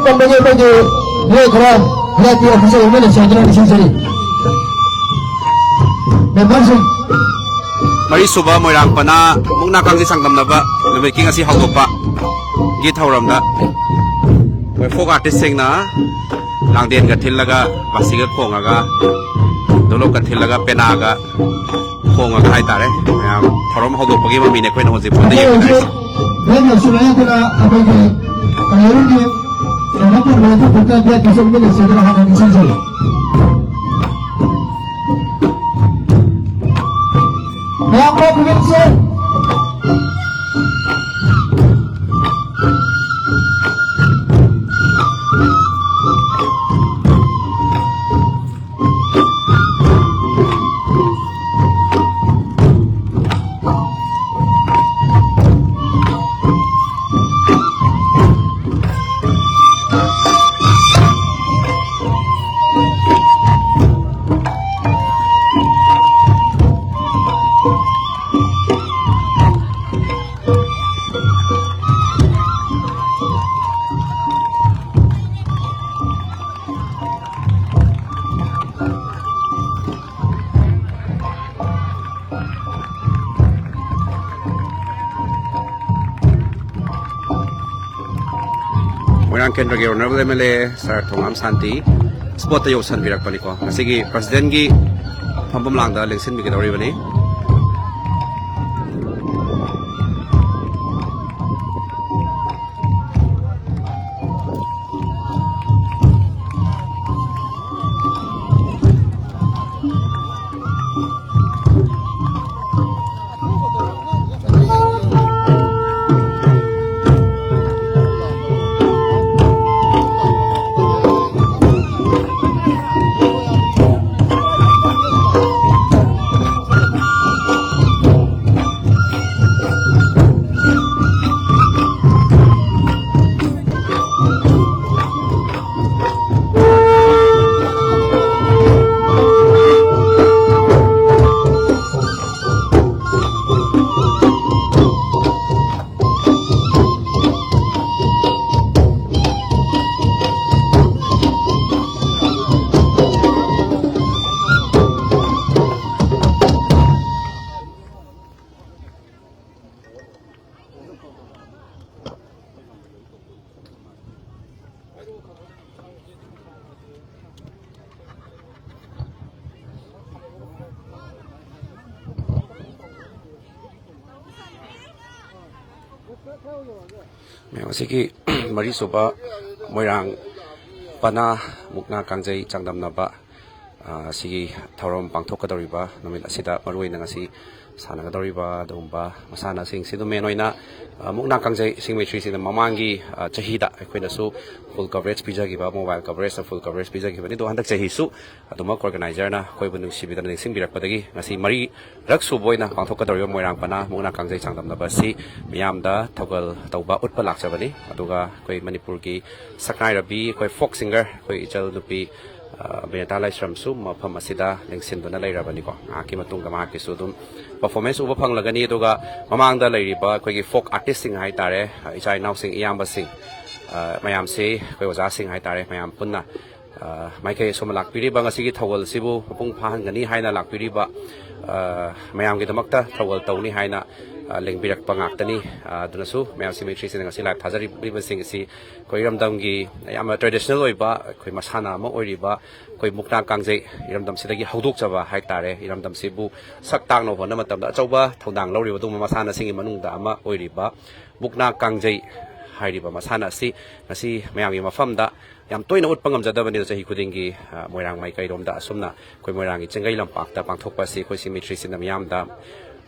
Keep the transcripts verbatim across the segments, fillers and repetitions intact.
ꯇꯝꯕꯒꯤ ꯑꯩꯈꯣꯏꯒꯤ ꯃꯤꯑꯣꯏ ꯈꯔ ꯚꯤ ꯑꯥꯏ ꯄꯤ ꯑꯣꯐꯤꯁꯔ ꯑꯃ ꯂꯩꯁꯤꯟꯗꯨꯅ ꯅꯤꯡꯁꯤꯡꯖꯔꯤ꯫ ꯃꯦꯝꯕꯔꯁꯤꯡ꯫ ꯃꯔꯤꯁꯨꯕ ꯃꯣꯏꯔꯥꯡ ꯄꯅꯥ ꯃꯨꯛꯅꯥ ꯀꯥꯡꯖꯩ ꯆꯥꯡꯗꯝꯅꯕ ꯅꯨꯃꯤꯠꯀꯤ ꯉꯁꯤ ꯍꯧꯗꯣꯛꯄꯒꯤ ꯊꯧꯔꯝꯗ ꯑꯩꯈꯣꯏ ꯐꯣꯛ ꯑꯥꯔꯇꯤꯁꯁꯤꯡꯅ ꯂꯥꯡꯗꯦꯟꯒ ꯊꯤꯜꯂꯒ, ꯕꯥꯁꯤꯒ ꯈꯣꯡꯉꯒ, ꯗꯣꯂꯣꯞꯀ ꯊꯤꯜꯂꯒ, ꯄꯦꯅꯥꯒ ꯈꯣꯡꯉꯒ ꯍꯥꯏꯇꯥꯔꯦ, ꯃꯌꯥꯝ ꯊꯧꯔꯝ ꯍꯧꯗꯣꯛꯄꯒꯤ ꯃꯃꯤꯅꯤ ꯑꯩꯈꯣꯏꯅ ꯍꯧꯖꯤꯛ ꯄꯨꯟꯅ ꯑꯩꯈꯣꯏ ꯌꯦꯡꯃꯤꯟꯅꯔꯤꯁꯦ꯫ ꯍꯧꯖꯤꯛ ꯂꯦꯝꯅꯁꯨ ꯂꯩꯔꯗꯅ ꯑꯩꯈꯣꯏꯒꯤ ꯀꯩꯅꯣꯒꯤ ꯀꯩꯅꯣ ꯇꯧꯕ ꯑꯗꯨ ꯈꯛꯇ ꯕꯦꯠ ꯀꯩꯁꯨ ꯃꯤꯅ ꯁꯤꯗꯅ ꯍꯥꯟꯅ ꯅꯤꯡꯁꯤꯡꯖꯔꯤ꯫ ꯃꯌꯥꯝ ꯈꯔ ꯈꯨꯕꯦꯟꯁꯦ꯫ ꯃꯣꯏꯔꯥꯡ ꯀꯦꯟꯗ꯭ꯔꯒꯤ ꯑꯣꯅꯔꯦꯕꯜ ꯑꯦꯝ ꯑꯦꯜ ꯑꯦ ꯁꯥꯔ ꯊꯣꯉꯥꯝ ꯁꯥꯟꯇꯤ ꯁ꯭ꯄꯣꯠꯇ ꯌꯧꯁꯟꯕꯤꯔꯛꯄꯅꯤꯀꯣ꯫ ꯉꯁꯤꯒꯤ ꯄ꯭ꯔꯁꯤꯗꯦꯟꯒꯤ ꯐꯝꯐꯝ ꯂꯥꯡꯗ ꯂꯦꯡꯁꯤꯟꯕꯤꯒꯗꯧꯔꯤꯕꯅꯤ꯫ ꯃꯌꯥꯝ ꯑꯁꯤꯒꯤ ꯃꯔꯤꯁꯨꯕ ꯃꯣꯏꯔꯥꯡ ꯄꯅꯥ ꯃꯨꯛꯅꯥ ꯀꯥꯡꯖꯩ ꯆꯥꯡꯗꯝꯅꯕ, ꯑ, ꯑꯁꯤꯒꯤ ꯊꯧꯔꯝ ꯄꯥꯡꯊꯣꯛꯀꯗꯧꯔꯤꯕ ꯅꯨꯃꯤꯠ ꯑꯁꯤꯗ ꯃꯔꯨꯑꯣꯏꯅ ꯉꯁꯤ ꯁꯥꯟꯅꯒꯗꯧꯔꯤꯕ ꯑꯗꯨꯒꯨꯝꯕ ꯃꯁꯥꯟꯅꯁꯤꯡꯁꯤꯗ ꯃꯦꯟ ꯑꯣꯏꯅ, ꯑ, ꯃꯨꯛꯅꯥ ꯀꯥꯡꯖꯩ ꯁꯤꯡꯃꯩ ꯊ꯭ꯔꯤꯁꯤꯅ ꯃꯃꯥꯡꯒꯤ, ꯑ, ꯆꯍꯤꯗ ꯑꯩꯈꯣꯏꯅꯁꯨ ꯐꯨꯜ ꯀꯚꯔꯦꯖ ꯄꯤꯖꯈꯤꯕ, ꯃꯣꯕꯥꯏꯜ ꯀꯚꯔꯦꯖꯇ ꯐꯨꯜ ꯀꯚꯔꯦꯖ ꯄꯤꯖꯈꯤꯕꯅꯤ꯫ ꯑꯗꯣ ꯍꯟꯗꯛ ꯆꯍꯤꯁꯨ ꯑꯗꯨꯃꯛ ꯑꯣꯔꯒꯅꯥꯏꯖꯔꯅ ꯑꯩꯈꯣꯏꯕꯨ ꯅꯨꯡꯁꯤꯕꯤꯗꯅ ꯅꯤꯡꯁꯤꯡꯕꯤꯔꯛꯄꯗꯒꯤ ꯉꯁꯤ ꯃꯔꯤꯔꯛ ꯁꯨꯕ ꯑꯣꯏꯅ ꯄꯥꯡꯊꯣꯛꯀꯗꯧꯔꯤꯕ ꯃꯣꯏꯔꯥꯡ ꯄꯅꯥ ꯃꯨꯛꯅꯥ ꯀꯥꯡꯖꯩ ꯆꯥꯡꯗꯝꯅꯕ ꯑꯁꯤ ꯃꯤꯌꯥꯝꯗ ꯊꯧꯒꯜ ꯇꯧꯕ ꯎꯠꯄ ꯂꯥꯛꯆꯕꯅꯤ꯫ ꯑꯗꯨꯒ ꯑꯩꯈꯣꯏ ꯃꯅꯤꯄꯨꯔꯒꯤ ꯁꯛꯅꯥꯏꯔꯕꯤ, ꯑꯩꯈꯣꯏ ꯐꯣꯛ ꯁꯤꯡꯒꯔ, ꯑꯩꯈꯣꯏ ꯏꯆꯜ ꯅꯨꯄꯤ, ꯑ, ꯕꯤꯅꯦꯇꯥ ꯂꯥꯏꯁ꯭ꯔꯝꯁꯨ ꯃꯐꯝ ꯑꯁꯤꯗ ꯂꯦꯡꯁꯤꯟꯗꯨꯅ ꯂꯩꯔꯕꯅꯤꯀꯣ꯫ ꯉꯥꯏꯍꯥꯛꯀꯤ ꯃꯇꯨꯡꯗ ꯃꯍꯥꯛꯀꯤꯁꯨ ꯑꯗꯨꯝ ꯄꯔꯐꯣꯔꯃꯦꯟꯁ ꯎꯕ ꯐꯪꯂꯒꯅꯤ꯫ ꯑꯗꯨꯒ ꯃꯃꯥꯡꯗ ꯂꯩꯔꯤꯕ ꯑꯩꯈꯣꯏꯒꯤ ꯐꯣꯛ ꯑꯥꯔꯇꯤꯁꯁꯤꯡ ꯍꯥꯏꯇꯥꯔꯦ, ꯑ, ꯏꯆꯥ ꯏꯅꯥꯎꯁꯤꯡ, ꯏꯌꯥꯝꯕꯁꯤꯡ, ꯑ, ꯃꯌꯥꯝꯁꯤ, ꯑꯩꯈꯣꯏ ꯑꯣꯖꯥꯁꯤꯡ ꯍꯥꯏꯇꯥꯔꯦ, ꯃꯌꯥꯝ ꯄꯨꯟꯅ, ꯑ, ꯃꯥꯏꯀꯩ ꯑꯁꯣꯝꯗ ꯂꯥꯛꯄꯤꯔꯤꯕ, ꯉꯁꯤꯒꯤ ꯊꯧꯒꯜꯁꯤꯕꯨ ꯃꯄꯨꯡ ꯐꯥꯍꯟꯒꯅꯤ ꯍꯥꯏꯅ ꯂꯥꯛꯄꯤꯔꯤꯕ, ꯑ, ꯃꯌꯥꯝꯒꯤꯗꯃꯛꯇ ꯊꯧꯒꯜ ꯇꯧꯅꯤ ꯍꯥꯏꯅ, ꯑ, ꯂꯦꯡꯕꯤꯔꯛꯄ ꯉꯥꯛꯇꯅꯤ꯫ ꯑ, ꯑꯗꯨꯅꯁꯨ ꯃꯌꯥꯝ ꯁꯤꯡꯃꯩ ꯊ꯭ꯔꯤꯁꯤꯅ ꯉꯁꯤ ꯂꯥꯏꯚ ꯊꯥꯖꯔꯤꯕꯁꯤꯡ ꯑꯁꯤ ꯑꯩꯈꯣꯏ ꯏꯔꯝꯗꯝꯒꯤ ꯌꯥꯝꯅ ꯇ꯭ꯔꯦꯗꯤꯁꯅꯦꯜ ꯑꯣꯏꯕ ꯑꯩꯈꯣꯏ ꯃꯁꯥꯟꯅ ꯑꯃ ꯑꯣꯏꯔꯤꯕ ꯑꯩꯈꯣꯏ ꯃꯨꯛꯅꯥ ꯀꯥꯡꯖꯩ ꯏꯔꯝꯗꯝꯁꯤꯗꯒꯤ ꯍꯧꯗꯣꯛꯆꯕ ꯍꯥꯏꯇꯥꯔꯦ꯫ ꯏꯔꯝꯗꯝꯁꯤꯕꯨ ꯁꯛ ꯇꯥꯛꯅꯕ ꯍꯣꯠꯅꯕ ꯃꯇꯝꯗ ꯑꯆꯧꯕ ꯊꯧꯗꯥꯡ ꯂꯧꯔꯤꯕ ꯑꯗꯨꯒꯨꯝꯕ ꯃꯁꯥꯟꯅꯁꯤꯡꯒꯤ ꯃꯅꯨꯡꯗ ꯑꯃ ꯑꯣꯏꯔꯤꯕ ꯃꯨꯛꯅꯥ ꯀꯥꯡꯖꯩ ꯍꯥꯏꯔꯤꯕ ꯃꯁꯥꯟꯅ ꯑꯁꯤ ꯉꯁꯤ ꯃꯌꯥꯝꯒꯤ ꯃꯐꯝꯗ ꯌꯥꯝ ꯇꯣꯏꯅ ꯎꯠꯄ ꯉꯝꯖꯗꯕꯅꯤꯅ ꯆꯍꯤ ꯈꯨꯗꯤꯡꯒꯤ, ꯑ, ꯃꯣꯏꯔꯥꯡ ꯃꯥꯏꯀꯩꯔꯣꯝꯗ ꯑꯁꯨꯝꯅ ꯑꯩꯈꯣꯏ ꯃꯣꯏꯔꯥꯡꯒꯤ ꯆꯤꯡꯒꯩ ꯂꯝꯄꯥꯛꯇ ꯄꯥꯡꯊꯣꯛꯄ ꯑꯁꯤ ꯑꯩꯈꯣꯏ ꯁꯤꯡꯃꯩ ꯊ꯭ꯔꯤꯁꯤꯅ ꯃꯤꯌꯥꯝꯗ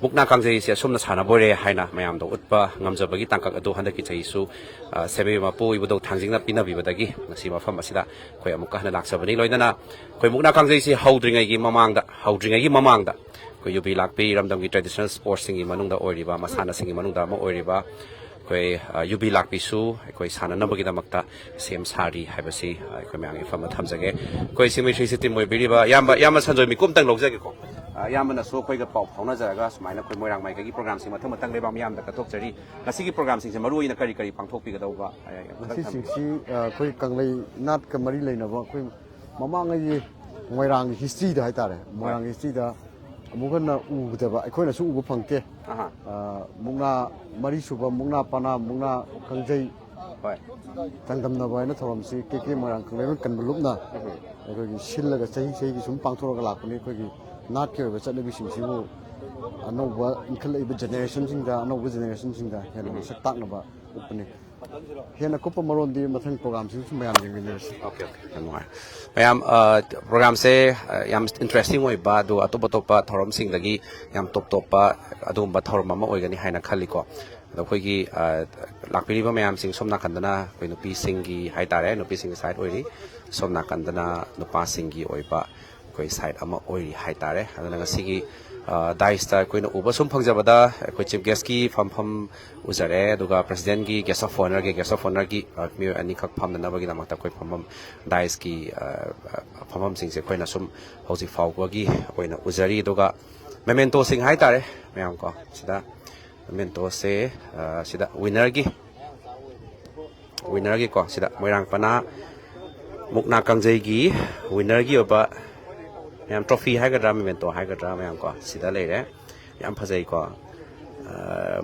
ꯃꯨꯛꯅꯥ ꯀꯥꯡꯖꯩꯁꯦ ꯑꯁꯨꯝꯅ ꯁꯥꯟꯅꯕ ꯑꯣꯏꯔꯦ ꯍꯥꯏꯅ ꯃꯌꯥꯝꯗ ꯎꯠꯄ ꯉꯝꯖꯕꯒꯤ ꯇꯥꯡꯀꯛ ꯑꯗꯨ ꯍꯟꯗꯛꯀꯤ ꯆꯍꯤꯁꯨ, ꯑ, ꯁꯦꯝꯕꯤꯕ ꯃꯄꯨ ꯏꯕꯨꯙꯧ ꯊꯥꯡꯖꯤꯡꯅ ꯄꯤꯅꯕꯤꯕꯗꯒꯤ ꯉꯁꯤ ꯃꯐꯝ ꯑꯁꯤꯗ ꯑꯩꯈꯣꯏ ꯑꯃꯨꯛꯀ ꯍꯟꯅ ꯂꯥꯛꯆꯕꯅꯤ꯫ ꯂꯣꯏꯅꯅ ꯑꯩꯈꯣꯏ ꯃꯨꯛꯅꯥ ꯀꯥꯡꯖꯩꯁꯤ ꯍꯧꯗ꯭ꯔꯤꯉꯩꯒꯤ ꯃꯃꯥꯡꯗ, ꯍꯧꯗ꯭ꯔꯤꯉꯩꯒꯤ ꯃꯃꯥꯡꯗ ꯑꯩꯈꯣꯏ ꯌꯨꯕꯤ ꯂꯥꯛꯄꯤ ꯏꯔꯝꯗꯝꯒꯤ ꯇ꯭ꯔꯦꯗꯤꯁꯅꯦꯜ ꯁ꯭ꯄꯣꯔꯠꯁꯤꯡꯒꯤ ꯃꯅꯨꯡꯗ ꯑꯣꯏꯔꯤꯕ, ꯃꯁꯥꯟꯅꯁꯤꯡꯒꯤ ꯃꯅꯨꯡꯗ ꯑꯃ ꯑꯣꯏꯔꯤꯕ ꯑꯩꯈꯣꯏ, ꯑ, ꯌꯨꯕꯤ ꯂꯥꯛꯄꯤꯁꯨ ꯑꯩꯈꯣꯏ ꯁꯥꯟꯅꯅꯕꯒꯤꯗꯃꯛꯇ ꯁꯦꯝ ꯁꯥꯔꯤ ꯍꯥꯏꯕꯁꯤ, ꯑ, ꯑꯩꯈꯣꯏ ꯃꯌꯥꯝꯒꯤ ꯃꯐꯝꯗ ꯊꯝꯖꯒꯦ꯫ ꯑꯩꯈꯣꯏ ꯁꯤꯡꯃꯩ ꯊ꯭ꯔꯤꯁꯤ ꯇꯤꯝ ꯑꯣꯏꯕꯤꯔꯤꯕ ꯏꯌꯥꯝꯕ, ꯏꯌꯥꯝꯕ ꯁꯟꯖꯣꯏ, ꯃꯤꯀꯨꯞ ꯑꯝꯇꯪ ꯂꯧꯖꯒꯦꯀꯣ꯫ ꯑ, ꯏꯌꯥꯝꯕꯅꯁꯨ ꯑꯩꯈꯣꯏꯒ ꯄꯥꯎ ꯐꯥꯎꯅꯖꯔꯒ ꯁꯨꯃꯥꯏꯅ ꯑꯩꯈꯣꯏ ꯃꯣꯏꯔꯥꯡ ꯃꯥꯏꯀꯩꯒꯤ ꯄ꯭ꯔꯣꯒ꯭ꯔꯥꯝꯁꯤꯡ ꯃꯊꯪ ꯃꯊꯪ ꯂꯩꯕꯥꯛ ꯃꯤꯌꯥꯝꯗ ꯀꯠꯊꯣꯛꯆꯔꯤ꯫ ꯉꯁꯤꯒꯤ ꯄ꯭ꯔꯣꯒ꯭ꯔꯥꯝꯁꯤꯡꯁꯦ ꯃꯔꯨ ꯑꯣꯏꯅ ꯀꯔꯤ ꯀꯔꯤ ꯄꯥꯡꯊꯣꯛꯄꯤꯒꯗꯧꯕ, ꯑ, ꯑꯝꯇꯪ ꯊꯝꯕꯤꯌꯨ꯫ ꯉꯁꯤꯁꯤꯡꯁꯤ, ꯑ, ꯑꯩꯈꯣꯏ ꯀꯪꯂꯩ ꯅꯥꯠꯀ ꯃꯔꯤ ꯂꯩꯅꯕ ꯑꯩꯈꯣꯏ ꯃꯃꯥꯡꯉꯩꯒꯤ ꯃꯣꯏꯔꯥꯡꯒꯤ ꯍꯤꯁꯇ꯭ꯔꯤꯗ ꯍꯥꯏꯇꯥꯔꯦ, ꯍꯣꯏ꯫ ꯃꯣꯏꯔꯥꯡꯒꯤ ꯍꯤꯁꯇ꯭ꯔꯤꯗ ꯑꯃꯨꯛ ꯍꯟꯅ ꯎꯗꯕ, ꯑꯩꯈꯣꯏꯅꯁꯨ ꯎꯕ ꯐꯪꯗꯦ꯫ ꯑꯍꯥ꯫ ꯑ, ꯃꯨꯛꯅꯥ, ꯃꯔꯤꯁꯨꯕ ꯃꯨꯛꯅꯥ ꯄꯅꯥ, ꯃꯨꯛꯅꯥ ꯀꯥꯡꯖꯩ ꯍꯣꯏ꯫ ꯆꯥꯡꯗꯝꯅꯕ ꯍꯥꯏꯅ ꯊꯧꯔꯝꯁꯤ ꯀꯦ ꯀꯦ ꯃꯣꯏꯔꯥꯡ ꯀꯪꯂꯩꯔꯣꯜ ꯀꯟꯕ ꯂꯨꯞꯅ ꯎꯝ꯫ ꯑꯩꯈꯣꯏꯒꯤ ꯁꯤꯜꯂꯒ ꯆꯍꯤ ꯆꯍꯤꯒꯤ ꯁꯨꯝ ꯄꯥꯡꯊꯣꯔꯒ ꯂꯥꯛꯄꯅꯤ꯫ ꯑꯩꯈꯣꯏꯒꯤ ꯅꯥꯠꯀꯤ ꯑꯣꯏꯕ ꯆꯠꯅꯕꯤꯁꯤꯡꯁꯤꯕꯨ ꯑꯅꯧꯕ ꯏꯟꯈꯠꯂꯛꯏꯕ ꯖꯦꯅꯦꯔꯦꯁꯟꯁꯤꯡꯗ, ꯑꯅꯧꯕ ꯖꯦꯅꯦꯔꯦꯁꯟꯁꯤꯡꯗ ꯍꯦꯟꯅ ꯃꯁꯛ ꯇꯥꯛꯅꯕ ꯎꯠꯄꯅꯤ꯫ ꯍꯦꯟꯅ ꯀꯨꯞꯄ ꯃꯔꯣꯟꯗꯤ ꯃꯊꯪ ꯄ꯭ꯔꯣꯒ꯭ꯔꯥꯝꯁꯤꯡꯁꯨ ꯃꯌꯥꯝ ꯌꯦꯡꯃꯤꯟꯅꯔꯁꯤ꯫ ꯑꯣꯀꯦ ꯑꯣꯀꯦ, ꯌꯥꯝ ꯅꯨꯡꯉꯥꯏ꯫ ꯃꯌꯥꯝ, ꯄ꯭ꯔꯣꯒ꯭ꯔꯥꯝꯁꯦ ꯌꯥꯝ ꯏꯟꯇꯔꯦꯁꯇꯤꯡ ꯑꯣꯏꯕ, ꯑꯗꯨꯒ ꯑꯇꯣꯞ ꯑꯇꯣꯞꯄ ꯊꯧꯔꯝꯁꯤꯡꯗꯒꯤ ꯌꯥꯝ ꯇꯣꯞ ꯇꯣꯞꯄ ꯑꯗꯨꯒꯨꯝꯕ ꯊꯧꯔꯝ ꯑꯃ ꯑꯣꯏꯒꯅꯤ ꯍꯥꯏꯅ ꯈꯜꯂꯤꯀꯣ꯫ ꯑꯗꯣ ꯑꯩꯈꯣꯏꯒꯤ ꯂꯥꯛꯄꯤꯔꯤꯕ ꯃꯌꯥꯝꯁꯤꯡ, ꯁꯣꯝ ꯅꯥꯀꯟꯗꯅ ꯑꯩꯈꯣꯏ ꯅꯨꯄꯤꯁꯤꯡꯒꯤ ꯍꯥꯏ ꯇꯥꯔꯦ, ꯅꯨꯄꯤꯁꯤꯡꯒꯤ ꯁꯥꯏꯠ ꯑꯣꯏꯔꯤ, ꯁꯣꯝ ꯅꯥꯀꯟꯗꯅ ꯅꯨꯄꯥꯁꯤꯡꯒꯤ ꯑꯣꯏꯕ ꯑꯩꯈꯣꯏ ꯁꯥꯏꯠ ꯑꯃ ꯑꯣꯏꯔꯤ ꯍꯥꯏ ꯇꯥꯔꯦ꯫ ꯑꯗꯨꯅ ꯉꯁꯤꯒꯤ ꯗꯥꯏꯁꯇ ꯑꯩꯈꯣꯏꯅ ꯎꯕ ꯁꯨꯝ ꯐꯪꯖꯕꯗ, ꯑꯩꯈꯣꯏ ꯆꯤꯐ ꯒꯦꯁꯀꯤ ꯐꯝꯐꯝ ꯎꯖꯔꯦ, ꯑꯗꯨꯒ ꯄ꯭ꯔꯁꯤꯗꯦꯟꯒꯤ, ꯒꯦꯁ ꯑꯣꯐ ꯑꯣꯅꯔꯒꯤ, ꯒꯦꯁ ꯑꯣꯐ ꯑꯣꯅꯔꯒꯤ ꯃꯤꯑꯣꯏ ꯑꯅꯤꯈꯛ ꯐꯝꯅꯅꯕꯒꯤꯗꯃꯛꯇ ꯑꯩꯈꯣꯏ ꯐꯝꯐꯝ, ꯗꯥꯏꯁꯀꯤ ꯐꯝꯐꯝꯁꯤꯡꯁꯦ ꯑꯩꯈꯣꯏꯅ ꯁꯨꯝ ꯍꯧꯖꯤꯛ ꯐꯥꯎꯕꯒꯤ ꯑꯣꯏꯅ ꯎꯖꯔꯤ꯫ ꯑꯗꯨꯒ ꯃꯦꯃꯦꯟꯇꯣꯁꯤꯡ ꯍꯥꯏ ꯇꯥꯔꯦ ꯃꯌꯥꯝ ꯀꯣ, ꯁꯤꯗ ꯃꯦꯃꯦꯟꯇꯣꯁꯦ, ꯁꯤꯗ ꯋꯤꯅꯔꯒꯤ, ꯋꯤꯅꯔꯒꯤꯀꯣ, ꯁꯤꯗ ꯃꯣꯏꯔꯥꯡ ꯄꯅꯥ ꯃꯨꯛꯅꯥ ꯀꯥꯡꯖꯩꯒꯤ ꯋꯤꯅꯔꯒꯤ ꯑꯣꯏꯕ ꯃꯌꯥꯝ ꯇ꯭ꯔꯣꯐꯤ ꯍꯥꯏꯒꯗ꯭ꯔꯥ, ꯃꯦꯃꯦꯟꯇꯣ ꯍꯥꯏꯒꯗ꯭ꯔꯥ, ꯃꯌꯥꯝ ꯀꯣ, ꯁꯤꯗ ꯂꯩꯔꯦ꯫ ꯌꯥꯝ ꯐꯖꯩꯀꯣ꯫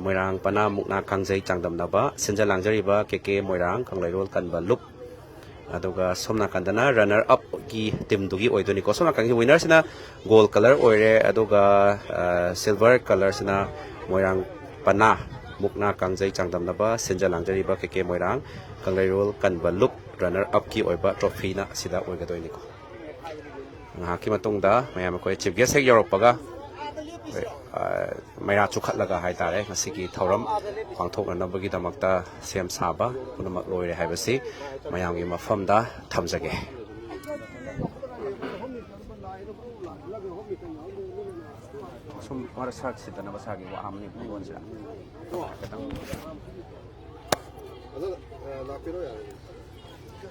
ꯃꯣꯏꯔꯥꯡ ꯄꯅꯥ ꯃꯨꯛꯅꯥ ꯀꯥꯡꯖꯩ ꯆꯥꯡꯗꯝꯅꯕ, ꯁꯤꯟꯖ ꯂꯥꯡꯖꯔꯤꯕ ꯀꯦ ꯀꯦ ꯃꯣꯏꯔꯥꯡ ꯀꯪꯂꯩꯔꯣꯜ ꯀꯟꯕ ꯂꯨꯞ꯫ ꯑꯗꯨꯒ ꯁꯣꯝ ꯅꯥꯀꯟꯗꯅ ꯔꯟꯅꯔ ꯑꯞꯀꯤ ꯇꯤꯝꯗꯨꯒꯤ ꯑꯣꯏꯗꯣꯏꯅꯤꯀꯣ꯫ ꯁꯣꯝ ꯅꯥꯀꯟꯒꯤ ꯋꯤꯅꯔꯁꯤꯅ ꯒꯣꯜ ꯀꯂꯔ ꯑꯣꯏꯔꯦ, ꯑꯗꯨꯒ ꯁꯤꯜꯚꯔ ꯀꯂꯔꯁꯤꯅ ꯃꯣꯏꯔꯥꯡ ꯄꯅꯥ ꯃꯨꯛꯅꯥ ꯀꯥꯡꯖꯩ ꯆꯥꯡꯗꯝꯅꯕ, ꯁꯤꯟꯖ ꯂꯥꯡꯖꯔꯤꯕ ꯀꯦ ꯀꯦ ꯃꯣꯏꯔꯥꯡ ꯀꯪꯂꯩꯔꯣꯜ ꯀꯟꯕ ꯂꯨꯞ ꯔꯟꯅꯔ ꯑꯞꯀꯤ ꯑꯣꯏꯕ ꯇ꯭ꯔꯣꯐꯤꯅ ꯁꯤꯗ ꯑꯣꯏꯒꯗꯣꯏꯅꯤꯀꯣ꯫ ꯉꯥꯏꯍꯥꯛꯀꯤ ꯃꯇꯨꯡꯗ ꯃꯌꯥꯝ ꯑꯩꯈꯣꯏ ꯆꯤꯐ ꯒꯦꯁ ꯍꯦꯛ ꯌꯧꯔꯛꯄꯒ ꯑꯩꯈꯣꯏ, ꯑ, ꯃꯩꯔꯥ ꯆꯨꯈꯠꯂꯒ ꯍꯥꯏ ꯇꯥꯔꯦ, ꯉꯁꯤꯒꯤ ꯊꯧꯔꯝ ꯄꯥꯡꯊꯣꯛꯅꯅꯕꯒꯤꯗꯃꯛꯇ ꯁꯦꯝ ꯁꯥꯕ ꯄꯨꯝꯅꯃꯛ ꯂꯣꯏꯔꯦ ꯍꯥꯏꯕꯁꯤ ꯃꯌꯥꯝꯒꯤ ꯃꯐꯝꯗ ꯊꯝꯖꯒꯦ꯫ ꯁꯨꯝ ꯃꯔꯛ ꯁꯔꯛ ꯁꯤꯠꯇꯅꯕ ꯁꯥꯔꯒꯤ ꯋꯥ ꯑꯃꯅꯤ ꯑꯩꯉꯣꯟꯁꯤꯗ꯫ ꯈꯤꯇꯪ꯫ ꯑꯗꯣ, ꯑ, ꯂꯥꯛꯄꯤꯔꯣ ꯌꯥꯔꯦ꯫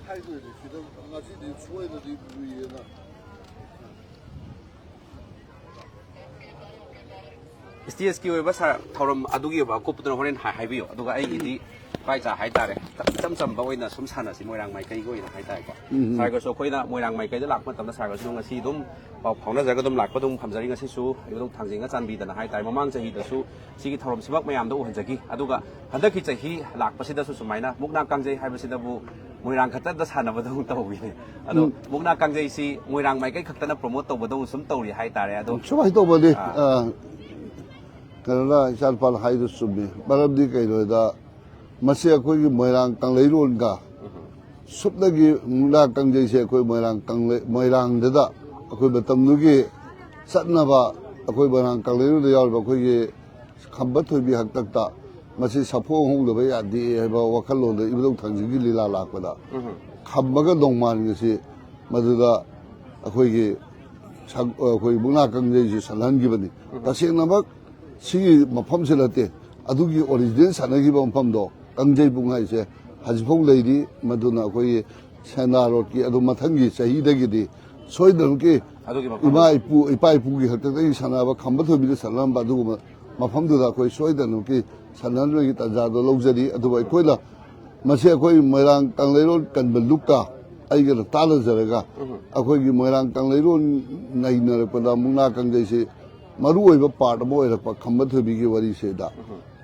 ꯍꯥꯏꯗꯣꯏꯅꯦ ꯁꯤꯗ ꯉꯁꯤꯗꯤ ꯁꯣꯏꯗꯗꯤ ꯂꯨꯏꯌꯦꯅ꯫ ꯏꯁꯇꯦꯖꯀꯤ ꯑꯣꯏꯕ ꯁꯥꯔ, ꯊꯧꯔꯝ ꯑꯗꯨꯒꯤ ꯑꯣꯏꯕ ꯑꯀꯨꯞꯄꯗꯨꯅ ꯍꯣꯔꯦꯟ ꯍꯥꯏ-, ꯍꯥꯏꯕꯤꯌꯨ꯫ ꯑꯗꯨꯒ ꯑꯩꯒꯤꯗꯤ ꯏꯄꯥ ꯏꯆꯥ ꯍꯥꯏꯇꯥꯔꯦ, ꯏꯆꯝ ꯆꯝꯕ ꯑꯣꯏꯅ ꯁꯨꯝ ꯁꯥꯟꯅꯁꯤ ꯃꯣꯏꯔꯥꯡ ꯃꯥꯏꯀꯩꯒꯤ ꯑꯣꯏꯅ ꯍꯥꯏꯇꯥꯔꯦꯀꯣ꯫ ꯁꯥꯔꯒꯁꯨ ꯑꯩꯈꯣꯏꯅ ꯃꯣꯏꯔꯥꯡ ꯃꯥꯏꯀꯩꯗ ꯂꯥꯛꯄ ꯃꯇꯝꯗ ꯁꯥꯔꯒꯁꯨ ꯉꯁꯤ ꯑꯗꯨꯝ ꯄꯥꯎ ꯐꯥꯎꯅꯖꯔꯒ ꯑꯗꯨꯝ ꯂꯥꯛꯄ ꯑꯗꯨꯝ ꯐꯝꯖꯔꯤ꯫ ꯉꯁꯤꯁꯨ ꯑꯌꯨꯛ ꯊꯥꯡꯖꯤꯡꯒ ꯆꯥꯟꯕꯤꯗꯅ ꯍꯥꯏꯇꯥꯔꯦ, ꯃꯃꯥꯡ ꯆꯍꯤꯗꯁꯨ ꯁꯤꯒꯤ ꯊꯧꯔꯝꯁꯤꯃꯛ ꯃꯌꯥꯝꯗ ꯎꯍꯟꯖꯈꯤ꯫ ꯑꯗꯨꯒ ꯍꯟꯗꯛꯀꯤ ꯆꯍꯤ ꯂꯥꯛꯄꯁꯤꯗꯁꯨ ꯁꯨꯃꯥꯏꯅ ꯃꯨꯛꯅꯥ ꯀꯥꯡꯖꯩ ꯍꯥꯏꯕꯁꯤꯗꯕꯨ ꯃꯣꯏꯔꯥꯡ ꯈꯛꯇꯗ ꯁꯥꯟꯅꯕꯗꯧꯅ ꯇꯧꯕꯤꯅꯦ꯫ ꯑꯗꯣ ꯃꯨꯛꯅꯥ ꯀꯥꯡꯖꯩꯁꯤ ꯃꯣꯏꯔꯥꯡ ꯃꯥꯏꯀꯩ ꯈꯛꯇꯅ ꯄ꯭ꯔꯣꯃꯣꯠ ꯇꯧꯕꯗꯧꯅ ꯁꯨꯝ ꯇꯧꯔꯤ ꯍꯥꯏꯇꯥꯔꯦ꯫ ꯑꯗꯣ ꯁꯨꯃꯥꯏꯅ ꯇꯧꯕꯅꯤ꯫ ꯑ, ꯀꯩꯅꯣꯅ, ꯏꯆꯥꯅꯨꯄꯥꯅ ꯍꯥꯏꯗꯨ ꯆꯨꯝꯃꯤ꯫ ꯃꯔꯝꯗꯤ ꯀꯩꯅꯣꯗ, ꯃꯁꯤ ꯑꯩꯈꯣꯏꯒꯤ ꯃꯣꯏꯔꯥꯡ ꯀꯪꯂꯩꯔꯣꯟꯒ ꯁꯨꯞꯅꯒꯤ ꯃꯨꯛꯅꯥ ꯀꯥꯡꯖꯩꯁꯦ ꯑꯩꯈꯣꯏ ꯃꯣꯏꯔꯥꯡ ꯀꯪꯂꯩ-, ꯃꯣꯏꯔꯥꯡꯗꯨꯗ ꯑꯩꯈꯣꯏ ꯃꯇꯝꯗꯨꯒꯤ ꯆꯠꯅꯕ, ꯑꯩꯈꯣꯏ ꯃꯣꯏꯔꯥꯡ ꯀꯪꯂꯩꯔꯣꯟꯗ ꯌꯥꯎꯔꯤꯕ ꯑꯩꯈꯣꯏꯒꯤ ꯈꯝꯕ ꯊꯣꯏꯕꯤ ꯍꯥꯛꯇꯛꯇ ꯃꯁꯤ ꯁꯥꯐꯣꯡ ꯍꯧꯗꯕ ꯌꯥꯗꯦ ꯍꯥꯏꯕ ꯋꯥꯈꯜꯂꯣꯟꯗ ꯏꯕꯨꯙꯧ ꯊꯥꯡꯖꯤꯡꯒꯤ ꯂꯤꯂꯥ ꯂꯥꯛꯄꯗ ꯈꯝꯕꯒ ꯅꯣꯡꯃꯥꯟꯒꯁꯤ ꯃꯗꯨꯗ ꯑꯩꯈꯣꯏꯒꯤ ꯁꯛ-, ꯑꯩꯈꯣꯏ ꯃꯨꯛꯅꯥ ꯀꯥꯡꯖꯩꯁꯤ ꯁꯜꯍꯟꯈꯤꯕꯅꯤ꯫ ꯇꯁꯦꯡꯅꯃꯛ ꯁꯤꯒꯤ ꯃꯐꯝꯁꯤ ꯅꯠꯇꯦ, ꯑꯗꯨꯒꯤ ꯑꯣꯔꯤꯖꯤꯅꯦꯜ ꯁꯥꯟꯅꯈꯤꯕ ꯃꯐꯝꯗꯣ, ꯀꯥꯡꯖꯩꯕꯨꯡ ꯍꯥꯏꯁꯦ ꯍꯧꯖꯤꯛꯐꯥꯎ ꯂꯩꯔꯤ꯫ ꯃꯗꯨꯅ ꯑꯩꯈꯣꯏꯒꯤ ꯁꯦꯟꯗ꯭ꯔꯥ ꯔꯣꯗꯀꯤ ꯑꯗꯨ ꯃꯊꯪꯒꯤ ꯆꯍꯤꯗꯒꯤꯗꯤ ꯁꯣꯏꯗꯅꯃꯛꯀꯤ ꯑꯗꯨꯒꯤ ꯃꯐꯝꯗꯣ ꯏꯃꯥ ꯏꯄꯨ, ꯏꯄꯥ ꯏꯄꯨꯒꯤ ꯍꯥꯛꯇꯛꯇꯒꯤ ꯁꯥꯟꯅꯕ, ꯈꯝꯕ ꯊꯣꯏꯕꯤꯅ ꯁꯥꯟꯅꯔꯝꯕ ꯑꯗꯨꯒꯨꯝꯕ ꯃꯐꯝꯗꯨꯗ ꯑꯩꯈꯣꯏ ꯁꯣꯏꯗꯅꯃꯛꯀꯤ ꯁꯥꯟꯅꯍꯟꯕꯒꯤ ꯇꯥꯟꯖꯥꯗꯣ ꯂꯧꯖꯔꯤ꯫ ꯑꯗꯨꯕꯨ ꯑꯩꯈꯣꯏꯅ ꯃꯁꯤ ꯑꯩꯈꯣꯏ ꯃꯣꯏꯔꯥꯡ ꯀꯪꯂꯩꯔꯣꯟ ꯀꯟꯕ ꯂꯨꯞꯀ ꯑꯩꯒꯅ ꯇꯥꯟꯅꯖꯔꯒ ꯑꯩꯈꯣꯏꯒꯤ ꯃꯣꯏꯔꯥꯡ ꯀꯪꯂꯩꯔꯣꯟ ꯅꯩꯅꯔꯛꯄꯗ ꯃꯨꯛꯅꯥ ꯀꯥꯡꯖꯩꯁꯤ ꯃꯔꯨꯑꯣꯏꯕ ꯄꯥꯔꯠ ꯑꯃ ꯑꯣꯏꯔꯛꯄ ꯈꯝꯕ ꯊꯣꯏꯕꯤꯒꯤ ꯋꯥꯔꯤꯁꯤꯗ꯫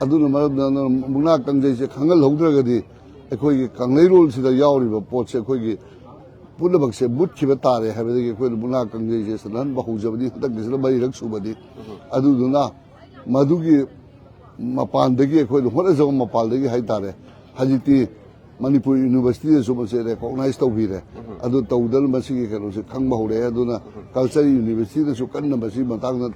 ꯑꯗꯨꯅ ꯃꯔꯝ ꯑꯗꯨꯅ ꯃꯨꯛꯅꯥ ꯀꯥꯡꯖꯩꯁꯦ ꯈꯪꯍꯜꯍꯧꯗ꯭ꯔꯒꯗꯤ ꯑꯩꯈꯣꯏꯒꯤ ꯀꯪꯂꯩꯔꯣꯜꯁꯤꯗ ꯌꯥꯎꯔꯤꯕ ꯄꯣꯠꯁꯦ ꯑꯩꯈꯣꯏꯒꯤ ꯄꯨꯝꯅꯃꯛꯁꯦ ꯃꯨꯠꯈꯤꯕ ꯇꯥꯔꯦ ꯍꯥꯏꯕꯗꯒꯤ ꯑꯩꯈꯣꯏꯅ ꯃꯨꯛꯅꯥ ꯀꯥꯡꯖꯩꯁꯦ ꯁꯥꯟꯅꯍꯟꯕ ꯍꯧꯖꯕꯅꯤ꯫ ꯍꯟꯗꯛꯀꯤꯁꯤꯅ ꯃꯔꯤꯔꯛ ꯁꯨꯕꯅꯤ꯫ ꯑꯗꯨꯗꯨꯅ ꯃꯗꯨꯒꯤ ꯃꯄꯥꯟꯗꯒꯤ ꯑꯩꯈꯣꯏꯅ ꯍꯣꯠꯅꯖꯕ ꯃꯄꯥꯟꯗꯒꯤ ꯍꯥꯏꯇꯥꯔꯦ, ꯍꯧꯖꯤꯛꯇꯤ ꯃꯅꯤꯄꯨꯔ ꯌꯨꯅꯤꯚꯔꯁꯤꯇꯤꯗꯁꯨ ꯃꯁꯤ ꯔꯦꯀꯣꯛꯅꯥꯏꯁ ꯇꯧꯕꯤꯔꯦ꯫ ꯑꯗꯨ ꯇꯧꯗꯅ ꯃꯁꯤꯒꯤ ꯀꯩꯅꯣꯁꯦ ꯈꯪꯕ ꯍꯧꯔꯛꯑꯦ꯫ ꯑꯗꯨꯅ ꯀꯜꯆꯔ ꯌꯨꯅꯤꯚꯔꯁꯤꯇꯤꯗꯁꯨ ꯀꯟꯅ ꯃꯁꯤꯒꯤ ꯃꯇꯥꯡꯗ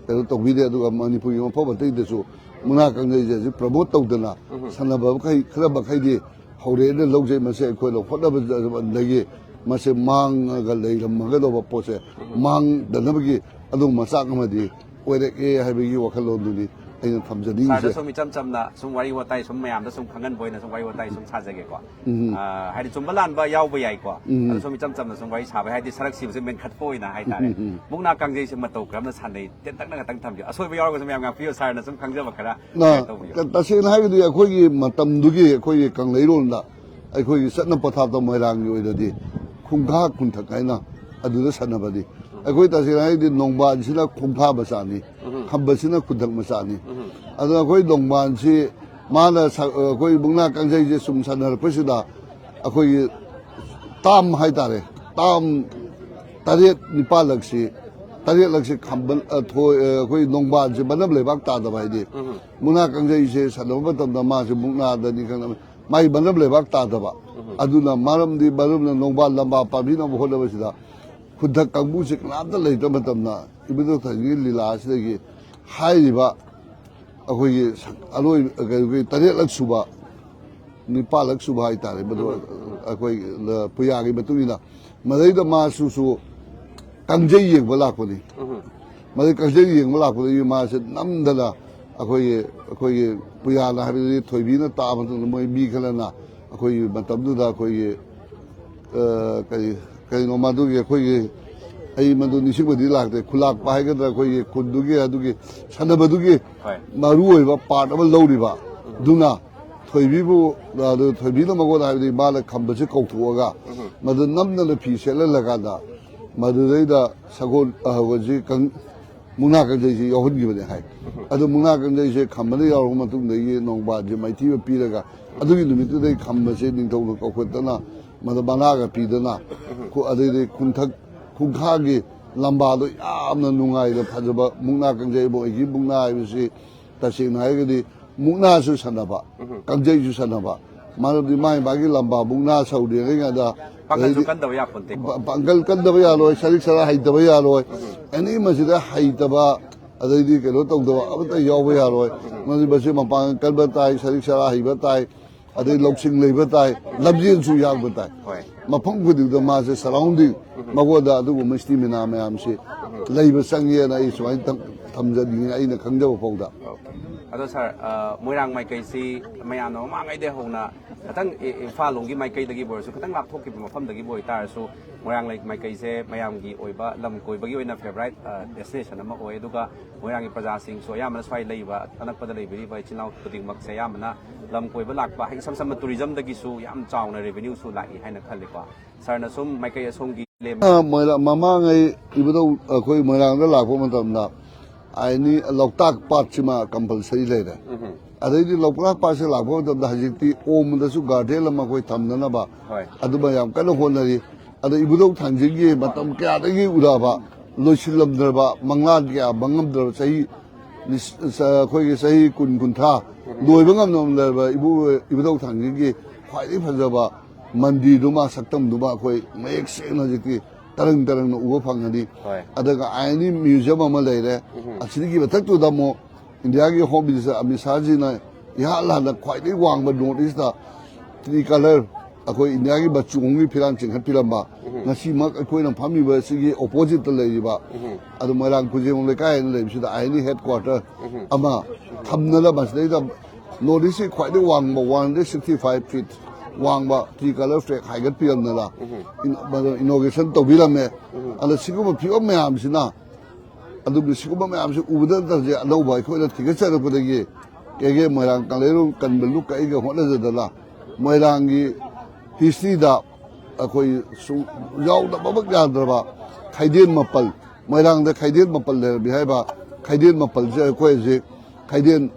ꯀꯩꯅꯣ ꯇꯧꯕꯤꯔꯦ꯫ ꯑꯗꯨꯒ ꯃꯅꯤꯄꯨꯔꯒꯤ ꯃꯐꯝ ꯑꯇꯩꯗꯁꯨ ꯃꯨꯛꯅꯥ ꯀꯥꯡꯖꯩꯁꯦ ꯍꯧꯖꯤꯛ ꯄ꯭ꯔꯃꯣꯠ ꯇꯧꯗꯅ ꯁꯥꯟꯅꯕ ꯃꯈꯩ, ꯈꯔ ꯃꯈꯩꯗꯤ ꯍꯧꯔꯛꯑꯦꯅ ꯂꯧꯖꯩ꯫ ꯃꯁꯤ ꯑꯩꯈꯣꯏꯅ ꯍꯣꯠꯅꯕꯗꯒꯤ ꯃꯁꯤ ꯃꯥꯡꯉꯒ ꯂꯩꯔꯝꯃꯒꯗꯧꯕ ꯄꯣꯠꯁꯦ ꯃꯥꯡꯗꯅꯕꯒꯤ ꯑꯗꯨꯒꯨꯝꯕ ꯃꯆꯥꯛ ꯑꯃꯗꯤ ꯑꯣꯏꯔꯛꯑꯦ ꯍꯥꯏꯕꯒꯤ ꯋꯥꯈꯜꯂꯣꯟꯗꯨꯅꯤ ꯑꯩꯅ ꯁꯥꯔꯗ ꯊꯝꯖꯅꯤꯡꯉꯤꯁꯦ꯫ ꯁꯨꯝ ꯏꯆꯝ ꯆꯝꯅ ꯁꯨꯝ ꯋꯥꯔꯤ ꯋꯥꯇꯥꯏ ꯁꯨꯝ ꯃꯌꯥꯝꯗ ꯁꯨꯝ ꯈꯪꯍꯟꯕ ꯑꯣꯏꯅ ꯁꯨꯝ ꯋꯥꯔꯤ ꯋꯥꯇꯥꯏ ꯁꯨꯝ ꯁꯥꯖꯒꯦꯀꯣ꯫ ꯎꯝ꯫ ꯑ, ꯍꯥꯏꯗꯤ ꯆꯨꯝꯕ ꯂꯥꯟꯕ ꯌꯥꯎꯕ ꯌꯥꯏꯀꯣ꯫ ꯎꯝ꯫ ꯑꯗꯣ ꯁꯨꯝ ꯏꯆꯝ ꯆꯝꯅ ꯁꯨꯝ ꯋꯥꯔꯤ ꯁꯥꯕ, ꯍꯥꯏꯗꯤ ꯁꯔꯛ ꯁꯤꯕꯁꯦ ꯃꯦꯟꯈꯠꯄ ꯑꯣꯏꯅ ꯍꯥꯏꯇꯥꯔꯦ꯫ ꯎꯝ, ꯎꯝ꯫ ꯃꯨꯛꯅꯥ ꯀꯥꯡꯖꯩꯁꯦ ꯃꯇꯧ ꯀꯔꯝꯅ ꯁꯥꯟꯅꯩ? ꯇꯦꯟꯇꯛꯅ ꯈꯇꯪ ꯊꯝꯕꯤꯌꯨ꯫ ꯑꯁꯣꯏꯕ ꯌꯥꯎꯔꯒꯁꯨ ꯃꯌꯥꯝ ꯉꯥꯛꯄꯤꯌꯨ, ꯁꯥꯔꯅ ꯁꯨꯝ ꯈꯪꯖꯕ ꯈꯔ ꯅ, ꯁꯤꯌꯔ ꯇꯧꯕꯤꯌꯨ꯫ ꯇ-, ꯇꯁꯦꯡꯅ ꯍꯥꯏꯔꯒꯗꯤ ꯑꯩꯈꯣꯏꯒꯤ ꯃꯇꯝꯗꯨꯒꯤ ꯑꯩꯈꯣꯏꯒꯤ ꯀꯪꯂꯩꯔꯣꯟꯗ ꯑꯩꯈꯣꯏꯒꯤ ꯆꯠꯅ ꯄꯊꯥꯞꯇ ꯃꯣꯏꯔꯥꯡꯒꯤ ꯑꯣꯏꯅꯗꯤ ꯈꯨꯡꯒꯥ ꯈꯨꯟꯊꯛ ꯍꯥꯏꯅ ꯑꯗꯨꯗ ꯁꯥꯟꯅꯕꯅꯤ꯫ ꯑꯩꯈꯣꯏ ꯇꯁꯦꯡꯅ ꯍꯥꯏꯔꯒꯗꯤ ꯅꯣꯡꯕꯥꯟꯁꯤꯅ ꯈꯣꯡꯈꯥ ꯃꯆꯥꯅꯤ, ꯎꯝ꯫ ꯈꯝꯕꯁꯤꯅ ꯈꯨꯟꯊꯛ ꯃꯆꯥꯅꯤ꯫ ꯎꯝ꯫ ꯑꯗꯨꯅ ꯑꯩꯈꯣꯏ ꯅꯣꯡꯕꯥꯟꯁꯤ ꯃꯥꯅ ꯁ-, ꯑꯩꯈꯣꯏ ꯃꯨꯛꯅꯥ ꯀꯥꯡꯖꯩꯁꯦ ꯁꯨꯝ ꯁꯥꯟꯅꯔꯛꯄꯁꯤꯗ ꯑꯩꯈꯣꯏꯒꯤ ꯇꯥꯝ ꯍꯥꯏꯇꯥꯔꯦ, ꯇꯥꯝ ꯇꯔꯦꯠ ꯅꯤꯄꯥꯜꯂꯛꯁꯤ ꯇꯔꯦꯠꯂꯛꯁꯦ ꯈꯝꯕ ꯑ, ꯊꯣꯏ ꯑ, ꯑꯩꯈꯣꯏ ꯅꯣꯡꯕꯥꯜꯁꯦ ꯃꯅꯞ ꯂꯩꯕꯥꯛ ꯇꯥꯗꯕ ꯍꯥꯏꯗꯤ, ꯃꯨꯛꯅꯥ ꯀꯥꯡꯖꯩꯁꯦ ꯁꯥꯟꯅꯕ ꯃꯇꯝꯗ ꯃꯥꯁꯦ ꯃꯨꯛꯅꯥꯗꯅꯤ ꯈꯪꯗꯕ, ꯃꯥꯒꯤ ꯃꯅꯞ ꯂꯩꯕꯥꯛ ꯇꯥꯗꯕ꯫ ꯑꯗꯨꯅ ꯃꯔꯝꯗꯤ ꯃꯔꯨꯞꯅ ꯅꯣꯡꯕꯥꯜ ꯂꯝꯕꯥ ꯄꯥꯝꯕꯤꯅꯕ ꯍꯣꯠꯅꯕꯁꯤꯗ ꯈꯨꯟꯊꯛ ꯀꯥꯡꯕꯨꯁꯦ ꯀꯅꯥꯝꯇ ꯂꯩꯇꯕ ꯃꯇꯝꯗ ꯏꯕꯨꯙꯧ ꯊꯥꯡꯖꯒꯤ ꯂꯤꯂꯥ ꯑꯁꯤꯗꯒꯤ ꯍꯥꯏꯔꯤꯕ ꯑꯩꯈꯣꯏꯒꯤ ꯁꯛ-, ꯑꯔꯣꯏ-, ꯀꯩꯅꯣꯒꯤ ꯇꯔꯦꯠꯂꯛ ꯁꯨꯕ, ꯅꯤꯄꯥꯜꯂꯛ ꯁꯨꯕ ꯍꯥꯏꯇꯥꯔꯦ, ꯃꯗꯨ ꯑꯩꯈꯣꯏ ꯄꯨꯌꯥꯒꯤ ꯃꯇꯨꯡ ꯏꯟꯅ ꯃꯗꯩꯗ ꯃꯥꯁꯨꯁꯨ ꯀꯥꯡꯖꯩ ꯌꯦꯡꯕ ꯂꯥꯛꯄꯅꯤ꯫ ꯃꯗꯩ ꯀꯥꯡꯖꯩ ꯌꯦꯡꯕ ꯂꯥꯛꯄꯗꯒꯤ ꯃꯥꯁꯦ ꯅꯝꯗꯅ ꯑꯩꯈꯣꯏꯒꯤ, ꯑꯩꯈꯣꯏꯒꯤ ꯄꯨꯌꯥꯅ ꯍꯥꯏꯕꯗꯤ ꯊꯣꯏꯕꯤꯅ ꯇꯥꯛꯑ ꯃꯇꯨꯡꯗ ꯃꯣꯏ ꯃꯤ ꯈꯔꯅ ꯑꯩꯈꯣꯏꯒꯤ ꯃꯇꯝꯗꯨꯗ ꯑꯩꯈꯣꯏꯒꯤ ꯑ, ꯀꯔꯤ, ꯀꯔꯤꯅꯣ ꯃꯗꯨꯒꯤ ꯑꯩꯈꯣꯏꯒꯤ, ꯑꯩ ꯃꯗꯨ ꯅꯤꯡꯁꯤꯡꯕꯗꯤ ꯂꯥꯛꯇ꯭ꯔꯦ, ꯈꯨꯂꯥꯛꯄ ꯍꯥꯏꯒꯗ꯭ꯔꯥ, ꯑꯩꯈꯣꯏꯒꯤ ꯈꯨꯟꯗꯨꯒꯤ ꯑꯗꯨꯒꯤ ꯁꯥꯟꯅꯕꯗꯨꯒꯤ ꯍꯣꯏ꯫ ꯃꯔꯨ ꯑꯣꯏꯕ ꯄꯥꯔꯠ ꯑꯃ ꯂꯧꯔꯤꯕ ꯑꯗꯨꯅ ꯊꯣꯏꯕꯤꯕꯨ, ꯑꯗꯨ ꯊꯣꯏꯕꯤꯅ ꯃꯉꯣꯟꯗ ꯍꯥꯏꯕꯗꯤ ꯃꯥꯅ ꯈꯝꯕꯁꯦ ꯀꯧꯊꯣꯛꯑꯒ ꯃꯗꯨ ꯅꯝꯗꯅ ꯐꯤ ꯁꯦꯠꯍꯜꯂꯀꯥꯟꯗ ꯃꯗꯨꯗꯩꯗ ꯁꯒꯣꯜ, ꯑ, ꯍꯧꯖꯤꯛ ꯀꯪ-, ꯃꯨꯛꯅꯥ ꯀꯥꯡꯖꯩꯁꯤ ꯌꯥꯎꯍꯟꯈꯤꯕꯅꯤ ꯍꯥꯏ꯫ ꯑꯗꯨ ꯃꯨꯛꯅꯥ ꯀꯥꯡꯖꯩꯁꯦ ꯈꯝꯕꯅ ꯌꯥꯎꯔꯕ ꯃꯇꯨꯡꯗꯒꯤ ꯅꯣꯡꯕꯥꯜꯁꯦ ꯃꯥꯏꯊꯤꯕ ꯄꯤꯔꯒ ꯑꯗꯨꯒꯤ ꯅꯨꯃꯤꯠꯇꯨꯗꯩ ꯈꯝꯕꯁꯦ ꯅꯤꯡꯊꯧꯅ ꯀꯧꯈꯠꯇꯅ ꯃꯗ ꯃꯅꯥꯒ ꯄꯤꯗꯅ ꯈꯨ-, ꯑꯗꯩꯗꯤ ꯈꯨꯟꯊꯛ ꯈꯨꯟꯈꯥꯒꯤ ꯂꯝꯕꯥꯗꯣ ꯌꯥꯝꯅ ꯅꯨꯡꯉꯥꯏꯅ ꯐꯖꯕ ꯃꯨꯛꯅꯥ ꯀꯥꯡꯖꯩ ꯃꯣꯏꯒꯤ ꯃꯨꯛꯅꯥ ꯍꯥꯏꯕꯁꯤ ꯇꯁꯦꯡꯅ ꯍꯥꯏꯔꯒꯗꯤ ꯃꯨꯛꯅꯥꯁꯨ ꯁꯥꯟꯅꯕ, ꯀꯥꯡꯖꯩꯁꯨ ꯁꯥꯟꯅꯕ, ꯃꯔꯝꯗꯤ ꯃꯥꯒꯤ ꯃꯥꯒꯤ ꯂꯝꯕꯥ ꯃꯨꯛꯅꯥ ꯁꯧꯔꯤꯉꯩꯗ ꯄꯥꯡꯒꯜꯁꯨ ꯑꯗꯩꯗꯤ ꯀꯟꯗꯕ ꯌꯥꯄꯣꯟꯇꯦꯀꯣ꯫ ꯄ-, ꯄꯥꯡꯒꯜ ꯀꯟꯗꯕ ꯌꯥꯔꯣꯏ, ꯁꯔꯤꯛ ꯁꯔꯥ ꯍꯩꯇꯕ ꯌꯥꯔꯣꯏ, ꯑꯦꯅꯤ ꯃꯁꯤꯗ ꯍꯩꯇꯕ ꯑꯗꯩꯗꯤ ꯀꯩꯅꯣ ꯇꯧꯗꯕ ꯑꯃꯠꯇ ꯌꯥꯎꯕ ꯌꯥꯔꯣꯏ꯫ ꯃꯁꯤ, ꯃꯁꯤ ꯃꯄꯥꯡꯒꯜ ꯀꯟꯕ ꯇꯥꯏ, ꯁꯔꯤꯛ ꯁꯔꯥ ꯍꯩꯕ ꯇꯥꯏ, ꯑꯗꯩ ꯂꯧꯁꯤꯡ ꯂꯩꯕ ꯇꯥꯏ, ꯂꯝꯖꯦꯜꯁꯨ ꯌꯥꯡꯕ ꯇꯥꯏ꯫ ꯍꯣꯏ꯫ ꯃꯐꯝ ꯈꯨꯗꯤꯡꯗ ꯃꯥꯁꯦ ꯁꯔꯥꯎꯟꯗꯤꯡ ꯃꯉꯣꯟꯗ ꯑꯗꯨꯒꯨꯝꯕ ꯁ꯭ꯇꯤꯃꯤꯅꯥ ꯃꯌꯥꯝꯁꯤ ꯂꯩꯕ ꯆꯪꯉꯦꯅ ꯑꯩ ꯁꯨꯃꯥꯏꯅ ꯊꯝ-, ꯊꯝꯖꯅꯤꯡꯉꯤ ꯑꯩꯅ ꯈꯪꯖꯕ ꯐꯥꯎꯗ꯫ ꯑꯣꯀꯦ꯫ ꯑꯗꯣ ꯁꯥꯔ, ꯑ, ꯃꯣꯏꯔꯥꯡ ꯃꯥꯏꯀꯩꯁꯤ ꯃꯌꯥꯝꯅ ꯃꯃꯥꯡꯉꯩꯗꯩ ꯍꯧꯅ ꯈꯤꯇꯪ ꯏ-, ꯏꯝꯐꯥꯜ ꯂꯣꯝꯒꯤ ꯃꯥꯏꯀꯩꯗꯒꯤꯕꯨ ꯑꯣꯏꯔꯁꯨ, ꯈꯤꯇꯪ ꯂꯥꯞꯊꯣꯛꯈꯤꯕ ꯃꯐꯝꯗꯒꯤꯕꯨ ꯑꯣꯏꯇꯥꯔꯁꯨ, ꯃꯣꯏꯔꯥꯡ ꯂꯩ-, ꯃꯥꯏꯀꯩꯁꯦ ꯃꯌꯥꯝꯒꯤ ꯑꯣꯏꯕ ꯂꯝ ꯀꯣꯏꯕꯒꯤ ꯑꯣꯏꯅ ꯐꯦꯚꯣꯔꯥꯏꯠ, ꯑ, ꯗꯦꯁꯇꯤꯅꯦꯁꯟ ꯑꯃ ꯑꯣꯏ꯫ ꯑꯗꯨꯒ ꯃꯣꯏꯔꯥꯡꯒꯤ ꯄ꯭ꯔꯖꯥꯁꯤꯡꯁꯨ ꯑꯌꯥꯝꯕꯅ ꯁ꯭ꯋꯥꯏ ꯂꯩꯕ, ꯑꯅꯛꯄꯗ ꯂꯩꯕꯤꯔꯤꯕ ꯏꯆꯤꯜ ꯏꯅꯥꯎ ꯈꯨꯗꯤꯡꯃꯛꯁꯦ ꯑꯌꯥꯝꯕꯅ ꯂꯝ ꯀꯣꯏꯕ ꯂꯥꯛꯄ, ꯍꯥꯏ, ꯏꯁꯝ ꯁꯝꯅ ꯇꯨꯔꯤꯖꯝꯗꯒꯤꯁꯨ ꯌꯥꯝ ꯆꯥꯎꯅ ꯔꯦꯚꯤꯅ꯭ꯌꯨꯁꯨ ꯂꯥꯛꯏ ꯍꯥꯏꯅ ꯈꯜꯂꯤꯀꯣ꯫ ꯁꯥꯔꯅ ꯁꯨꯝ ꯃꯥꯏꯀꯩ ꯑꯁꯣꯝꯒꯤ ꯂꯦꯝ- ꯑ, ꯃꯣꯏꯔꯥꯡ, ꯃꯃꯥꯡꯉꯩ ꯏꯕꯨꯙꯧ ꯑꯩꯈꯣꯏ ꯃꯣꯏꯔꯥꯡꯗ ꯂꯥꯛꯄ ꯃꯇꯝꯗ ꯑꯥꯏꯅꯤ ꯂꯣꯛꯇꯥꯛ ꯄꯥꯠꯁꯤꯃ ꯀꯝꯄꯜꯁꯔꯤ ꯂꯩꯔꯦ꯫ ꯑꯗꯩꯗꯤ ꯂꯣꯛꯇꯥꯛ ꯄꯥꯠꯁꯦ ꯂꯥꯛꯄ ꯃꯇꯝꯗ ꯍꯧꯖꯤꯛꯇꯤ ꯑꯣꯝꯗꯁꯨ ꯒꯥꯔꯗꯦꯟ ꯑꯃ ꯑꯩꯈꯣꯏ ꯊꯝꯅꯅꯕ ꯍꯣꯏ꯫ ꯑꯗꯨꯃ ꯌꯥꯝ ꯀꯟꯅ ꯍꯣꯠꯅꯔꯤ꯫ ꯑꯗ ꯏꯕꯨꯙꯧ ꯊꯥꯡꯖꯤꯡꯒꯤ ꯃꯇꯝ ꯀꯌꯥꯗꯒꯤ ꯎꯔꯛꯑꯕ ꯂꯣꯏꯁꯤꯜꯂꯝꯗ꯭ꯔꯕ, ꯃꯪꯂꯥꯟ ꯀꯌꯥ ꯃꯪꯉꯝꯗ꯭ꯔꯕ, ꯆꯍꯤ ꯂꯤꯁ-, ꯑꯩꯈꯣꯏꯒꯤ ꯆꯍꯤ ꯀꯨꯟ, ꯀꯨꯟꯊ꯭ꯔꯥ ꯂꯣꯏꯕ ꯉꯝꯂꯝꯗ꯭ꯔꯕ ꯏꯕꯨ-, ꯏꯕꯨꯙꯧ ꯊꯥꯡꯖꯤꯡꯒꯤ ꯈ꯭ꯋꯥꯏꯗꯒꯤ ꯐꯖꯕ ꯃꯟꯗꯤꯔꯗꯨꯃ, ꯁꯛꯇꯝꯗꯨꯃ ꯑꯩꯈꯣꯏ ꯃꯌꯦꯛ ꯁꯦꯡꯅ ꯍꯧꯖꯤꯛꯇꯤ ꯇꯔꯪ ꯇꯔꯪꯅ ꯎꯕ ꯐꯪꯒꯅꯤ꯫ ꯍꯣꯏ꯫ ꯑꯗꯨꯒ ꯑꯥꯏ ꯑꯦꯟ ꯏ ꯃ꯭ꯌꯨꯖꯤꯌꯝ ꯑꯃ ꯂꯩꯔꯦ꯫ ꯑꯁꯤꯒꯤ ꯃꯊꯛꯇꯨꯗ ꯑꯃꯨꯛ ꯏꯟꯗꯤꯌꯥꯒꯤ ꯍꯣꯝ ꯃꯤꯅꯤꯁꯇꯔ ꯑꯃꯤꯠ ꯁꯥꯍꯖꯤꯅ ꯏꯍꯥꯟ ꯍꯥꯟꯅ ꯈ꯭ꯋꯥꯏꯗꯒꯤ ꯋꯥꯡꯕ ꯅꯣꯔꯠ ꯏꯁꯇ ꯇ꯭ꯔꯤ ꯀꯂꯔ, ꯑꯩꯈꯣꯏ ꯏꯟꯗꯤꯌꯥꯒꯤ ꯃꯆꯨ ꯑꯍꯨꯝꯒꯤ ꯐꯤꯔꯥꯜ ꯆꯤꯡꯈꯠꯄꯤꯔꯝꯕ, ꯉꯁꯤꯃꯛ ꯑꯩꯈꯣꯏꯅ ꯐꯝꯃꯤꯕ ꯑꯁꯤꯒꯤ ꯑꯣꯄꯣꯖꯤꯠꯇ ꯂꯩꯔꯤꯕ, ꯑꯗꯨ ꯃꯣꯏꯔꯥꯡ ꯈꯨꯖꯦꯡ ꯂꯩꯀꯥꯏ ꯍꯥꯏꯅ ꯂꯩꯕꯁꯤꯗ I N A headquarter ꯑꯃ ꯊꯝꯅꯅꯕ, ꯃꯁꯤꯗꯩꯗ ꯅꯣꯔꯠ ꯏꯁꯀꯤ ꯈ꯭ꯋꯥꯏꯗꯒꯤ ꯋꯥꯡꯕ one hundred sixty five feet ꯋꯥꯡꯕ ꯇ꯭ꯔꯤ ꯀꯂꯔ ꯐ꯭ꯂꯦꯛ ꯍꯥꯏꯒꯠꯄꯤꯔꯝꯗꯅ ꯏꯟ-, ꯃꯗꯨ ꯏꯅꯣꯒ꯭ꯔꯦꯁꯟ ꯇꯧꯕꯤꯔꯝꯃꯦ꯫ ꯑꯗ ꯁꯤꯒꯨꯝꯕ ꯐꯤꯕꯝ ꯃꯌꯥꯝꯁꯤꯅ, ꯑꯗꯨꯕꯨ ꯁꯤꯒꯨꯝꯕ ꯃꯌꯥꯝꯁꯤ ꯎꯕꯗ ꯅꯠꯇꯅ ꯑꯅꯧꯕ ꯑꯩꯈꯣꯏꯅ ꯊꯤꯒꯠꯆꯔꯛꯄꯗꯒꯤ ꯀꯦꯒꯦ ꯃꯣꯏꯔꯥꯡ ꯀꯪꯂꯩꯔꯣꯜ ꯀꯟꯕ ꯂꯨꯞꯀ ꯑꯩꯒ ꯍꯣꯠꯅꯖꯗꯅ ꯃꯣꯏꯔꯥꯡꯒꯤ ꯍꯤꯁꯇ꯭ꯔꯤꯗ ꯑꯩꯈꯣꯏ ꯁꯨ-, ꯌꯥꯎꯗꯕꯃꯛ ꯌꯥꯗ꯭ꯔꯕ ꯈꯩꯗꯦꯟ ꯃꯥꯄꯜ, ꯃꯣꯏꯔꯥꯡꯗ ꯈꯩꯗꯦꯟ ꯃꯥꯄꯜ ꯂꯩꯔꯝꯃꯤ ꯍꯥꯏꯕ ꯈꯩꯗꯦꯟ ꯃꯥꯄꯜꯁꯦ ꯑꯩꯈꯣꯏ ꯍꯧꯖꯤꯛ ꯈꯩꯗꯦꯟ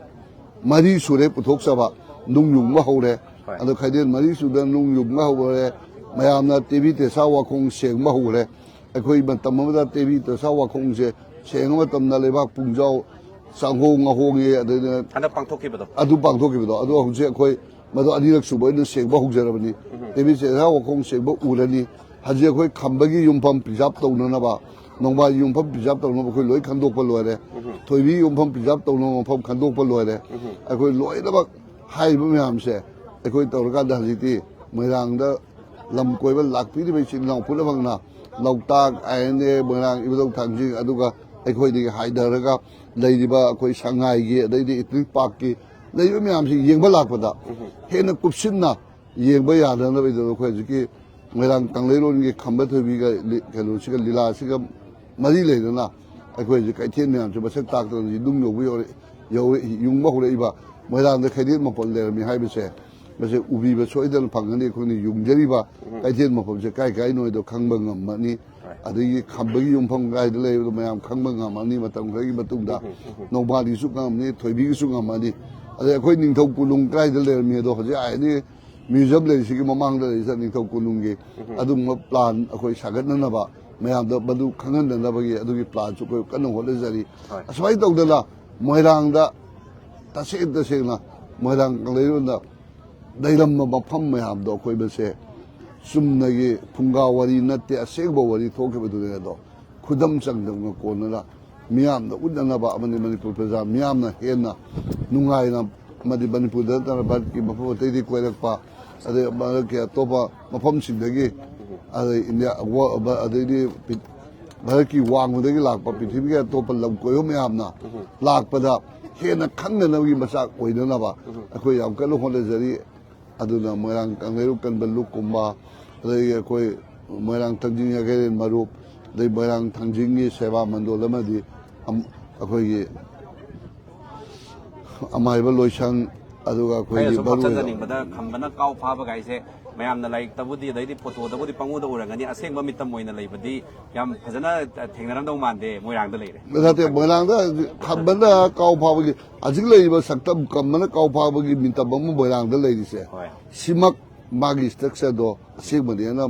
ꯃꯔꯤ ꯁꯨꯔꯦ ꯄꯨꯊꯣꯛꯆꯕ, ꯅꯨꯡ ꯌꯨꯡꯕ ꯍꯧꯔꯦ꯫ ꯍꯣꯏ꯫ ꯑꯗꯣ ꯈꯩꯗꯦꯟ ꯃꯔꯤ ꯁꯨꯗ ꯅꯨꯡ ꯌꯨꯡꯕ ꯍꯧꯔꯦ꯫ ꯃꯌꯥꯝꯅ ꯇꯦꯕꯤ ꯇꯦꯁꯥ ꯋꯥꯈꯣꯡ ꯁꯦꯡꯕ ꯍꯧꯔꯦ꯫ ꯑꯩꯈꯣꯏ ꯃꯇꯝ ꯑꯃꯗ ꯇꯦꯕꯤ ꯇꯦꯁꯥ ꯋꯥꯈꯣꯡꯁꯦ ꯁꯦꯡꯕ ꯃꯇꯝꯗ ꯂꯩꯕꯥꯛ ꯄꯨꯡꯖꯥꯎ ꯆꯥꯡꯍꯣꯡ ꯉꯥꯍꯣꯡꯉꯦ, ꯑꯗꯩꯗ ꯍꯟꯗꯛ ꯄꯥꯡꯊꯣꯛꯈꯤꯕꯗꯣ꯫ ꯑꯗꯨ ꯄꯥꯡꯊꯣꯛꯈꯤꯕꯗꯣ꯫ ꯑꯗꯣ ꯍꯧꯖꯤꯛ ꯑꯩꯈꯣꯏ ꯃꯗꯨ ꯑꯅꯤꯔꯛ ꯁꯨꯕ ꯑꯣꯏꯅ ꯁꯦꯡꯕ ꯍꯧꯖꯔꯕꯅꯤ꯫ ꯇꯦꯕꯤ ꯆꯦꯁꯥ ꯋꯥꯈꯣꯡ ꯁꯦꯡꯕ ꯎꯔꯅꯤ꯫ ꯍꯧꯖꯤꯛ ꯑꯩꯈꯣꯏ ꯈꯝꯕꯒꯤ ꯌꯨꯝꯐꯝ ꯄ꯭ꯔꯤꯖꯥꯕ ꯇꯧꯅꯅꯕ, ꯅꯣꯡꯕꯥꯏ ꯌꯨꯝꯐꯝ ꯄ꯭ꯔꯤꯖꯥꯕ ꯇꯧꯅꯕ ꯑꯩꯈꯣꯏ ꯂꯣꯏ ꯈꯟꯗꯣꯛꯄ ꯂꯣꯏꯔꯦ꯫ ꯊꯣꯏꯕꯤ ꯌꯨꯝꯐꯝ ꯄ꯭ꯔꯤꯖꯥꯕ ꯇꯧꯅꯕ ꯃꯐꯝ ꯈꯟꯗꯣꯛꯄ ꯂꯣꯏꯔꯦ꯫ ꯑꯩꯈꯣꯏ ꯂꯣꯏꯅꯃꯛ ꯍꯥꯏꯔꯤꯕ ꯃꯌꯥꯝꯁꯦ ꯑꯩꯈꯣꯏ ꯇꯧꯔꯀꯥꯟꯗ ꯍꯧꯖꯤꯛꯇꯤ ꯃꯣꯏꯔꯥꯡꯗ ꯂꯝ ꯀꯣꯏꯕ ꯂꯥꯛꯄꯤꯔꯤꯕ ꯏꯆꯤꯜ ꯏꯅꯥꯎ ꯄꯨꯝꯅꯃꯛꯅ ꯂꯣꯛꯇꯥꯛ, ꯑꯥꯏ ꯑꯦꯟ ꯑꯦ, ꯃꯣꯏꯔꯥꯡ ꯏꯕꯨꯙꯧ ꯊꯥꯡꯖꯤꯡ, ꯑꯗꯨꯒ ꯑꯩꯈꯣꯏꯗꯒꯤ ꯍꯥꯏꯊꯔꯒ ꯂꯩꯔꯤꯕ ꯑꯩꯈꯣꯏ ꯁꯉꯥꯏꯒꯤ, ꯑꯗꯩꯗꯤ ꯏꯊꯅꯤꯛ ꯄꯥꯔꯛꯀꯤ ꯂꯩꯔꯤꯕ ꯃꯌꯥꯝꯁꯤ ꯌꯦꯡꯕ ꯂꯥꯛꯄꯗ ꯍꯦꯟꯅ ꯀꯨꯞꯁꯤꯟꯅ ꯌꯦꯡꯕ ꯌꯥꯅꯅꯕꯒꯤꯗꯃꯛ ꯑꯩꯈꯣꯏ ꯍꯧꯖꯤꯛꯀꯤ ꯃꯣꯏꯔꯥꯡ ꯀꯪꯂꯩꯔꯣꯟꯒꯤ ꯈꯝꯕ ꯊꯣꯏꯕꯤꯒ ꯂꯤ-, ꯀꯩꯅꯣꯁꯤꯒ, ꯂꯤꯂꯥꯁꯤꯒ ꯃꯔꯤ ꯂꯩꯅꯅ ꯑꯩꯈꯣꯏ ꯍꯧꯖꯤꯛ ꯀꯩꯊꯦꯜ ꯃꯌꯥꯝꯁꯦ ꯃꯁꯛ ꯇꯥꯛꯇꯅ ꯍꯧꯖꯤꯛ ꯅꯨꯡ ꯌꯧꯕ ꯌꯧꯔꯦ-, ꯌꯧꯔꯦ-, ꯌꯨꯡꯕ ꯍꯧꯔꯛꯏꯕ, ꯃꯣꯏꯔꯥꯡꯗ ꯈꯩꯗꯦꯟ ꯃꯥꯄꯜ ꯂꯩꯔꯝꯃꯤ ꯍꯥꯏꯕꯁꯦ, ꯃꯁꯤ ꯎꯕꯤꯕ ꯁꯣꯏꯗꯅ ꯐꯪꯒꯅꯤ꯫ ꯑꯩꯈꯣꯏꯅ ꯌꯨꯡꯖꯔꯤꯕ ꯀꯩꯊꯦꯜ ꯃꯐꯝꯁꯦ ꯀꯥꯏ ꯀꯥꯏꯅꯣ ꯍꯥꯏꯗꯣ ꯈꯪꯕ ꯉꯝꯃꯅꯤ꯫ ꯑꯗꯒꯤ ꯈꯝꯕꯒꯤ ꯌꯨꯝꯐꯝ ꯀꯥꯏꯗ ꯂꯩꯕꯗꯣ ꯃꯌꯥꯝ ꯈꯪꯕ ꯉꯝꯃꯅꯤ꯫ ꯃꯇꯝ ꯈꯔꯒꯤ ꯃꯇꯨꯡꯗ ꯅꯣꯡꯕꯥꯜꯒꯤꯁꯨ ꯉꯝꯃꯅꯤ, ꯊꯣꯏꯕꯤꯒꯤꯁꯨ ꯉꯝꯃꯅꯤ꯫ ꯑꯗꯩ ꯑꯩꯈꯣꯏ ꯅꯤꯡꯊꯧ ꯀꯣꯅꯨꯡ ꯀꯥꯏꯗ ꯂꯩꯔꯝꯃꯤ ꯑꯗꯣ ꯍꯧꯖꯤꯛ ꯑꯥꯏ ꯑꯦꯟ ꯑꯦ ꯃ꯭ꯌꯨꯖꯤꯌꯝ ꯂꯩꯔꯤꯁꯤꯒꯤ ꯃꯃꯥꯡꯗ ꯂꯩꯔꯤꯁꯦ ꯅꯤꯡꯊꯧ ꯀꯣꯅꯨꯡꯒꯤ ꯑꯗꯨꯒꯨꯝꯕ ꯄ꯭ꯂꯥꯟ ꯑꯩꯈꯣꯏ ꯁꯥꯒꯠꯅꯅꯕ ꯃꯌꯥꯝꯗ ꯃꯗꯨ ꯈꯪꯍꯟꯅꯅꯕꯒꯤ ꯑꯗꯨꯒꯤ ꯄ꯭ꯂꯥꯟꯁꯨ ꯑꯩꯈꯣꯏ ꯀꯟꯅ ꯍꯣꯠꯅꯖꯔꯤ꯫ ꯍꯣꯏ꯫ ꯑꯁꯨꯃꯥꯏꯅ ꯇꯧꯗꯅ ꯃꯣꯏꯔꯥꯡꯗ ꯇꯁꯦꯡ ꯇꯁꯦꯡꯅ ꯃꯣꯏꯔꯥꯡ ꯀꯪꯂꯩꯔꯣꯟꯗ ꯂꯩꯔꯝꯕ ꯃꯐꯝ ꯃꯌꯥꯝꯗꯣ ꯑꯩꯈꯣꯏ ꯃꯁꯦ ꯆꯨꯝꯅꯒꯤ ꯐꯨꯡꯒꯥ ꯋꯥꯔꯤ ꯅꯠꯇꯦ, ꯑꯁꯦꯡꯕ ꯋꯥꯔꯤ ꯊꯣꯛꯈꯤꯕꯗꯨꯅꯦ꯫ ꯑꯗꯣ ꯈꯨꯗꯝ ꯆꯥꯡꯗꯝꯅ ꯀꯣꯟꯅꯅ ꯃꯤꯌꯥꯝꯗ ꯎꯠꯅꯅꯕ ꯑꯃꯗꯤ ꯃꯅꯤꯄꯨꯔ ꯄ꯭ꯔꯖꯥ ꯃꯤꯌꯥꯝꯅ ꯍꯦꯟꯅ ꯅꯨꯡꯉꯥꯏꯅ ꯑꯃꯗꯤ ꯃꯅꯤꯄꯨꯔꯗ ꯅꯠꯇꯅ ꯚꯥꯔꯠꯀꯤ ꯃꯐꯝ ꯑꯇꯩꯗꯒꯤ ꯀꯣꯏꯔꯛꯄ, ꯑꯗꯩ ꯃꯔꯛꯀꯤ ꯑꯇꯣꯞꯄ ꯃꯐꯝꯁꯤꯡꯗꯒꯤ, ꯑꯗꯩ ꯏꯟꯗꯤꯌꯥ, ꯋꯥ-, ꯑꯗꯩꯗꯤ ꯄꯤ-, ꯚꯥꯔꯠꯀꯤ ꯋꯥꯡꯃꯗꯒꯤ ꯂꯥꯛꯄ, ꯄ꯭ꯔꯤꯊꯤꯕꯤꯒꯤ ꯑꯇꯣꯞꯄ ꯂꯝ ꯀꯣꯏꯕ ꯃꯌꯥꯝꯅ ꯂꯥꯛꯄꯗ ꯍꯦꯟꯅ ꯈꯪꯅꯅꯕꯒꯤ ꯃꯆꯥꯛ ꯑꯣꯏꯅꯅꯕ ꯑꯩꯈꯣꯏ ꯌꯥꯝ ꯀꯟꯅ ꯍꯣꯠꯅꯖꯔꯤ꯫ ꯑꯗꯨꯅ ꯃꯣꯏꯔꯥꯡ ꯀꯪꯂꯩꯔꯣꯜ ꯀꯟꯕ ꯂꯨꯞꯀꯨꯝꯕ, ꯑꯗꯒꯤ ꯑꯩꯈꯣꯏ ꯃꯣꯏꯔꯥꯡ ꯊꯥꯡꯖꯤꯡ ꯌꯥꯒꯦꯔꯦꯟ ꯃꯔꯨꯞ, ꯑꯗꯩ ꯃꯣꯏꯔꯥꯡ ꯊꯥꯡꯖꯤꯡꯒꯤ ꯁꯦꯕꯥ ꯃꯟꯗꯣꯜ ꯑꯃꯗꯤ ꯑꯝ-, ꯑꯩꯈꯣꯏꯒꯤ ꯑꯃꯥꯏꯕ ꯂꯣꯏꯁꯪ, ꯑꯗꯨꯒ ꯑꯩꯈꯣꯏꯒꯤ ꯑꯩꯅ ꯁꯨꯝ ꯃꯔꯨ ꯑꯣꯏꯅ ꯍꯥꯞꯆꯤꯟꯖꯅꯤꯡꯕꯗ ꯈꯝꯕꯅ ꯀꯥꯎ ꯐꯥꯕ ꯀꯥꯏꯁꯦ ꯃꯌꯥꯝꯅ ꯂꯥꯏꯔꯤꯛꯇꯕꯨꯗꯤ ꯑꯗꯩꯗꯤ ꯐꯣꯇꯣꯗꯕꯨꯗꯤ ꯄꯪꯎꯗ ꯎꯔꯝꯒꯅꯤ, ꯑꯁꯦꯡꯕ ꯃꯤꯇꯝ ꯑꯣꯏꯅ ꯂꯩꯕꯗꯤ ꯌꯥꯝ ꯐꯖꯅ ꯊꯦꯡꯅꯔꯝꯗꯧ ꯃꯥꯟꯗꯦ, ꯃꯣꯏꯔꯥꯡꯗ ꯂꯩꯔꯦ꯫ ꯅꯠꯇꯦ, ꯃꯣꯏꯔꯥꯡꯗ ꯈꯝꯕꯅ ꯀꯥꯎ ꯐꯥꯕꯒꯤ, ꯍꯧꯖꯤꯛ ꯂꯩꯔꯤꯕ ꯁꯛꯇꯝ ꯈꯝꯕꯅ ꯀꯥꯎ ꯐꯥꯕꯒꯤ ꯃꯤꯇꯝ ꯑꯃ ꯃꯣꯏꯔꯥꯡꯗ ꯂꯩꯔꯤꯁꯦ꯫ ꯍꯣꯏ꯫ ꯁꯤꯃꯛ ꯃꯥꯒꯤ ꯁ꯭ꯇ꯭ꯔꯛꯆꯔꯗꯣ ꯑꯁꯦꯡꯕꯅꯦꯅ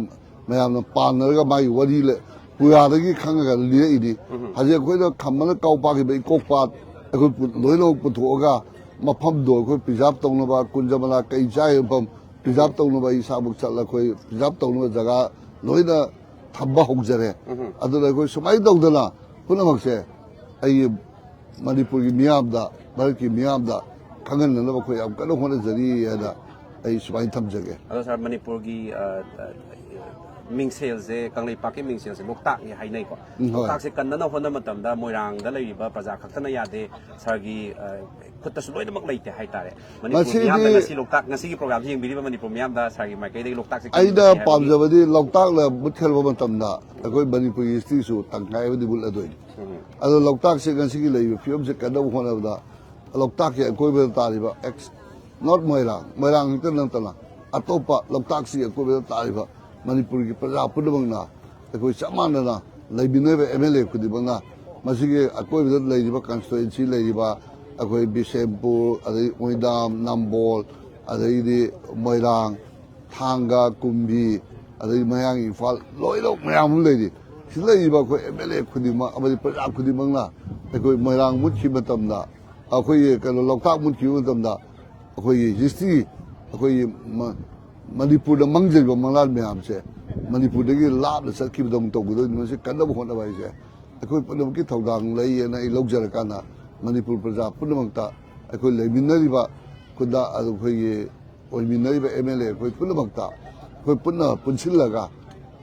ꯃꯌꯥꯝꯅ ꯄꯥꯟꯅꯔꯒ ꯃꯥꯒꯤ ꯋꯥꯔꯤ ꯂꯩ-, ꯄꯨꯌꯥꯗꯒꯤ ꯈꯪꯉꯒ ꯂꯤꯔꯛꯏꯅꯤ꯫ ꯎꯝ꯫ ꯍꯧꯖꯤꯛ ꯑꯩꯈꯣꯏꯅ ꯈꯝꯕꯅ ꯀꯥꯎ ꯐꯥꯈꯤꯕ ꯏꯀꯣꯛꯄꯥꯠ ꯑꯩꯈꯣꯏ ꯄꯨ-, ꯂꯣꯏꯅꯃꯛ ꯄꯨꯊꯣꯛꯑꯒ ꯃꯐꯝꯗꯣ ꯑꯩꯈꯣꯏ ꯄ꯭ꯔꯤꯖꯥꯕ ꯇꯧꯅꯕ, ꯀꯨꯟꯖ ꯃꯅꯥ ꯀꯩ ꯆꯥꯏ ꯃꯐꯝ ꯄ꯭ꯔꯤꯖꯥꯕ ꯇꯧꯅꯕ ꯑꯩ ꯏꯁꯥꯃꯛ ꯆꯠꯂ ꯑꯩꯈꯣꯏ ꯄ꯭ꯔꯤꯖꯥꯕ ꯇꯧꯅꯕ ꯖꯒꯥ ꯂꯣꯏꯅ ꯊꯝꯕ ꯍꯧꯖꯔꯦ꯫ ꯎꯝ꯫ ꯑꯗꯨꯅ ꯑꯩꯈꯣꯏ ꯁꯨꯃꯥꯏꯅ ꯇꯧꯗꯅ ꯄꯨꯝꯅꯃꯛꯁꯦ ꯑꯩꯒꯤ ꯃꯅꯤꯄꯨꯔꯒꯤ ꯃꯤꯌꯥꯝꯗ, ꯚꯥꯔꯠꯀꯤ ꯃꯤꯌꯥꯝꯗ ꯈꯪꯍꯟꯅꯅꯕ ꯑꯩꯈꯣꯏ ꯌꯥꯝ ꯀꯟꯅ ꯍꯣꯠꯅꯖꯔꯤ ꯍꯥꯏꯅ ꯑꯩ ꯁꯨꯃꯥꯏꯅ ꯊꯝꯖꯒꯦ꯫ ꯑꯗꯣ ꯁꯥꯔ, ꯃꯅꯤꯄꯨꯔꯒꯤ, ꯑ, ꯑ, ꯃꯤꯡꯁꯦꯜꯁꯦ, ꯀꯪꯂꯩꯄꯥꯛꯀꯤ ꯃꯤꯡꯁꯦꯜꯁꯦ ꯂꯣꯛꯇꯥꯛꯅꯤ ꯍꯥꯏꯅꯩꯀꯣ꯫ ꯎꯝ, ꯍꯣꯏ꯫ ꯂꯣꯛꯇꯥꯛꯁꯦ ꯀꯟꯅꯅ ꯍꯣꯠꯅꯕ ꯃꯇꯝꯗ ꯃꯣꯏꯔꯥꯡꯗ ꯂꯩꯔꯤꯕ ꯄ꯭ꯔꯖꯥ ꯈꯛꯇꯅ ꯌꯥꯗꯦ꯫ ꯁꯥꯔꯒꯤ, ꯑ, ꯈꯨꯠꯇꯁꯨ ꯂꯣꯏꯅꯃꯛ ꯂꯩꯇꯦ ꯍꯥꯏꯇꯥꯔꯦ꯫ ꯃꯅꯤꯄꯨꯔ ꯃꯁꯤꯗꯤ ꯃꯤꯌꯥꯝꯅ ꯉꯁꯤ ꯂꯣꯛꯇꯥꯛ, ꯉꯁꯤꯒꯤ ꯄ꯭ꯔꯣꯒ꯭ꯔꯥꯝꯁꯤ ꯌꯦꯡꯕꯤꯔꯤꯕ ꯃꯅꯤꯄꯨꯔ ꯃꯤꯌꯥꯝꯗ ꯁꯥꯔꯒꯤ ꯃꯥꯏꯀꯩꯗꯒꯤ ꯂꯣꯛꯇꯥꯛꯁꯦ ꯀꯔꯤ ꯑꯩꯅ ꯂꯩꯒꯦ ꯍꯥꯏꯕꯒꯤ ꯄꯥꯝꯖꯕꯗꯤ ꯂꯣꯛꯇꯥꯛꯅ ꯃꯨꯠꯈ꯭ꯔꯕ ꯃꯇꯝꯗ ꯑꯩꯈꯣꯏ ꯃꯅꯤꯄꯨꯔꯒꯤ ꯍꯤꯁꯇ꯭ꯔꯤꯁꯨ ꯇꯪꯈꯥꯏ ꯑꯃꯗꯤ ꯃꯨꯠꯂꯗꯣꯏꯅꯤ꯫ ꯎꯝ꯫ ꯑꯗꯣ ꯂꯣꯛꯇꯥꯛꯁꯦ ꯉꯁꯤꯒꯤ ꯂꯩꯔꯤꯕ ꯐꯤꯕꯝꯁꯦ ꯀꯟꯅꯕ ꯍꯣꯠꯅꯕꯗ ꯂꯣꯛꯇꯥꯛꯀꯤ ꯑꯀꯣꯏꯕꯗ ꯇꯥꯔꯤꯕ ꯑꯦꯛꯁ-, not ꯃꯣꯏꯔꯥꯡ, ꯃꯣꯏꯔꯥꯡ ꯈꯛꯇ ꯅꯠꯇꯅ ꯑꯇꯣꯞꯄ ꯂꯣꯛꯇꯥꯛꯁꯤꯒꯤ ꯑꯀꯣꯏꯕꯗ ꯇꯥꯔꯤꯕ ꯃꯅꯤꯄꯨꯔꯒꯤ ꯄ꯭ꯔꯖꯥ ꯄꯨꯝꯅꯃꯛꯅ ꯑꯩꯈꯣꯏ ꯆꯞ ꯃꯥꯟꯅꯅ ꯂꯩꯃꯤꯟꯅꯔꯤꯕ ꯑꯦꯝ ꯑꯦꯜ ꯑꯦ ꯈꯨꯗꯤꯡꯃꯛꯅ ꯃꯁꯤꯒꯤ ꯑꯀꯣꯏꯕꯗ ꯂꯩꯔꯤꯕ ꯀꯟꯁꯇꯤꯇ꯭ꯋꯦꯟꯁꯤ ꯂꯩꯔꯤꯕ ꯑꯩꯈꯣꯏ ꯕꯤꯁꯦꯝꯄꯨꯔ, ꯑꯗꯩ ꯑꯣꯏꯗꯥꯝ, ꯅꯝꯕꯣꯜ, ꯑꯗꯩꯗꯤ ꯃꯣꯏꯔꯥꯡ, ꯊꯥꯡꯒ, ꯀꯨꯝꯕꯤ, ꯑꯗꯩ ꯃꯌꯥꯡ ꯏꯝꯐꯥꯜ ꯂꯣꯏꯅꯃꯛ ꯃꯌꯥꯝ ꯑꯃ ꯂꯩꯔꯤ꯫ ꯁꯤꯗ ꯂꯩꯔꯤꯕ ꯑꯩꯈꯣꯏ ꯑꯦꯝ ꯑꯦꯜ ꯑꯦ ꯈꯨꯗꯤꯡꯃꯛ ꯑꯃꯗꯤ ꯄ꯭ꯔꯖꯥ ꯈꯨꯗꯤꯡꯃꯛꯅ ꯑꯩꯈꯣꯏ ꯃꯣꯏꯔꯥꯡ ꯃꯨꯠꯈꯤꯕ ꯃꯇꯝꯗ, ꯑꯩꯈꯣꯏꯒꯤ ꯀꯩꯅꯣ ꯂꯣꯛꯇꯥꯛ ꯃꯨꯠꯈꯤꯕ ꯃꯇꯝꯗ, ꯑꯩꯈꯣꯏꯒꯤ ꯍꯤꯁꯇ꯭ꯔꯤ, ꯑꯩꯈꯣꯏꯒꯤ ꯃ-, ꯃꯅꯤꯄꯨꯔꯗ ꯃꯥꯡꯖꯔꯤꯕ ꯃꯪꯂꯥꯟ ꯃꯌꯥꯝꯁꯦ ꯃꯅꯤꯄꯨꯔꯗꯒꯤ ꯂꯥꯞꯅ ꯆꯠꯈꯤꯕꯗꯧꯅ ꯇꯧꯒꯗꯣꯏꯅꯤ꯫ ꯃꯁꯤ ꯀꯟꯅꯕ ꯍꯣꯠꯅꯕ ꯍꯥꯏꯁꯦ ꯑꯩꯈꯣꯏ ꯄꯨꯝꯅꯃꯛꯀꯤ ꯊꯧꯗꯥꯡ ꯂꯩꯌꯦꯅ ꯑꯩ ꯂꯧꯖꯔꯀꯥꯟꯗ, ꯃꯅꯤꯄꯨꯔ ꯄ꯭ꯔꯖꯥ ꯄꯨꯝꯅꯃꯛꯇ, ꯑꯩꯈꯣꯏ ꯂꯩꯃꯤꯟꯅꯔꯤꯕ ꯈꯨꯟꯗꯥ-, ꯑꯩꯈꯣꯏꯒꯤ ꯑꯣꯏꯃꯤꯟꯅꯔꯤꯕ ꯑꯦꯝ ꯑꯦꯜ ꯑꯦ ꯑꯩꯈꯣꯏ ꯄꯨꯝꯅꯃꯛꯇ, ꯑꯩꯈꯣꯏ ꯄꯨꯟꯅ ꯄꯨꯟꯁꯤꯜꯂꯒ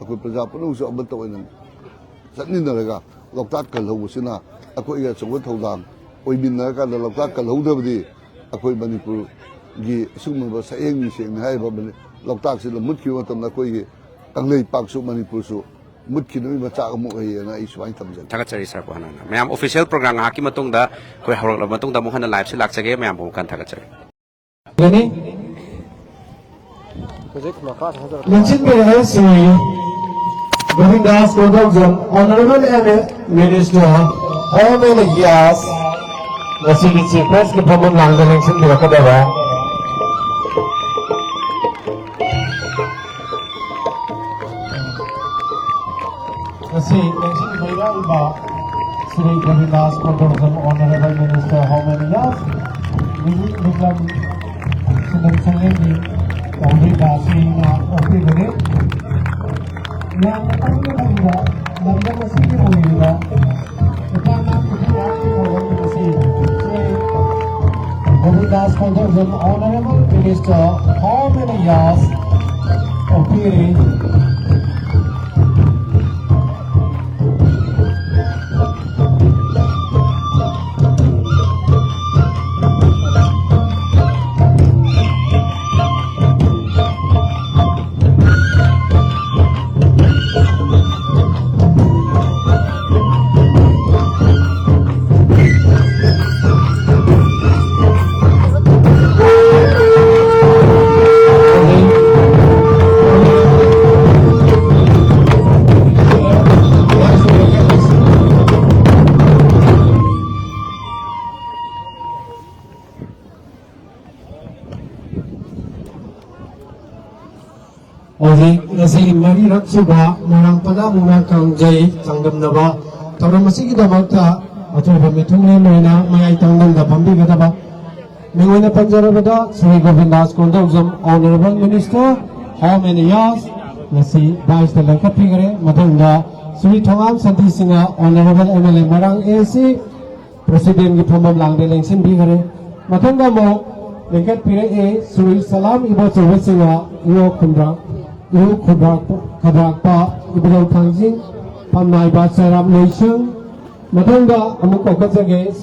ꯑꯩꯈꯣꯏ ꯄ꯭ꯔꯖꯥ ꯄꯨꯝꯅꯃꯛꯁꯨ ꯑꯃꯠꯇ ꯑꯣꯏꯅ ꯆꯠꯃꯤꯟꯅꯔꯒ ꯂꯣꯛꯇꯥꯛ ꯀꯜꯍꯧꯕꯁꯤꯅ ꯑꯩꯈꯣꯏꯒꯤ ꯑꯆꯧꯕ ꯊꯧꯗꯥꯡ ꯑꯣꯏꯃꯤꯟꯅꯔꯀꯥꯟꯗ, ꯂꯣꯛꯇꯥꯛ ꯀꯜꯍꯧꯗ꯭ꯔꯕꯗꯤ ꯑꯩꯈꯣꯏ ꯃꯅꯤꯄꯨꯔꯒꯤ ꯑꯁꯤꯒꯨꯝꯂꯕ ꯁꯛꯍꯦꯟ ꯃꯤꯁꯦꯟ ꯍꯥꯏꯔꯤꯕ ꯃꯅꯤ-, ꯂꯣꯛꯇꯥꯛꯁꯤꯗ ꯃꯨꯠꯈꯤꯕ ꯃꯇꯝꯗ ꯑꯩꯈꯣꯏꯒꯤ ꯀꯪꯂꯩꯄꯥꯛꯁꯨ, ꯃꯅꯤꯄꯨꯔꯁꯨ ꯃꯨꯠꯈꯤꯅꯕꯒꯤ ꯃꯆꯥꯛ ꯑꯃ ꯑꯣꯏꯌꯦꯅ ꯑꯩ ꯁꯨꯃꯥꯏꯅ ꯊꯝꯖꯒꯦ꯫ ꯊꯥꯒꯠꯆꯔꯤ ꯁꯥꯔ ꯄꯣꯍꯥꯅꯟꯗ꯫ ꯃꯌꯥꯝ, ꯑꯣꯐꯤꯁꯤꯌꯦꯜ ꯄ꯭ꯔꯣꯒ꯭ꯔꯥꯝ ꯉꯥꯏꯍꯥꯛꯀꯤ ꯃꯇꯨꯡꯗ, ꯑꯩꯈꯣꯏ ꯍꯧꯔꯛꯂꯕ ꯃꯇꯨꯡꯗ ꯑꯃꯨꯛ ꯍꯟꯅ ꯂꯥꯏꯚꯁꯤ ꯂꯥꯛꯆꯒꯦ꯫ ꯃꯌꯥꯝꯕꯨ ꯑꯃꯨꯛ ꯍꯟꯅ ꯊꯥꯒꯠꯆꯔꯤ꯫ ꯒꯅꯤ꯫ ꯍꯧꯖꯤꯛ ꯃꯈꯥ ꯊꯥꯖꯔꯛꯀꯦ꯫ ꯂꯦꯡꯁꯤꯟꯕꯤꯔꯛꯑꯦ Shri Govindas Konthoujam, Honorable M A Minister, Home and Affairs, ꯉꯁꯤꯒꯤ ꯆꯤꯐ ꯒꯦꯁꯀꯤ ꯐꯝꯐꯝ ꯂꯥꯡꯗ ꯂꯦꯡꯁꯤꯟꯕꯤꯔꯛꯀꯗꯕ꯫ ꯉꯁꯤ ꯂꯦꯡꯁꯤꯟꯕꯤꯔꯛꯏꯕ Shri Govindas Konthoujam, Honorable Minister, Home and Affairs, ꯃꯤꯅꯤꯠ ꯅꯤꯐꯨ ꯁꯤꯟꯗꯣꯛ ꯁꯦꯝꯖꯤꯟꯒꯤ ꯇꯧꯕꯤꯕ ꯑꯁꯤꯅ ꯑꯣꯛꯄꯤꯕꯅꯤ꯫ ꯌꯥꯝꯅ ꯇꯞꯅ ꯂꯩꯕ ꯂꯝꯗꯝ ꯑꯁꯤꯒꯤ ꯑꯣꯏꯔꯤꯕ ꯅꯨꯄꯥ ꯃꯥꯒꯤ ꯊꯧꯔꯝ ꯑꯁꯤ Shri Govindas Konthoujam, Honorable Minister, Home and Affairs, ꯑꯣꯛꯄꯤꯔꯤ꯫ ꯍꯧꯖꯤꯛ ꯉꯁꯤ ꯃꯔꯤꯔꯛ ꯁꯨꯕ ꯃꯣꯏꯔꯥꯡ ꯄꯅꯥ ꯃꯨꯛꯅꯥ ꯀꯥꯡꯖꯩ ꯆꯥꯡꯗꯝꯅꯕ ꯊꯧꯔꯝ ꯑꯁꯤꯒꯤꯗꯃꯛꯇ ꯑꯆꯧꯕ ꯃꯤꯊꯨꯡꯂꯦꯟ ꯑꯣꯏꯅ ꯃꯌꯥꯏ ꯇꯪꯗꯝꯗ ꯐꯝꯕꯤꯒꯗꯕ ꯃꯤꯡ ꯑꯣꯏꯅ ꯄꯟꯖꯔꯕꯗ Shri ꯒꯣꯕꯤꯟꯗꯥꯁ ꯀꯣꯟꯗꯧꯖꯝ, Honourable Minister, Home and Affairs, ꯉꯁꯤ ꯗꯥꯏꯁꯇ ꯂꯦꯡꯈꯠꯄꯤꯈ꯭ꯔꯦ꯫ ꯃꯊꯪꯗ Shri Thongam Shanti Singh, Honourable M L A Moirang A C, Presidentꯀꯤ ꯐꯝꯐꯝ ꯂꯥꯡꯗ ꯂꯦꯡꯁꯤꯟꯕꯤꯈ꯭ꯔꯦ꯫ ꯃꯊꯪꯗ ꯑꯃꯨꯛ ꯂꯦꯡꯈꯠꯄꯤꯔꯛꯑꯦ ꯁ꯭ꯔꯤ ꯁꯂꯥꯝ ꯏꯕꯣꯆꯧꯕ ꯁꯤꯡꯍ, ꯏꯑꯣ ꯈꯨꯟꯗ꯭ꯔꯥꯛ, ꯏꯑꯣ ꯈꯨꯟꯗ꯭ꯔꯥꯛ, ꯈꯨꯟꯗ꯭ꯔꯥꯛꯄ ꯏꯕꯨꯙꯧ ꯊꯥꯡꯖꯤꯡ, ꯐꯝꯅꯥꯏꯕ ꯆꯩꯔꯥꯝ ꯂꯣꯏꯁꯪ꯫ ꯃꯊꯪꯗ ꯑꯃꯨꯛ ꯀꯧꯈꯠꯆꯒꯦ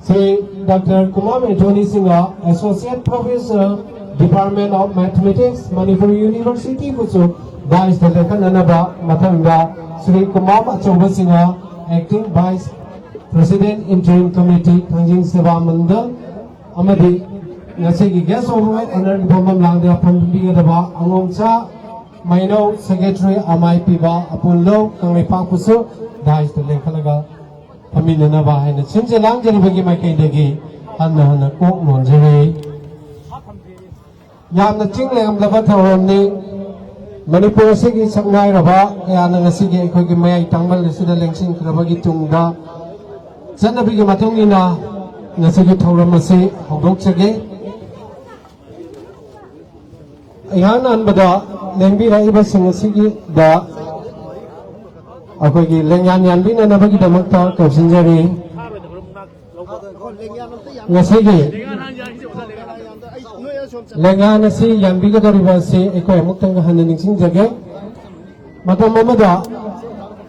Shri doctor Kumam Anthony Singh, Associate Professor, Department of Mathematics, Manipur University ꯕꯨꯁꯨ ꯗꯥꯏꯁꯇ ꯂꯦꯡꯈꯠꯅꯅꯕ꯫ ꯃꯊꯪꯗ ꯁ꯭ꯔꯤ ꯀꯨꯃꯥꯝ ꯑꯆꯧꯕ Singh, Acting Vice President, Interim Committee, ꯊꯥꯡꯖꯤꯡ ꯁꯦꯕꯥ ꯃꯟꯗꯜ, ꯑꯃꯗꯤ ꯉꯁꯤꯒꯤ Guest of Honourꯒꯤ ꯐꯝꯐꯝ ꯂꯥꯡꯗ ꯐꯝꯕꯤꯒꯗꯕ ꯑꯉꯣꯝꯆꯥ ꯃꯩꯅꯧ, Secretary ꯑꯃꯥꯏ ꯄꯤꯕ ꯑꯄꯨꯜꯂꯧ ꯀꯪꯂꯩꯄꯥꯛꯄꯨꯁꯨ ꯗꯥꯏꯁꯇ ꯂꯦꯡꯈꯠꯂꯒ ꯐꯝꯃꯤꯟꯅꯅꯕ ꯍꯥꯏꯅ ꯁꯤꯟꯖ ꯂꯥꯡꯖꯔꯤꯕꯒꯤ ꯃꯥꯏꯀꯩꯗꯒꯤ ꯍꯟꯅ ꯍꯟꯅ ꯀꯣꯛ ꯅꯣꯟꯖꯔꯤ꯫ ꯌꯥꯝꯅ ꯆꯤꯡ ꯂꯩꯔꯝꯂꯕ ꯊꯧꯔꯝꯅꯤ꯫ ꯃꯅꯤꯄꯨꯔ ꯑꯁꯤꯒꯤ ꯁꯛꯅꯥꯏꯔꯕ ꯀꯌꯥꯅ ꯉꯁꯤꯒꯤ ꯑꯩꯈꯣꯏꯒꯤ ꯃꯌꯥꯏ ꯇꯥꯡꯃꯜ ꯑꯁꯤꯗ ꯂꯦꯡꯁꯤꯟꯈ꯭ꯔꯕꯒꯤ ꯇꯨꯡꯗ ꯆꯠꯅꯕꯤꯒꯤ ꯃꯇꯨꯡ ꯏꯟꯅ ꯉꯁꯤꯒꯤ ꯊꯧꯔꯝ ꯑꯁꯤ ꯍꯧꯗꯣꯛꯆꯒꯦ꯫ ꯑꯩꯍꯥꯛꯅ ꯑꯍꯥꯟꯕꯗ ꯂꯦꯡꯕꯤꯔꯛꯏꯕꯁꯤꯡ ꯑꯁꯤꯒꯤꯗ ꯑꯩꯈꯣꯏꯒꯤ ꯂꯦꯡꯌꯥꯟ ꯌꯥꯟꯕꯤꯅꯅꯕꯒꯤꯗꯃꯛꯇ ꯀꯧꯁꯤꯟꯖꯔꯤ꯫ ꯉꯁꯤꯒꯤ ꯂꯦꯡꯌꯥꯟ ꯑꯁꯤ ꯌꯥꯟꯕꯤꯒꯗꯧꯔꯤꯕ ꯑꯁꯤ ꯑꯩꯈꯣꯏ ꯑꯃꯨꯛꯇꯪ ꯍꯟꯅ ꯅꯤꯡꯁꯤꯡꯖꯒꯦ꯫ ꯃꯇꯝ ꯑꯃꯗ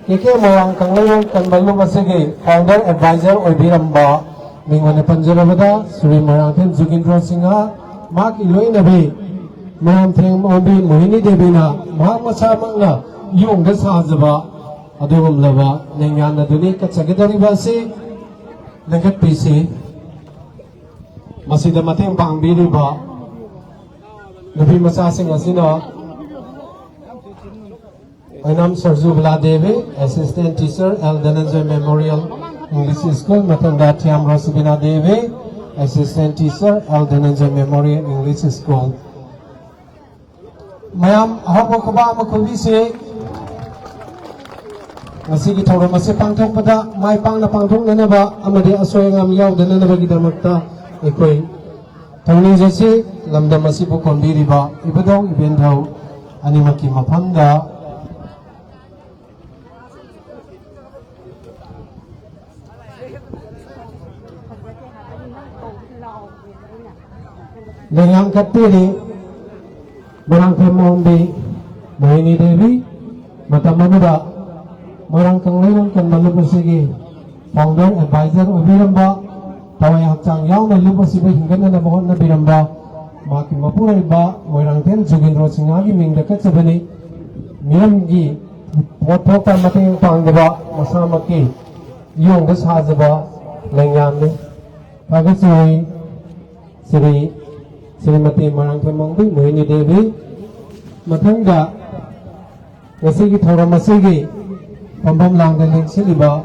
ꯀꯦ ꯀꯦ ꯃꯣꯏꯔꯥꯡ ꯀꯪꯂꯩꯔꯣꯡ ꯀꯟꯕ ꯂꯨꯞ ꯑꯁꯤꯒꯤ founder advisor ꯑꯣꯏꯕꯤꯔꯝꯕ ꯃꯤꯡ ꯑꯣꯏꯅ ꯄꯟꯖꯔꯕꯗ ꯁ꯭ꯔꯤ ꯃꯣꯏꯔꯥꯡꯊꯦꯝ ꯖꯨꯒꯤꯟꯗ꯭ꯔꯣ ꯁꯤꯡꯍ, ꯃꯍꯥꯛꯀꯤ ꯂꯣꯏꯅꯕꯤ ꯃꯣꯏꯔꯥꯡꯊꯦꯝ ꯑꯣꯡꯕꯤ ꯃꯣꯍꯤꯅꯤ ꯗꯦꯕꯤꯅ ꯃꯍꯥꯛ ꯃꯁꯥꯃꯛꯅ ꯏꯌꯣꯡꯗ ꯁꯥꯖꯕ ꯑꯗꯨꯒꯨꯝꯂꯕ ꯂꯦꯡꯌꯥꯟ ꯑꯗꯨꯅꯤ꯫ ꯀꯠꯆꯒꯗꯧꯔꯤꯕ ꯑꯁꯤ ꯂꯦꯡꯈꯠꯄꯤꯁꯤ꯫ ꯃꯁꯤꯗ ꯃꯇꯦꯡ ꯄꯥꯡꯕꯤꯔꯤꯕ ꯅꯨꯄꯤ ꯃꯆꯥꯁꯤꯡ ꯑꯁꯤꯅ ꯑꯣꯏꯅꯥꯝ ꯁꯔꯖꯨꯕꯂꯥ Devi, Assistant Teacher, L ꯙꯅꯟꯖꯣꯏ Memorial English School, ꯃꯊꯪꯗ ꯊꯤꯌꯥꯝ ꯔꯣꯁꯤꯕꯤꯅꯥ Devi, Assistant Teacher, L ꯙꯅꯟꯖꯣꯏ Memorial English School꯫ ꯃꯌꯥꯝ ꯑꯍꯧꯕ ꯈꯨꯕꯥꯛ ꯑꯃ ꯈꯨꯕꯤꯁꯤ꯫ ꯉꯁꯤꯒꯤ ꯊꯧꯔꯝ ꯑꯁꯤ ꯄꯥꯡꯊꯣꯛꯄꯗ ꯃꯥꯏ ꯄꯥꯛꯅ ꯄꯥꯡꯊꯣꯛꯅꯅꯕ ꯑꯃꯗꯤ ꯑꯁꯣꯏ ꯑꯉꯥꯝ ꯌꯥꯎꯗꯅꯅꯕꯒꯤꯗꯃꯛꯇ ꯑꯩꯈꯣꯏ ꯊꯧꯅꯤꯖꯁꯤ꯫ ꯂꯝꯗꯝ ꯑꯁꯤꯕꯨ ꯀꯣꯟꯕꯤꯔꯤꯕ ꯏꯕꯨꯙꯧ ꯏꯕꯦꯟꯙꯧ ꯑꯅꯤꯃꯛꯀꯤ ꯃꯐꯝꯗ ꯂꯩꯉꯥꯛ ꯀꯠꯄꯤꯔꯤ ꯃꯣꯏꯔꯥꯡꯊꯦꯝ ꯃꯣꯝꯕꯤ ꯃꯣꯍꯤꯅꯤ ꯗꯦꯕꯤ꯫ ꯃꯇꯝ ꯑꯃꯗ ꯃꯣꯏꯔꯥꯡ ꯀꯪꯂꯩꯔꯣꯡ ꯀꯟꯕ ꯂꯨꯞ ꯑꯁꯤꯒꯤ founder advisor ꯑꯣꯏꯕꯤꯔꯝꯕ, ꯊꯋꯥꯏ ꯍꯛꯆꯥꯡ ꯌꯥꯎꯅ ꯂꯨꯞ ꯑꯁꯤꯕꯨ ꯍꯤꯡꯒꯠꯅꯅꯕ ꯍꯣꯠꯅꯕꯤꯔꯝꯕ ꯃꯍꯥꯛꯀꯤ ꯃꯄꯨꯔꯣꯏꯕ ꯃꯣꯏꯔꯥꯡꯊꯦꯝ ꯖꯨꯒꯦꯟꯗ꯭ꯔꯣ ꯁꯤꯡꯍꯒꯤ ꯃꯤꯡꯗ ꯀꯠꯆꯕꯅꯤ꯫ ꯃꯤꯔꯝꯒꯤ ꯄꯣꯠꯊꯣꯛꯇ ꯃꯇꯦꯡ ꯄꯥꯡꯗꯕ ꯃꯁꯥꯃꯛꯀꯤ ꯏꯌꯣꯡꯗ ꯁꯥꯖꯕ ꯂꯦꯡꯌꯥꯟꯅꯤ꯫ ꯊꯥꯒꯠꯆꯔꯤ ꯁ꯭ꯔꯤ ꯁ꯭ꯔꯤꯃꯇꯤ ꯃꯣꯏꯔꯥꯡꯊꯦꯝ ꯃꯣꯝꯕꯤ ꯃꯣꯍꯤꯅꯤ ꯗꯦꯕꯤ꯫ ꯃꯊꯪꯗ ꯉꯁꯤꯒꯤ ꯊꯧꯔꯝ ꯑꯁꯤꯒꯤ ꯐꯝꯐꯝ ꯂꯥꯡꯗ ꯂꯦꯡꯁꯤꯜꯂꯤꯕ,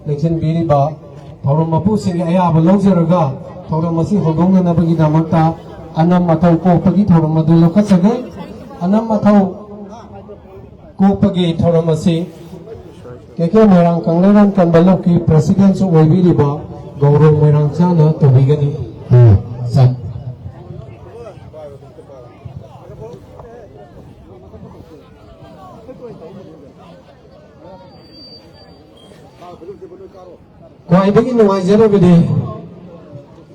ꯂꯦꯡꯁꯤꯟꯕꯤꯔꯤꯕ ꯊꯧꯔꯝ ꯃꯄꯨꯁꯤꯡꯒꯤ ꯑꯌꯥꯕ ꯂꯧꯖꯔꯒ ꯊꯧꯔꯝ ꯑꯁꯤ ꯍꯧꯗꯣꯛꯅꯅꯕꯒꯤꯗꯃꯛꯇ ꯑꯅꯝ ꯑꯊꯧ ꯀꯣꯛꯄꯒꯤ ꯊꯧꯔꯝ ꯑꯗꯨ ꯂꯧꯈꯠꯆꯒꯦ꯫ ꯑꯅꯝ ꯑꯊꯧ ꯀꯣꯛꯄꯒꯤ ꯊꯧꯔꯝ ꯑꯁꯤ ꯀꯦ ꯀꯦ ꯃꯣꯏꯔꯥꯡ ꯀꯪꯂꯩꯔꯣꯡ ꯀꯟꯕ ꯂꯨꯞꯀꯤ presidentꯁꯨ ꯑꯣꯏꯕꯤꯔꯤꯕ ꯒꯧꯔꯣꯡ ꯃꯣꯏꯔꯥꯡꯆꯥꯅ ꯇꯧꯕꯤꯒꯅꯤ꯫ ꯎꯝ꯫ ꯆꯟ꯫ ꯈ꯭ꯋꯥꯏꯗꯒꯤ ꯅꯨꯡꯉꯥꯏꯖꯔꯕꯗꯤ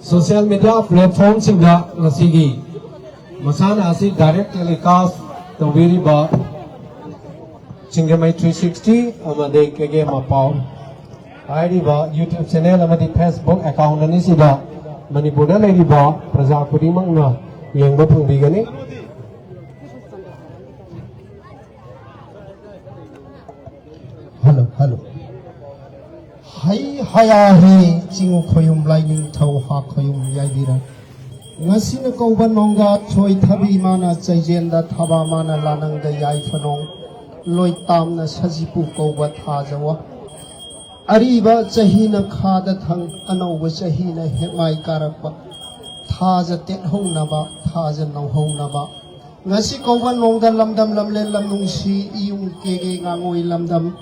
social media platformꯁꯤꯡꯗ ꯉꯁꯤꯒꯤ ꯃꯁꯥꯟꯅ ꯑꯁꯤ direct telecast ꯇꯧꯕꯤꯔꯤꯕ ꯁꯤꯡꯖꯃꯩ three sixty ꯑꯃꯗꯤ ꯀꯦꯒꯦ ꯃꯄꯥꯎ ꯍꯥꯏꯔꯤꯕ YouTube channel ꯑꯃꯗꯤ Facebook account ꯑꯅꯤꯁꯤꯗ ꯃꯅꯤꯄꯨꯔꯗ ꯂꯩꯔꯤꯕ ꯄ꯭ꯔꯖꯥ ꯈꯨꯗꯤꯡꯃꯛꯅ ꯌꯦꯡꯕ ꯐꯪꯕꯤꯒꯅꯤ꯫ Hello, hello. ꯍꯩ ꯍꯌꯥ ꯍꯦ ꯆꯤꯡꯉꯨ ꯈꯣꯌꯨꯝ ꯂꯥꯏꯅꯤꯡꯊꯧ ꯍꯥ ꯈꯣꯌꯨꯝ ꯌꯥꯏꯕꯤꯔ꯫ ꯉꯁꯤꯅ ꯀꯧꯕ ꯅꯣꯡꯒꯥ ꯊꯣꯏ ꯊꯕꯤ ꯃꯥꯅ ꯆꯩꯖꯦꯟꯗ ꯊꯥꯕ ꯃꯥꯅ ꯂꯥꯅꯪꯗ ꯌꯥꯏꯐꯅꯣꯡ ꯂꯣꯏ ꯇꯥꯝꯅ ꯁꯖꯤꯄꯨ ꯀꯧꯕ ꯊꯥꯖꯋ꯫ ꯑꯔꯤꯕ ꯆꯍꯤꯅ ꯈꯥꯗ ꯊꯪ ꯑꯅꯧꯕ ꯆꯍꯤꯅ ꯍꯦꯛꯃꯥꯏ ꯀꯥꯔꯛꯄ꯫ ꯊꯥꯖ ꯇꯦꯠꯍꯧꯅꯕ ꯊꯥꯖ ꯅꯧꯍꯧꯅꯕ꯫ ꯉꯁꯤ ꯀꯧꯕ ꯅꯣꯡꯗ ꯂꯝꯗꯝ ꯂꯝꯂꯦꯟ ꯂꯝ ꯅꯨꯡꯁꯤ ꯏꯌꯨꯝ ꯀꯦꯒꯦ ꯉꯥꯉꯣꯏ ꯂꯝꯗꯝ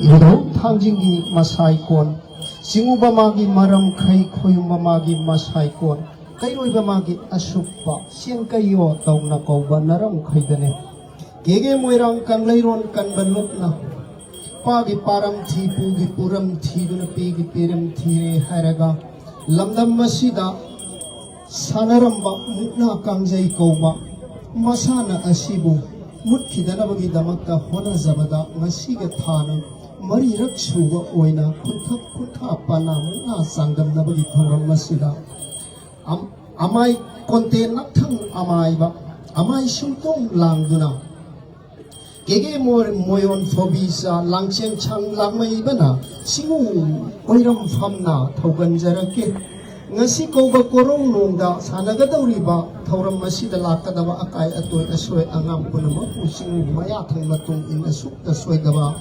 ꯏꯕꯨꯙꯧ ꯊꯥꯡꯖꯤꯡꯒꯤ ꯃꯁꯥꯏꯀꯣꯟ ꯆꯤꯡꯉꯨꯕ ꯃꯥꯒꯤ ꯃꯔꯝ ꯈꯩ ꯈꯣꯌꯨꯝꯕ ꯃꯥꯒꯤ ꯃꯁꯥꯏꯀꯣꯟ ꯀꯩꯔꯣꯏꯕ ꯃꯥꯒꯤ ꯑꯁꯨꯛꯄ ꯆꯦꯟ ꯀꯩꯌꯣ ꯇꯧꯅ ꯀꯧꯕ ꯅꯔꯝ ꯈꯩꯗꯅꯦ꯫ ꯀꯦꯒꯦ ꯃꯣꯏꯔꯥꯡ ꯀꯪꯂꯩꯔꯣꯟ ꯀꯟꯕ ꯂꯨꯞꯅ ꯄꯥꯒꯤ ꯄꯥꯔꯝ ꯊꯤ ꯄꯨꯒꯤ ꯄꯨꯔꯝ ꯊꯤꯗꯨꯅ ꯄꯤꯒꯤ ꯄꯤꯔꯝ ꯊꯤꯔꯦ ꯍꯥꯏꯔꯒ ꯂꯝꯗꯝ ꯑꯁꯤꯗ ꯁꯥꯟꯅꯔꯝꯕ ꯃꯨꯛꯅꯥ ꯀꯥꯡꯖꯩ ꯀꯧꯕ ꯃꯁꯥꯟꯅ ꯑꯁꯤꯕꯨ ꯃꯨꯠꯈꯤꯗꯅꯕꯒꯤꯗꯃꯛꯇ ꯍꯣꯠꯅꯖꯕꯗ ꯉꯁꯤꯒ ꯊꯥꯅ ꯃꯔꯤꯔꯛ ꯁꯨꯕ ꯑꯣꯏꯅ ꯈꯨꯟꯊꯛ ꯈꯨꯟꯊꯥ ꯄꯅꯥ ꯃꯨꯛꯅꯥ ꯆꯥꯡꯗꯝꯅꯕꯒꯤ ꯊꯧꯔꯝ ꯑꯁꯤꯗ ꯑꯝ-, ꯑꯃꯥꯏ ꯀꯣꯟꯇꯦ ꯅꯛꯊꯪ ꯑꯃꯥꯏꯕ ꯑꯃꯥꯏ ꯁꯨꯝꯇꯣꯡ ꯂꯥꯡꯗꯨꯅ ꯀꯦꯒꯦ ꯃꯣꯏ-, ꯃꯣꯌꯣꯟ ꯐꯣꯕꯤꯁꯥ ꯂꯥꯡꯆꯦꯟ ꯁꯥꯡ ꯂꯥꯡꯃꯩꯕꯅ ꯁꯤꯡꯎ ꯑꯣꯏꯔꯝ ꯐꯝꯅ ꯊꯧꯒꯟꯖꯔꯛꯀꯦ꯫ ꯉꯁꯤ ꯀꯧꯕ ꯀꯣꯔꯧꯅꯣꯡꯗ ꯁꯥꯟꯅꯒꯗꯧꯔꯤꯕ ꯊꯧꯔꯝ ꯑꯁꯤꯗ ꯂꯥꯛꯀꯗꯕ ꯑꯀꯥꯏ ꯑꯇꯣꯏ ꯑꯁꯣꯏ ꯑꯉꯥꯝ ꯄꯨꯝꯅꯃꯛꯄꯨ ꯆꯤꯡꯎ ꯃꯌꯥꯊꯪ ꯃꯇꯨꯡ ꯏꯟꯅ ꯁꯨꯛꯇ ꯁꯣꯏꯗꯕ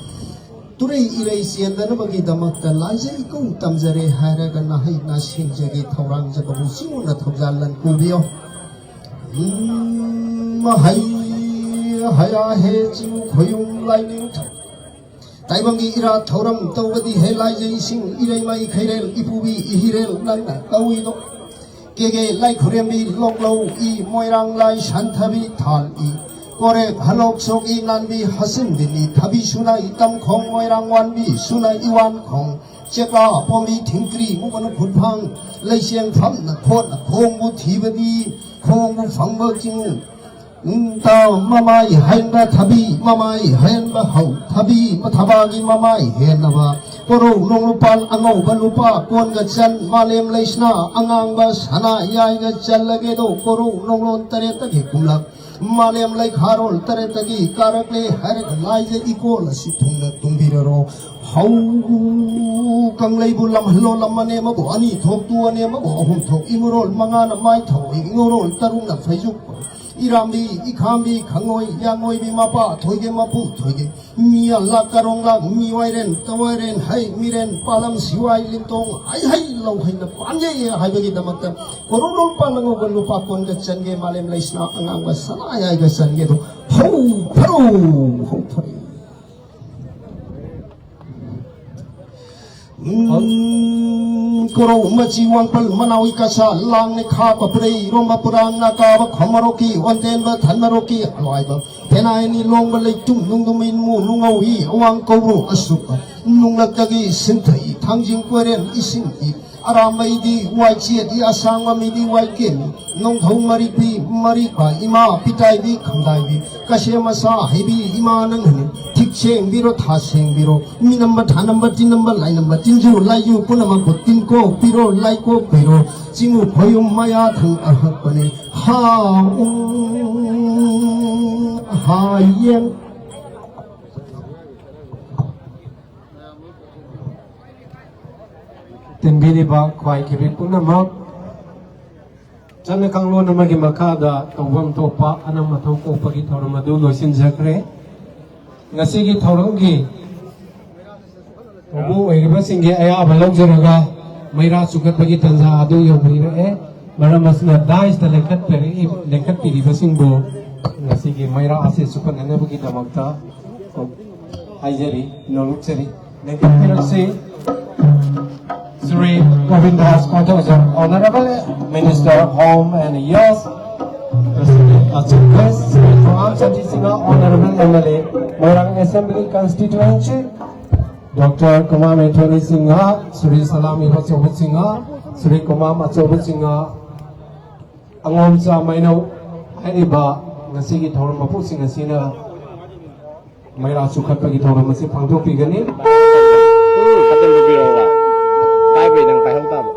ꯇꯨꯔꯩ ꯏꯔꯩ ꯆꯦꯟꯗꯅꯕꯒꯤꯗꯃꯛꯇ ꯂꯥꯏꯖ ꯏꯀꯧ ꯇꯝꯖꯔꯦ ꯍꯥꯏꯔꯒ ꯅꯍꯩ ꯅꯁꯤꯡꯖꯒꯤ ꯊꯧꯔꯥꯡꯖꯕꯕꯨ ꯆꯤꯡꯎꯅ ꯊꯧꯖꯥꯜ ꯂꯟ ꯄꯨꯕꯤꯌꯣ꯫ ꯎꯝ, ꯍꯩ, ꯍꯌꯥ ꯍꯦ ꯆꯤꯡ ꯈꯣꯌꯨꯝ ꯂꯥꯏꯅꯤꯡꯊꯧ꯫ ꯇꯥꯏꯕꯪꯒꯤ ꯏꯔꯥꯠ ꯊꯧꯔꯝ ꯇꯧꯕꯗꯤ ꯍꯦ ꯂꯥꯏꯖꯩꯁꯤꯡ ꯏꯔꯩꯃꯩ ꯈꯩꯔꯦꯜ ꯏꯄꯨꯕꯤ ꯏꯍꯤꯔꯦꯜ ꯅꯪꯅ ꯇꯧꯏꯗꯣ꯫ ꯀꯦꯒꯦ ꯂꯥꯏ ꯈꯨꯔꯦꯝꯕꯤ ꯂꯣꯛꯂꯧ ꯏ ꯃꯣꯏꯔꯥꯡ ꯂꯥꯏ ꯁꯟꯊꯕꯤ ꯊꯥꯜ ꯏ ꯀꯣꯔꯦꯛ ꯍꯂꯣꯛ ꯁꯣꯛ ꯏ ꯅꯥꯟꯕꯤ ꯍꯁꯤꯟꯕꯤꯅꯤ ꯊꯕꯤ ꯁꯨꯅ ꯏ ꯇꯝꯈꯣꯡ ꯃꯣꯏꯔꯥꯡ ꯋꯥꯟꯕꯤ ꯁꯨꯅ ꯏ ꯋꯥꯟꯈꯣꯡ ꯆꯦꯛꯂꯥ ꯄꯣꯝꯕꯤ ꯊꯤꯡꯀ꯭ꯔꯤ ꯃꯨꯛꯀꯅꯨ ꯈꯨꯠꯐꯥꯡ ꯂꯩꯁꯦꯡ ꯐꯝꯅ ꯈꯣꯠꯅ ꯈꯣꯡꯕꯨ ꯊꯤꯕꯗꯤ ꯈꯣꯡꯕꯨ ꯐꯪꯕ ꯆꯤꯡ ꯅꯤꯡꯇꯥ ꯃꯃꯥꯏ ꯍꯦꯟꯕ ꯊꯕꯤ, ꯃꯃꯥꯏ ꯍꯦꯟꯕ ꯍꯧ ꯊꯕꯤ, ꯃꯊꯕꯥꯒꯤ ꯃꯃꯥꯏ ꯍꯦꯟꯅꯕ꯫ ꯀꯣꯔꯧ ꯅꯣꯡꯂꯨꯄꯥꯜ ꯑꯉꯧꯕ ꯂꯨꯄꯥ ꯀꯣꯟꯒ ꯆꯟ, ꯃꯥꯂꯦꯝ ꯂꯩꯁꯅꯥ ꯑꯉꯥꯡꯕ ꯁꯅꯥ ꯌꯥꯏꯒ ꯆꯜꯂꯒꯦꯗꯣ꯫ ꯀꯣꯔꯧ ꯅꯣꯡꯂꯣꯟ ꯇꯔꯦꯠꯇꯒꯤ ꯀꯨꯝꯂꯛ, ꯃꯥꯂꯦꯝ ꯂꯩꯈꯥꯔꯣꯜ ꯇꯔꯦꯠꯇꯒꯤ ꯀꯥꯔꯛꯂꯦ ꯍꯥꯏꯔꯒ ꯂꯥꯏꯖ ꯏꯀꯣꯜ ꯑꯁꯤ ꯊꯨꯡꯅ ꯇꯨꯝꯕꯤꯔꯔꯣ꯫ ꯍꯧ ꯀꯪꯂꯩꯕꯨ ꯂꯝꯍꯜꯂꯣ, ꯂꯝ ꯑꯅꯦꯝ ꯑꯃꯕꯨ ꯑꯅꯤ ꯊꯣꯛꯇꯨ ꯑꯅꯦꯝ ꯑꯃꯕꯨ ꯑꯍꯨꯝ ꯊꯣꯛ ꯏꯉꯨꯔꯣꯜ ꯃꯉꯥꯅ ꯃꯥꯏ ꯊꯧ ꯏꯉꯨꯔꯣꯜ ꯇꯔꯨꯛꯅ ꯐꯩꯖꯨꯞ ꯏꯔꯥꯝꯕꯤ, ꯏꯈꯥꯝꯕꯤ, ꯈꯪꯉꯣꯏ, ꯌꯥꯡꯉꯣꯏꯕꯤ, ꯃꯄꯥ ꯊꯣꯏꯒꯦ, ꯃꯄꯨ ꯊꯣꯏꯒꯦ, ꯃꯤ ꯂꯥꯛ ꯀꯔꯣꯡ ꯂꯥꯛ, ꯃꯤ ꯋꯥꯏꯔꯦꯟ, ꯇꯋꯥꯏꯔꯦꯟ, ꯍꯩ, ꯃꯤꯔꯦꯟ, ꯄꯥꯂꯝ, ꯁꯤꯋꯥꯏ, ꯂꯤꯟꯇꯣꯡ, ꯍꯩ, ꯍꯩ, ꯂꯧ ꯍꯩꯅ ꯄꯥꯟꯒꯦ ꯍꯥꯏꯕꯒꯤꯗꯃꯛꯇ ꯀꯣꯔꯣ ꯂꯨꯄꯥ ꯂꯪꯉꯧꯒ ꯂꯨꯄꯥ ꯀꯣꯟꯒ ꯆꯟꯒꯦ, ꯃꯥꯂꯦꯝ ꯂꯩꯁꯅꯥ ꯑꯉꯥꯡꯕ ꯁꯅꯥ ꯌꯥꯏꯒ ꯆꯟꯒꯦ ꯑꯗꯣ ꯍꯧ ꯊꯔꯣ, ꯍꯧ ꯊꯔꯣ꯫ ꯎꯝ, ꯀꯣꯔꯧ ꯃꯆꯤ ꯋꯥꯡꯄꯜ ꯃꯅꯥꯎ ꯏꯀꯥꯁꯥ ꯂꯥꯡꯅꯦ ꯈꯥꯕ ꯄꯨꯔꯩ ꯏꯔꯣꯝꯕ ꯄꯨꯔꯥꯡ ꯅꯥꯀꯥꯕ ꯈꯝꯃꯔꯣꯛꯀꯤ ꯑꯣꯟꯇꯦꯟꯕ ꯊꯟꯃꯔꯣꯛꯀꯤ ꯑꯂꯣꯏꯕ ꯄꯦꯅꯥꯏꯅꯤ ꯂꯣꯡꯕ ꯂꯩꯇꯨꯝ ꯅꯨꯡꯗꯨꯝ ꯏꯟꯃꯨ ꯅꯨꯡꯉꯧꯏ ꯑꯋꯥꯡ ꯀꯧꯔꯨ ꯑꯁꯨꯞꯄ ꯅꯨꯡꯂꯛꯇꯒꯤ ꯁꯤꯟꯊꯩ ꯊꯥꯡꯖꯤꯡ ꯀꯣꯏꯔꯦꯟ ꯏꯁꯤꯡꯒꯤ ꯑꯔꯥꯝꯕꯩꯗꯤ ꯋꯥꯏꯆꯦꯠ ꯏ ꯑꯁꯥꯡꯕ ꯃꯤꯗꯤ ꯋꯥꯏꯀꯦꯟ ꯅꯣꯡꯊꯧ ꯃꯔꯤꯛꯄꯤ ꯃꯔꯤꯛꯄ ꯏꯃꯥ ꯄꯤꯇꯥꯏꯕꯤ ꯈꯝꯗꯥꯏꯕꯤ ꯀꯁꯦ ꯃꯁꯥ ꯍꯩꯕꯤ ꯏꯃꯥ ꯅꯪ ꯍꯅꯨ ꯊꯤꯛ ꯁꯦꯡꯕꯤꯔꯣ ꯊꯥ ꯁꯦꯡꯕꯤꯔꯣ ꯃꯤꯅꯝꯕ ꯊꯥꯅꯝꯕ ꯇꯤꯟꯅꯝꯕ ꯂꯥꯏꯅꯝꯕ ꯇꯤꯟꯖꯨ ꯂꯥꯏꯖꯨ ꯄꯨꯝꯅꯃꯛꯄꯨ ꯇꯤꯟꯀꯣꯛ ꯄꯤꯔꯣ ꯂꯥꯏꯀꯣꯛ ꯄꯤꯔꯣ ꯆꯤꯡꯉꯨ ꯈꯣꯌꯨꯝ ꯃꯌꯥ ꯊꯪ ꯑꯍꯛꯄꯅꯤ ꯍꯥ ꯎꯝ ꯍꯥ ꯌꯦꯟ ꯇꯤꯟꯕꯤꯔꯤꯕ ꯈ꯭ꯋꯥꯏꯈꯤꯕꯤ ꯄꯨꯝꯅꯃꯛ ꯆꯠꯅ ꯀꯥꯡꯂꯣꯟ ꯑꯃꯒꯤ ꯃꯈꯥꯗ ꯇꯧꯐꯝ ꯊꯣꯛꯄ ꯑꯅꯝ ꯑꯊꯧ ꯀꯣꯛꯄꯒꯤ ꯊꯧꯔꯝ ꯑꯗꯨ ꯂꯣꯏꯁꯤꯟꯖꯈ꯭ꯔꯦ꯫ ꯉꯁꯤꯒꯤ ꯊꯧꯔꯝꯒꯤ ꯊꯧꯕꯨ ꯑꯣꯏꯔꯤꯕꯁꯤꯡꯒꯤ ꯑꯌꯥꯕ ꯂꯧꯖꯔꯒ ꯃꯩꯔꯥ ꯆꯨꯈꯠꯄꯒꯤ ꯇꯥꯟꯖꯥ ꯑꯗꯨ ꯌꯧꯕꯤꯔꯛꯑꯦ꯫ ꯃꯔꯝ ꯑꯁꯤꯅ ꯗꯥꯏꯁꯇ ꯂꯦꯡꯈꯠꯄꯤꯔꯛꯏ-, ꯂꯦꯡꯈꯠꯄꯤꯔꯤꯕꯁꯤꯡꯕꯨ ꯉꯁꯤꯒꯤ ꯃꯩꯔꯥ ꯑꯁꯤ ꯆꯨꯈꯠꯅꯅꯕꯒꯤꯗꯃꯛꯇ ꯍꯥꯏꯖꯔꯤ, ꯅꯣꯂꯨꯛꯆꯔꯤ꯫ ꯂꯦꯡꯈꯠꯄꯤꯔꯛꯁꯤ꯫ Shri Govindas Kathorza, Honorable Minister of Home and Youth, President Achilles, Shri Thomas Chanti Singha, Honorable M L A, Moirang Assembly Constituency, Doctor Kumar Methoni Singha, Shri Salami Bachobut Singha, Shri Kumar Achobut Singha, ꯑꯉꯣꯝꯆꯥ ꯃꯩꯅꯧ ꯍꯥꯏꯔꯤꯕ ꯉꯁꯤꯒꯤ ꯊꯧꯔꯝ ꯃꯄꯨꯁꯤꯡ ꯑꯁꯤꯅ ꯃꯩꯔꯥ ꯆꯨꯈꯠꯄꯒꯤ ꯊꯧꯔꯝ ꯑꯁꯤ ꯄꯥꯡꯊꯣꯛꯄꯤꯒꯅꯤ꯫ ꯎꯝ, ꯐꯖꯅ ꯄꯤꯔꯛꯑꯣ꯫ ꯄꯥꯏꯕꯩ ꯅꯪ ꯄꯥꯏꯍꯧ ꯇꯥꯕ꯫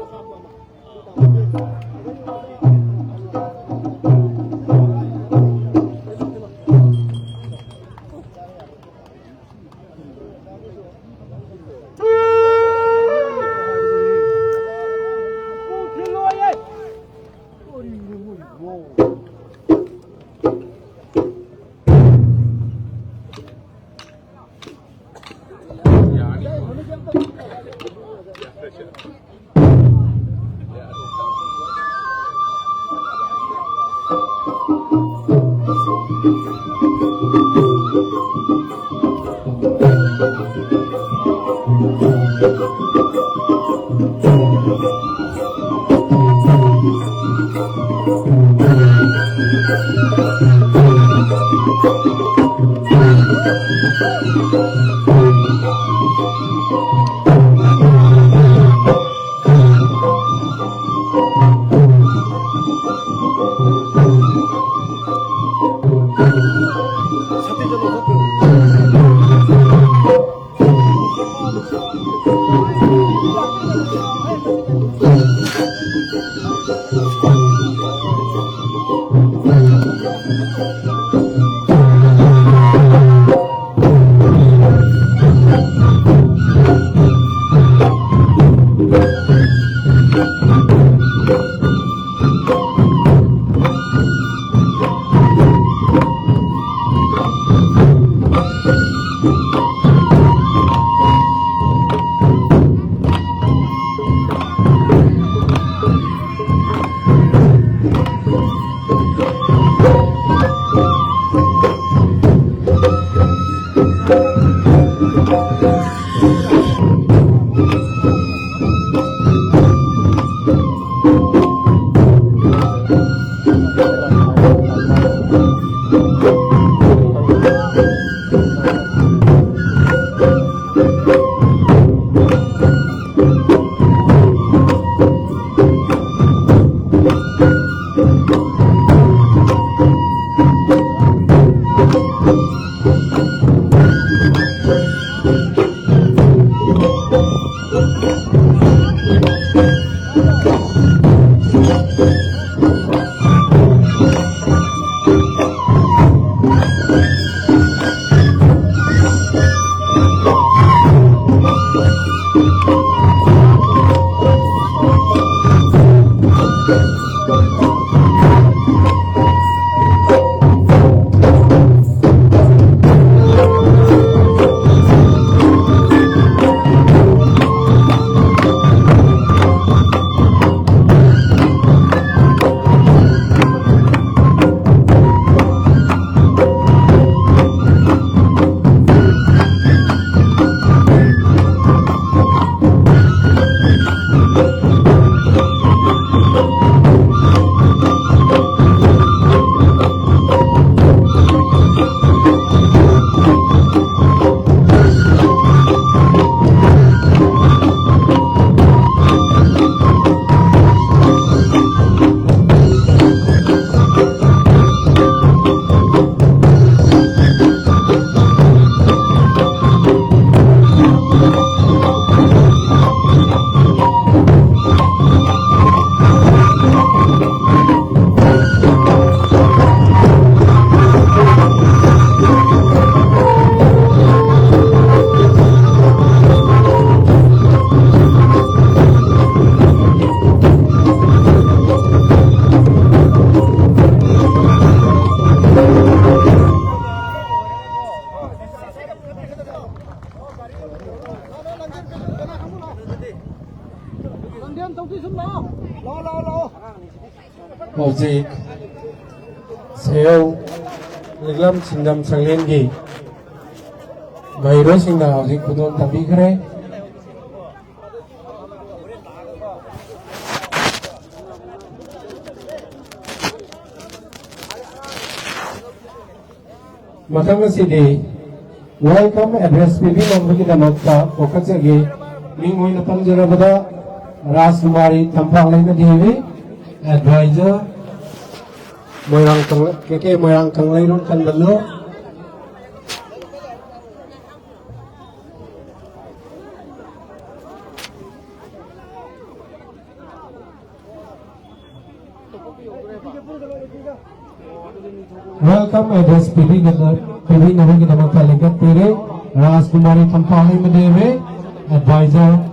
ꯍꯧꯖꯤꯛ ꯁꯦꯌꯧ ꯂꯤꯛꯂꯝ ꯁꯤꯡꯖꯝ ꯁꯪꯂꯦꯟꯒꯤ ꯃꯍꯩꯔꯣꯏꯁꯤꯡꯅ ꯍꯧꯖꯤꯛ ꯈꯨꯗꯣꯜ ꯇꯝꯕꯤꯈ꯭ꯔꯦ꯫ ꯃꯊꯪ ꯑꯁꯤꯗꯤ welcome address ꯄꯤꯕꯤꯅꯕꯒꯤꯗꯃꯛꯇ ꯀꯧꯈꯠꯆꯒꯦ꯫ ꯃꯤꯡ ꯑꯣꯏꯅ ꯄꯟꯖꯔꯕꯗ ꯔꯥꯖꯀꯨꯃꯥꯔꯤ ꯇꯝꯐꯥꯛꯂꯩꯃ ꯗꯦꯕꯤ, advisor, ꯃꯣꯏꯔꯥꯡ ꯀꯪꯂꯩ-, ꯀꯦ ꯀꯦ ꯃꯣꯏꯔꯥꯡ ꯀꯪꯂꯩꯔꯣꯟ ꯀꯟꯕꯜꯂꯨ꯫ Welcome address ꯄꯤꯕꯤꯒꯗ-, ꯄꯤꯕꯤꯅꯕꯒꯤꯗꯃꯛꯇ ꯂꯦꯡꯒꯠꯄꯤꯔꯦ꯫ ꯔꯥꯖꯀꯨꯃꯥꯔꯤ ꯇꯝꯐꯥꯛꯂꯩꯃ ꯗꯦꯕꯤ, advisor,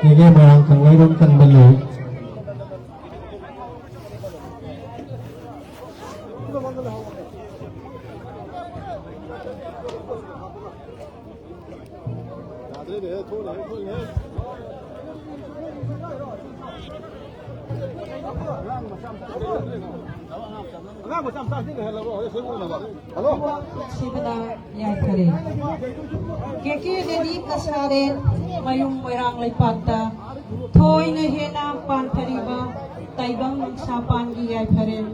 ꯀꯦ ꯀꯦ ꯃꯣꯏꯔꯥꯡ ꯀꯪꯂꯩꯔꯣꯟ ꯀꯟꯕꯜꯂꯨ꯫ ꯑꯉꯥꯡ ꯃꯆꯥ ꯃꯆꯥꯁꯤꯡ ꯂꯩꯍꯜꯂꯕ꯭ꯔꯣ? ꯍꯣꯔꯦꯟ ꯁꯣꯏ ꯎꯅꯕ꯫ ꯍꯜꯂꯣ꯫ ꯁꯤꯕꯅ ꯌꯥꯏꯐꯔꯦ꯫ ꯀꯦ ꯀꯦ ꯗꯦꯅꯤ ꯀꯁꯥꯔꯦꯟ, ꯃꯌꯨꯝ ꯃꯣꯏꯔꯥꯡ ꯂꯩꯄꯥꯛꯇ ꯊꯣꯏꯅ ꯍꯦꯟꯅ ꯄꯥꯟꯊꯔꯤꯕ ꯇꯥꯏꯕꯪ ꯅꯨꯡꯁꯥ ꯄꯥꯟꯒꯤ ꯌꯥꯏꯐꯔꯦꯟ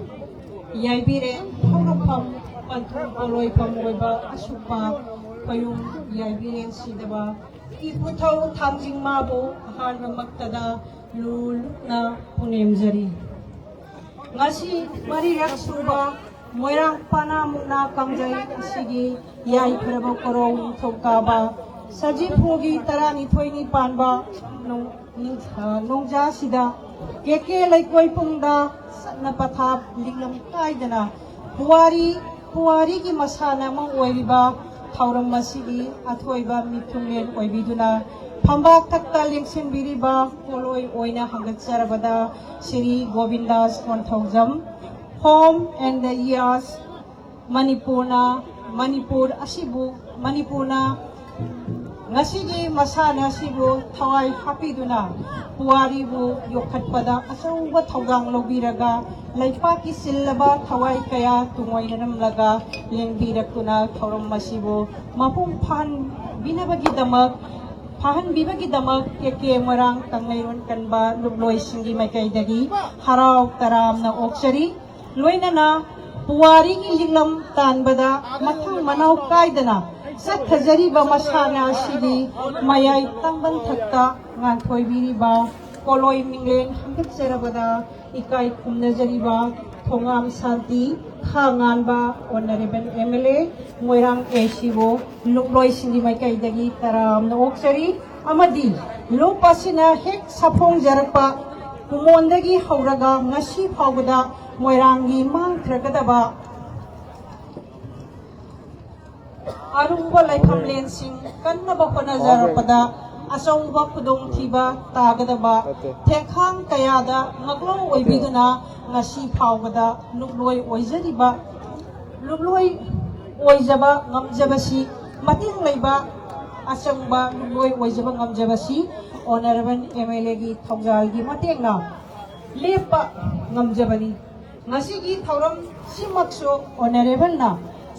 ꯌꯥꯏꯕꯤꯔꯦꯟ ꯍꯧꯔꯛꯐꯝ ꯄꯟꯊꯨꯡ ꯄꯣꯂꯣꯏꯐꯝ ꯑꯣꯏꯕ ꯑꯁꯨꯛꯄ ꯈꯣꯌꯨꯝ ꯌꯥꯏꯕꯤꯔꯦꯟ ꯁꯤꯗꯕ ꯏꯄꯨꯊꯧ ꯊꯥꯡꯖꯤꯡ ꯃꯥꯕꯨ ꯑꯍꯥꯟꯕꯃꯛꯇꯗ ꯂꯨ ꯂꯨꯞꯅ ꯄꯨꯅꯦꯝꯖꯔꯤ꯫ ꯉꯁꯤ ꯃꯔꯤꯔꯛ ꯁꯨꯕ ꯃꯣꯏꯔꯥꯡ ꯄꯅꯥ ꯃꯨꯛꯅꯥ ꯀꯥꯡꯖꯩ ꯑꯁꯤꯒꯤ ꯌꯥꯏꯐꯔꯕ ꯀꯣꯔꯧ ꯅꯤꯡꯊꯧꯀꯥꯕ ꯁꯖꯤꯕꯨꯒꯤ ꯇꯔꯥꯅꯤꯊꯣꯏꯅꯤ ꯄꯥꯟꯕ ꯅꯣꯡ-, ꯅꯤꯡ-, ꯑ, ꯅꯣꯡꯖꯥꯁꯤꯗ ꯀꯦ ꯀꯦ ꯂꯩꯀꯣꯏ ꯄꯨꯡꯗ ꯆꯠꯅ ꯄꯊꯥꯞ ꯂꯤꯛꯂꯝ ꯀꯥꯏꯗꯅ ꯄꯨꯋꯥꯔꯤ, ꯄꯨꯋꯥꯔꯤꯒꯤ ꯃꯁꯥꯟꯅ ꯑꯃ ꯑꯣꯏꯔꯤꯕ ꯊꯧꯔꯝ ꯑꯁꯤꯒꯤ ꯑꯊꯣꯏꯕ ꯃꯤꯊꯨꯡꯂꯦꯟ ꯑꯣꯏꯕꯤꯗꯨꯅ ꯐꯝꯕꯥꯛ ꯊꯛꯇ ꯂꯦꯡꯁꯤꯟꯕꯤꯔꯤꯕ ꯄꯣꯠꯂꯣꯏ ꯑꯣꯏꯅ ꯍꯪꯒꯠꯆꯔꯕꯗ Shri ꯒꯣꯕꯤꯟꯗꯥꯁ Konthoujam, Home and the Years, ꯃꯅꯤꯄꯨꯔꯅ, ꯃꯅꯤꯄꯨꯔ ꯑꯁꯤꯕꯨ, ꯃꯅꯤꯄꯨꯔꯅ ꯉꯁꯤꯒꯤ ꯃꯁꯥꯟꯅ ꯑꯁꯤꯕꯨ ꯊꯋꯥꯏ ꯍꯥꯞꯄꯤꯗꯨꯅ ꯄꯨꯋꯥꯔꯤꯕꯨ ꯌꯣꯛꯈꯠꯄꯗ ꯑꯆꯧꯕ ꯊꯧꯗꯥꯡ ꯂꯧꯕꯤꯔꯒ ꯂꯩꯄꯥꯛꯀꯤ ꯆꯤꯜꯂꯕ ꯊꯋꯥꯏ ꯀꯌꯥ ꯇꯨꯡꯑꯣꯏꯅꯔꯝꯂꯒ ꯂꯦꯡꯕꯤꯔꯛꯇꯨꯅ ꯊꯧꯔꯝ ꯑꯁꯤꯕꯨ ꯃꯄꯨꯡ ꯐꯥꯍꯟꯕꯤꯅꯕꯒꯤꯗꯃꯛ ꯐꯥꯍꯟꯕꯤꯕꯒꯤꯗꯃꯛ ꯀꯦ ꯀꯦ ꯃꯣꯏꯔꯥꯡ ꯀꯪꯂꯩꯔꯣꯟ ꯀꯟꯕ ꯂꯨꯞꯂꯣꯏꯁꯤꯡꯒꯤ ꯃꯥꯏꯀꯩꯗꯒꯤ ꯍꯔꯥꯎ ꯇꯔꯥꯝꯅ ꯑꯣꯛꯆꯔꯤ꯫ ꯂꯣꯏꯅꯅ ꯄꯨꯋꯥꯔꯤꯒꯤ ꯂꯤꯛꯂꯝ ꯇꯥꯟꯕꯗ ꯃꯊꯪ ꯃꯅꯥꯎ ꯀꯥꯏꯗꯅ ꯆꯠꯊꯖꯔꯤꯕ ꯃꯁꯥꯟꯅ ꯑꯁꯤꯒꯤ ꯃꯌꯥꯏ ꯇꯪꯕꯟ ꯊꯛꯇ ꯉꯥꯟꯊꯣꯏꯕꯤꯔꯤꯕ ꯄꯣꯂꯣꯏ ꯃꯤꯡꯂꯦꯟ ꯍꯪꯒꯠꯆꯔꯕꯗ ꯏꯀꯥꯏ ꯈꯨꯝꯅꯖꯔꯤꯕ ꯊꯣꯉꯥꯝ ꯁꯥꯟꯇꯤ, ꯈꯥ ꯉꯥꯟꯕ ꯑꯣꯅꯔꯦꯕꯜ ꯑꯦꯝ ꯑꯦꯜ ꯑꯦ, ꯃꯣꯏꯔꯥꯡ ꯑꯦ ꯁꯤ ꯑꯣ, ꯂꯨꯞꯂꯣꯏꯁꯤꯡꯒꯤ ꯃꯥꯏꯀꯩꯗꯒꯤ ꯇꯔꯥꯝꯅ ꯑꯣꯛꯆꯔꯤ꯫ ꯑꯃꯗꯤ ꯂꯨꯞ ꯑꯁꯤꯅ ꯍꯦꯛ ꯁꯥꯐꯣꯡꯖꯔꯛꯄ ꯀꯨꯃꯣꯟꯗꯒꯤ ꯍꯧꯔꯒ ꯉꯁꯤ ꯐꯥꯎꯕꯗ ꯃꯣꯏꯔꯥꯡꯒꯤ ꯃꯥꯡꯊꯔꯒꯗꯕ ꯑꯔꯨꯕ ꯂꯥꯏꯐꯝꯂꯦꯟꯁꯤꯡ ꯀꯟꯅꯕ ꯍꯣꯠꯅꯖꯔꯛꯄꯗ ꯑꯆꯧꯕ ꯈꯨꯗꯣꯡꯊꯤꯕ ꯇꯥꯒꯗꯕ ꯊꯦꯡꯈꯥꯡ ꯀꯌꯥꯗ ꯉꯥꯛꯂꯧ ꯑꯣꯏꯕꯤꯗꯨꯅ ꯉꯁꯤ ꯐꯥꯎꯕꯗ ꯂꯨꯞꯂꯣꯏ ꯑꯣꯏꯖꯔꯤꯕ, ꯂꯨꯞꯂꯣꯏ ꯑꯣꯏꯖꯕ ꯉꯝꯖꯕꯁꯤ, ꯃꯇꯦꯡ ꯂꯩꯕ ꯑꯆꯪꯕ ꯂꯨꯞꯂꯣꯏ ꯑꯣꯏꯖꯕ ꯉꯝꯖꯕꯁꯤ ꯑꯣꯅꯔꯦꯕꯜ ꯑꯦꯝ ꯑꯦꯜ ꯑꯦꯒꯤ ꯊꯧꯖꯥꯜꯒꯤ ꯃꯇꯦꯡꯅ ꯂꯦꯞꯄ ꯉꯝꯖꯕꯅꯤ꯫ ꯉꯁꯤꯒꯤ ꯊꯧꯔꯝꯁꯤꯃꯛꯁꯨ ꯑꯣꯅꯔꯦꯕꯜꯅ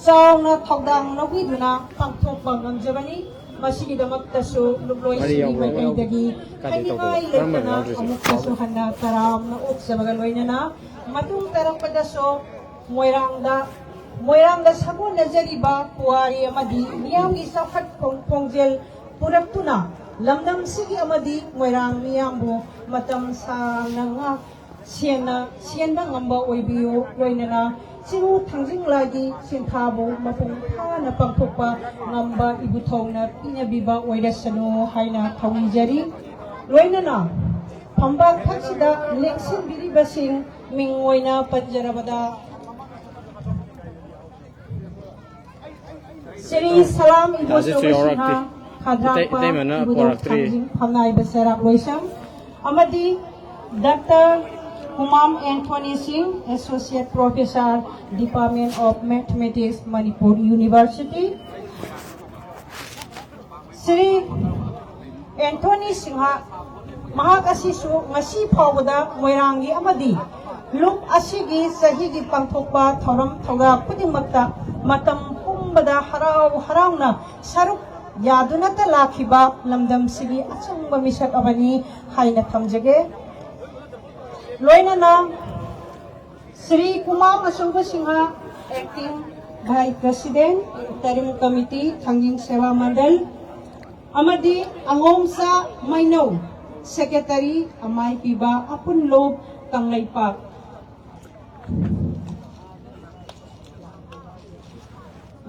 ꯆꯥꯎꯅ ꯊꯧꯗꯥꯡ ꯂꯧꯕꯤꯗꯨꯅ ꯄꯥꯡꯊꯣꯛꯄ ꯉꯝꯖꯕꯅꯤ꯫ ꯃꯁꯤꯒꯤꯗꯃꯛꯇꯁꯨ ꯂꯨꯞꯂꯣꯏꯁꯤꯡꯒꯤ ꯃꯥꯏꯀꯩꯗꯒꯤ ꯍꯥꯏꯅꯤꯡꯉꯥꯏ ꯂꯩꯇꯅ ꯑꯃꯨꯛꯀꯁꯨ ꯍꯟꯅ ꯇꯔꯥꯝꯅ ꯑꯣꯛꯆꯕꯒ ꯂꯣꯏꯅꯅ ꯃꯇꯨꯡ ꯇꯥꯔꯛꯄꯗꯁꯨ ꯃꯣꯏꯔꯥꯡꯗ ꯃꯣꯏꯔꯥꯡꯗ ꯁꯥꯒꯣꯟꯅꯖꯔꯤꯕ ꯄꯨꯋꯥꯔꯤ ꯑꯃꯗꯤ ꯃꯤꯌꯥꯝꯒꯤ ꯆꯥꯎꯈꯠ ꯈꯣꯡ-, ꯈꯣꯡꯖꯦꯜ ꯄꯨꯔꯛꯇꯨꯅ ꯂꯝꯗꯝꯁꯤꯒꯤ ꯑꯃꯗꯤ ꯃꯣꯏꯔꯥꯡ ꯃꯤꯌꯥꯝꯕꯨ ꯃꯇꯝ ꯁꯥꯡꯅ ꯉꯥꯛ ꯁꯦꯟꯅ ꯁꯦꯟꯕ ꯉꯝꯕ ꯑꯣꯏꯕꯤꯌꯨ꯫ ꯂꯣꯏꯅꯅ ꯆꯤꯔꯨ ꯊꯥꯡꯖꯤꯡ ꯂꯥꯏꯒꯤ ꯁꯤꯟꯊꯥꯕꯨ ꯃꯄꯨꯡ ꯐꯥꯅ ꯄꯥꯡꯊꯣꯛꯄ ꯉꯝꯕ ꯏꯕꯨꯊꯧꯅ ꯄꯤꯅꯕꯤꯕ ꯑꯣꯏꯔꯁꯅꯨ ꯍꯥꯏꯅ ꯊꯧꯅꯤꯖꯔꯤ꯫ ꯂꯣꯏꯅꯅ ꯐꯝꯕꯥꯛ ꯊꯛꯁꯤꯗ ꯂꯦꯡꯁꯤꯟꯕꯤꯔꯤꯕꯁꯤꯡ ꯃꯤꯡ ꯑꯣꯏꯅ ꯄꯟꯖꯔꯕꯗ ꯁ꯭ꯔꯤ ꯁꯂꯥꯝ ꯏꯕꯣꯆꯧꯕ ꯁꯤꯡꯍ, ꯈꯥꯗ꯭ꯔꯥꯛꯄ ꯏꯕꯨꯙꯧ ꯊꯥꯡꯖꯤꯡ ꯐꯝꯅꯥꯏꯕ ꯆꯩꯔꯥꯛ ꯂꯣꯏꯁꯪ, ꯑꯃꯗꯤ doctor Humam Anthony Singh, Associate Professor, Department of Mathematics, Manipur University, Shri Anthony Singh, ꯃꯍꯥꯛ ꯑꯁꯤꯁꯨ ꯉꯁꯤ ꯐꯥꯎꯕꯗ ꯃꯣꯏꯔꯥꯡꯒꯤ ꯑꯃꯗꯤ ꯂꯨꯞ ꯑꯁꯤꯒꯤ ꯆꯍꯤꯒꯤ ꯄꯥꯡꯊꯣꯛꯄ ꯊꯧꯔꯝ ꯊꯧꯗꯥ ꯈꯨꯗꯤꯡꯃꯛꯇ ꯃꯇꯝ ꯄꯨꯝꯕꯗ ꯍꯔꯥꯎ ꯍꯔꯥꯎꯅ ꯁꯔꯨꯛ ꯌꯥꯗꯨꯅꯇ ꯂꯥꯛꯈꯤꯕ ꯂꯝꯗꯝꯁꯤꯒꯤ ꯑꯆꯨꯝꯕ ꯃꯤꯁꯛ ꯑꯃꯅꯤ ꯍꯥꯏꯅ ꯊꯝꯖꯒꯦ꯫ ꯂꯣꯏꯅꯅ ꯁ꯭ꯔꯤ ꯀꯨꯃꯥꯔ ꯑꯆꯧꯕ Singh, Acting Vice President, Interim Committee, ꯊꯥꯡꯖꯤꯡ ꯁꯦꯕꯥ ꯃꯟꯗꯜ, ꯑꯃꯗꯤ ꯑꯉꯣꯝꯆꯥ ꯃꯩꯅꯧ, Secretary, ꯑꯃꯥꯏ ꯄꯤꯕ ꯑꯄꯨꯟꯂꯣꯞ ꯀꯪꯂꯩꯄꯥꯛ꯫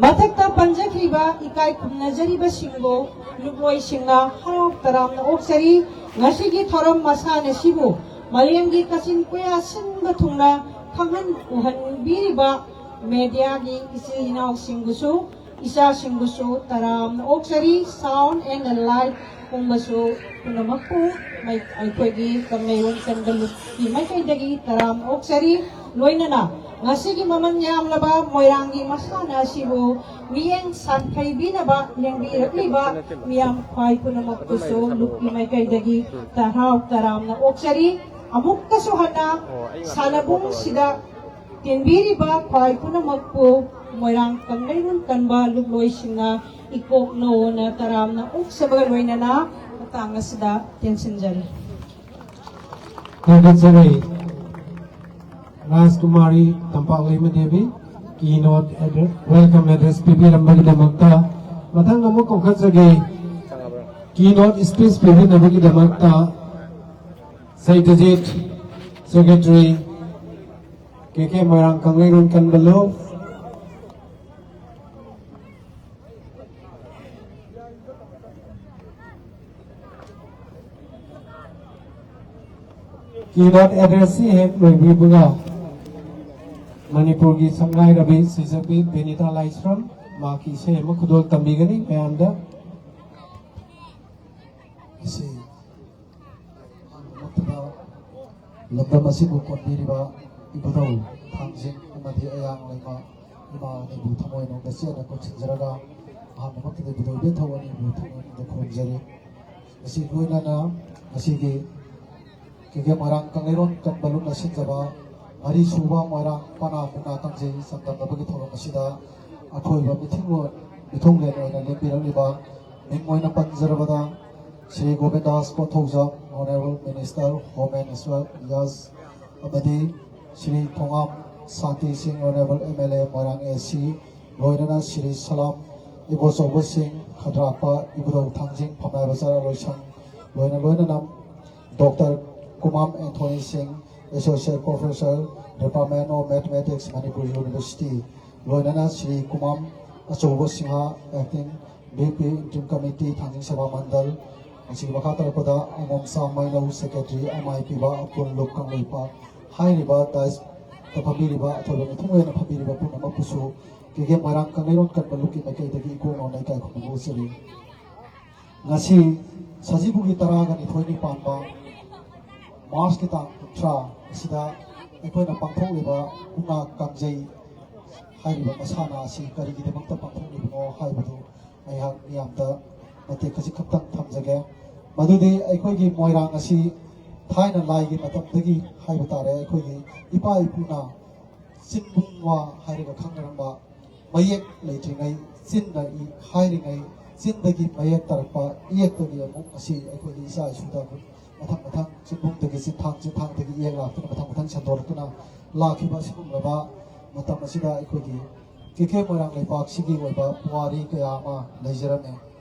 ꯃꯊꯛꯇ ꯄꯟꯖꯈ꯭ꯔꯤꯕ ꯏꯀꯥꯏ ꯈꯨꯝꯅꯖꯔꯤꯕꯁꯤꯡꯕꯨ ꯂꯨꯞꯂꯣꯏꯁꯤꯡꯅ ꯍꯔꯥꯎ ꯇꯔꯥꯝꯅ ꯑꯣꯛꯆꯔꯤ꯫ ꯉꯁꯤꯒꯤ ꯊꯧꯔꯝ ꯃꯁꯥꯟꯅꯁꯤꯕꯨ ꯃꯥꯂꯦꯝꯒꯤ ꯀꯥꯆꯤꯟ ꯀꯣꯌꯥ ꯁꯤꯟꯕ ꯊꯨꯡꯅ ꯈꯪꯍꯟ ꯎꯍꯟꯕꯤꯔꯤꯕ mediaꯒꯤ ꯏꯆꯤꯜ ꯏꯅꯥꯎꯁꯤꯡꯕꯨꯁꯨ, ꯏꯆꯥꯁꯤꯡꯕꯨꯁꯨ ꯇꯔꯥꯝꯅ ꯑꯣꯛꯆꯔꯤ꯫ Sound and light ꯄꯨꯝꯕꯁꯨ ꯄꯨꯝꯅꯃꯛꯄꯨ ꯃꯩ-, ꯑꯩꯈꯣꯏꯒꯤ ꯀꯪꯂꯩꯔꯣꯟ ꯆꯟꯕ ꯂꯨꯞꯀꯤ ꯃꯥꯏꯀꯩꯗꯒꯤ ꯇꯔꯥꯝꯅ ꯑꯣꯛꯆꯔꯤ꯫ ꯂꯣꯏꯅꯅ ꯉꯁꯤꯒꯤ ꯃꯃꯜ ꯌꯥꯝꯂꯕ ꯃꯣꯏꯔꯥꯡꯒꯤ ꯃꯁꯥꯟꯅ ꯑꯁꯤꯕꯨ ꯃꯤꯠꯌꯦꯡ ꯁꯥꯟꯊꯩꯕꯤꯅꯕ ꯂꯦꯡꯕꯤꯔꯛꯂꯤꯕ ꯃꯤꯌꯥꯝ ꯈ꯭ꯋꯥꯏ ꯄꯨꯝꯅꯃꯛꯄꯨꯁꯨ ꯂꯨꯞꯀꯤ ꯃꯥꯏꯀꯩꯗꯒꯤ ꯍꯔꯥꯎ ꯇꯔꯥꯝꯅ ꯑꯣꯛꯆꯔꯤ꯫ ꯑꯃꯨꯛꯀꯁꯨ ꯍꯟꯅ ꯁꯥꯟꯅꯕꯨꯡꯁꯤꯗ ꯇꯤꯟꯕꯤꯔꯤꯕ ꯈ꯭ꯋꯥꯏ ꯄꯨꯝꯅꯃꯛꯄꯨ ꯃꯣꯏꯔꯥꯡ ꯀꯪꯂꯩꯔꯣꯟ ꯀꯟꯕ ꯂꯨꯞꯂꯣꯏꯁꯤꯡꯅ ꯏꯀꯣꯛ ꯅꯧꯅ ꯇꯔꯥꯝꯅ ꯑꯣꯛꯆꯕꯒ ꯂꯣꯏꯅꯅ ꯃꯇꯥꯡ ꯑꯁꯤꯗ ꯇꯦꯟꯁꯤꯟꯖꯔꯤ꯫ ꯊꯥꯒꯠꯆꯔꯤ꯫ ꯔꯥꯖꯀꯨꯃꯥꯔꯤ ꯇꯝꯄꯥꯛꯂꯩꯃ Devi, keynote address, welcome address ꯄꯤꯕꯤꯔꯝꯕꯒꯤꯗꯃꯛꯇ꯫ ꯃꯊꯪ ꯑꯃꯨꯛ ꯀꯧꯈꯠꯆꯒꯦ, keynote speech ꯄꯤꯕꯤꯅꯕꯒꯤꯗꯃꯛꯇ ꯁꯩꯇꯖꯤꯠ, Secretary, ꯀꯦ ꯀꯦ ꯃꯣꯏꯔꯥꯡ ꯀꯪꯂꯩꯔꯣꯟ ꯀꯟꯕ ꯂꯨꯞ꯫ Keynote addressꯁꯤ ꯍꯦꯛ ꯂꯣꯏꯕꯤꯕꯒ ꯃꯅꯤꯄꯨꯔꯒꯤ ꯁꯛꯅꯥꯏꯔꯕꯤ ꯁꯩꯁꯛꯄꯤ ꯕꯤꯅꯤꯇꯥ ꯂꯥꯏꯁ꯭ꯔꯝ ꯃꯍꯥꯛꯀꯤ ꯏꯁꯩ ꯑꯃ ꯈꯨꯗꯣꯜ ꯇꯝꯕꯤꯒꯅꯤ ꯃꯌꯥꯝꯗ꯫ ꯏꯁꯩ ꯂꯝꯗꯝ ꯑꯁꯤꯕꯨ ꯀꯣꯟꯕꯤꯔꯤꯕ ꯏꯕꯨꯙꯧ ꯊꯥꯡꯖꯤꯡ ꯑꯃꯗꯤ ꯑꯌꯥꯡ ꯂꯩꯃ ꯏꯃꯥ ꯑꯅꯤꯕꯨ ꯊꯃꯣꯏꯅꯨꯡꯗ ꯆꯦꯠꯅ ꯀꯧꯁꯤꯟꯖꯔꯒ ꯑꯍꯥꯟꯕꯃꯛꯇꯗ ꯏꯕꯨꯙꯧ ꯏꯕꯦꯟꯊꯧ ꯑꯅꯤꯕꯨ ꯊꯃꯣꯏꯅꯨꯡꯗ ꯈꯨꯔꯨꯝꯖꯔꯤ꯫ ꯃꯁꯤ ꯂꯣꯏꯅꯅ ꯉꯁꯤꯒꯤ ꯀꯦ ꯀꯦ ꯃꯣꯏꯔꯥꯡ ꯀꯪꯂꯩꯔꯣꯟ ꯀꯟꯕ ꯂꯨꯞꯅ ꯁꯤꯟꯖꯕ ꯃꯔꯤꯁꯨꯕ ꯃꯣꯏꯔꯥꯡ ꯄꯅꯥ ꯃꯨꯛꯅꯥ ꯀꯥꯡꯖꯩ ꯆꯥꯡꯗꯝꯅꯕꯒꯤ ꯊꯧꯔꯝ ꯑꯁꯤꯗ ꯑꯀꯣꯏꯕ ꯃꯤꯊꯨꯡꯂꯦꯟ ꯃꯤꯊꯨꯡꯂꯦꯟ ꯑꯣꯏꯅ ꯂꯦꯡꯕꯤꯔꯛꯂꯤꯕ ꯃꯤꯡ ꯑꯣꯏꯅ ꯄꯟꯖꯔꯕꯗ Shri ꯒꯣꯕꯤꯟꯗꯥꯁ Konthoujam, Honourable Minister Home Minister ꯌꯥꯁ, ꯑꯃꯗꯤ ꯁ꯭ꯔꯤ ꯊꯣꯉꯥꯝ ꯁꯥꯟꯇꯤ ꯁꯤꯡ, Honourable M L A Moirang A C, ꯂꯣꯏꯅꯅ ꯁ꯭ꯔꯤ ꯁꯂꯥꯝ ꯏꯕꯣꯆꯧꯕ ꯁꯤꯡ, ꯈꯗ꯭ꯔꯥꯛꯄ ꯏꯕꯨꯙꯧ ꯊꯥꯡꯖꯤꯡ ꯐꯝꯅꯥꯏꯕ ꯆꯥꯔꯥ ꯂꯣꯏꯁꯪ, ꯂꯣꯏꯅ ꯂꯣꯏꯅꯅ doctor ꯀꯨꯃꯥꯝ Anthony Singh, Associate Professor, Department of Mathematics, Manipur University, ꯂꯣꯏꯅꯅ ꯁ꯭ꯔꯤ ꯀꯨꯃꯥꯝ ꯑꯆꯧꯕ Singh, Acting V P Interim Committee, ꯊꯥꯡꯖꯤꯡ ꯁꯚꯥ ꯃꯟꯗꯜ, ꯃꯁꯤꯒꯤ ꯃꯈꯥ ꯇꯥꯔꯛꯄꯗ ꯑꯉꯣꯝ ꯆꯥꯝꯃꯩꯅꯧ, Secretary, M I P ꯕ ꯑꯄꯨꯟ ꯂꯨꯞ ꯀꯪꯂꯩꯄꯥꯛ ꯍꯥꯏꯔꯤꯕ ꯗꯥꯏꯁꯇ ꯐꯝꯕꯤꯔꯤꯕ ꯑꯊꯣꯏꯕ ꯃꯤꯊꯨꯡ ꯑꯣꯏꯅ ꯐꯝꯕꯤꯔꯤꯕ ꯄꯨꯝꯅꯃꯛꯄꯨꯁꯨ ꯀꯦ ꯀꯦ ꯃꯣꯏꯔꯥꯡ ꯀꯪꯂꯩꯔꯣꯟ ꯀꯟꯕ ꯂꯨꯞꯀꯤ ꯃꯥꯏꯀꯩꯗꯒꯤ ꯏꯀꯣꯛ ꯅꯧꯅ ꯏꯀꯥꯏ ꯈꯨꯝꯅꯕ ꯎꯠꯆꯔꯤ꯫ ꯉꯁꯤ ꯁꯖꯤꯕꯨꯒꯤ ꯇꯔꯥꯒ ꯅꯤꯊꯣꯏꯅꯤ ꯄꯥꯟꯕ ꯃꯥꯔꯆꯀꯤ ꯇꯥꯡ ꯀꯨꯟꯊ꯭ꯔꯥ ꯑꯁꯤꯗ ꯑꯩꯈꯣꯏꯅ ꯄꯥꯡꯊꯣꯛꯂꯤꯕ ꯃꯨꯛꯅꯥ ꯀꯥꯡꯖꯩ ꯍꯥꯏꯔꯤꯕ ꯃꯁꯥꯟꯅ ꯑꯁꯤ ꯀꯔꯤꯒꯤꯗꯃꯛꯇ ꯄꯥꯡꯊꯣꯛꯂꯤꯕꯅꯣ ꯍꯥꯏꯕꯗꯨ ꯑꯩꯍꯥꯛ ꯃꯤꯌꯥꯝꯗ ꯃꯇꯦꯛ ꯈꯖꯤꯛ ꯈꯛꯇꯪ ꯊꯝꯖꯒꯦ꯫ ꯃꯗꯨꯗꯤ ꯑꯩꯈꯣꯏꯒꯤ ꯃꯣꯏꯔꯥꯡ ꯑꯁꯤ ꯊꯥꯏꯅ ꯂꯥꯏꯒꯤ ꯃꯇꯝꯗꯒꯤ ꯍꯥꯏꯕ ꯇꯥꯔꯦ, ꯑꯩꯈꯣꯏꯒꯤ ꯏꯄꯥ ꯏꯄꯨꯅ ꯆꯤꯟꯕꯨꯡ ꯋꯥ ꯍꯥꯏꯔꯒ ꯈꯪꯅꯔꯝꯕ ꯃꯌꯦꯛ ꯂꯩꯇ꯭ꯔꯤꯉꯩ ꯆꯤꯟꯅ ꯏ ꯍꯥꯏꯔꯤꯉꯩ ꯆꯤꯟꯗꯒꯤ ꯃꯌꯦꯛ ꯇꯥꯔꯛꯄ ꯏꯌꯦꯛꯇꯒꯤ ꯑꯃꯨꯛ ꯑꯁꯤ ꯑꯩꯈꯣꯏꯒꯤ ꯏꯆꯥ ꯏꯁꯨꯗ ꯑꯃꯨꯛ ꯃꯊꯪ ꯃꯊꯪ ꯆꯤꯟꯕꯨꯡꯗꯒꯤ ꯆꯤꯟꯊꯥꯡ, ꯆꯤꯟꯊꯥꯡꯗꯒꯤ ꯏꯌꯦꯛ ꯂꯥꯛꯇꯨꯅ ꯃꯊꯪ ꯃꯊꯪ ꯁꯟꯗꯣꯔꯛꯇꯨꯅ ꯂꯥꯛꯈꯤꯕ ꯑꯁꯤꯒꯨꯝꯂꯕ ꯃꯇꯝ ꯑꯁꯤꯗ ꯑꯩꯈꯣꯏꯒꯤ ꯀꯦ ꯀꯦ ꯃꯣꯏꯔꯥꯡ ꯂꯩꯄꯥꯛꯁꯤꯒꯤ ꯑꯣꯏꯕ ꯄꯨꯋꯥꯔꯤ ꯀꯌꯥ ꯑꯃ ꯂꯩꯖꯔꯝꯃꯤ꯫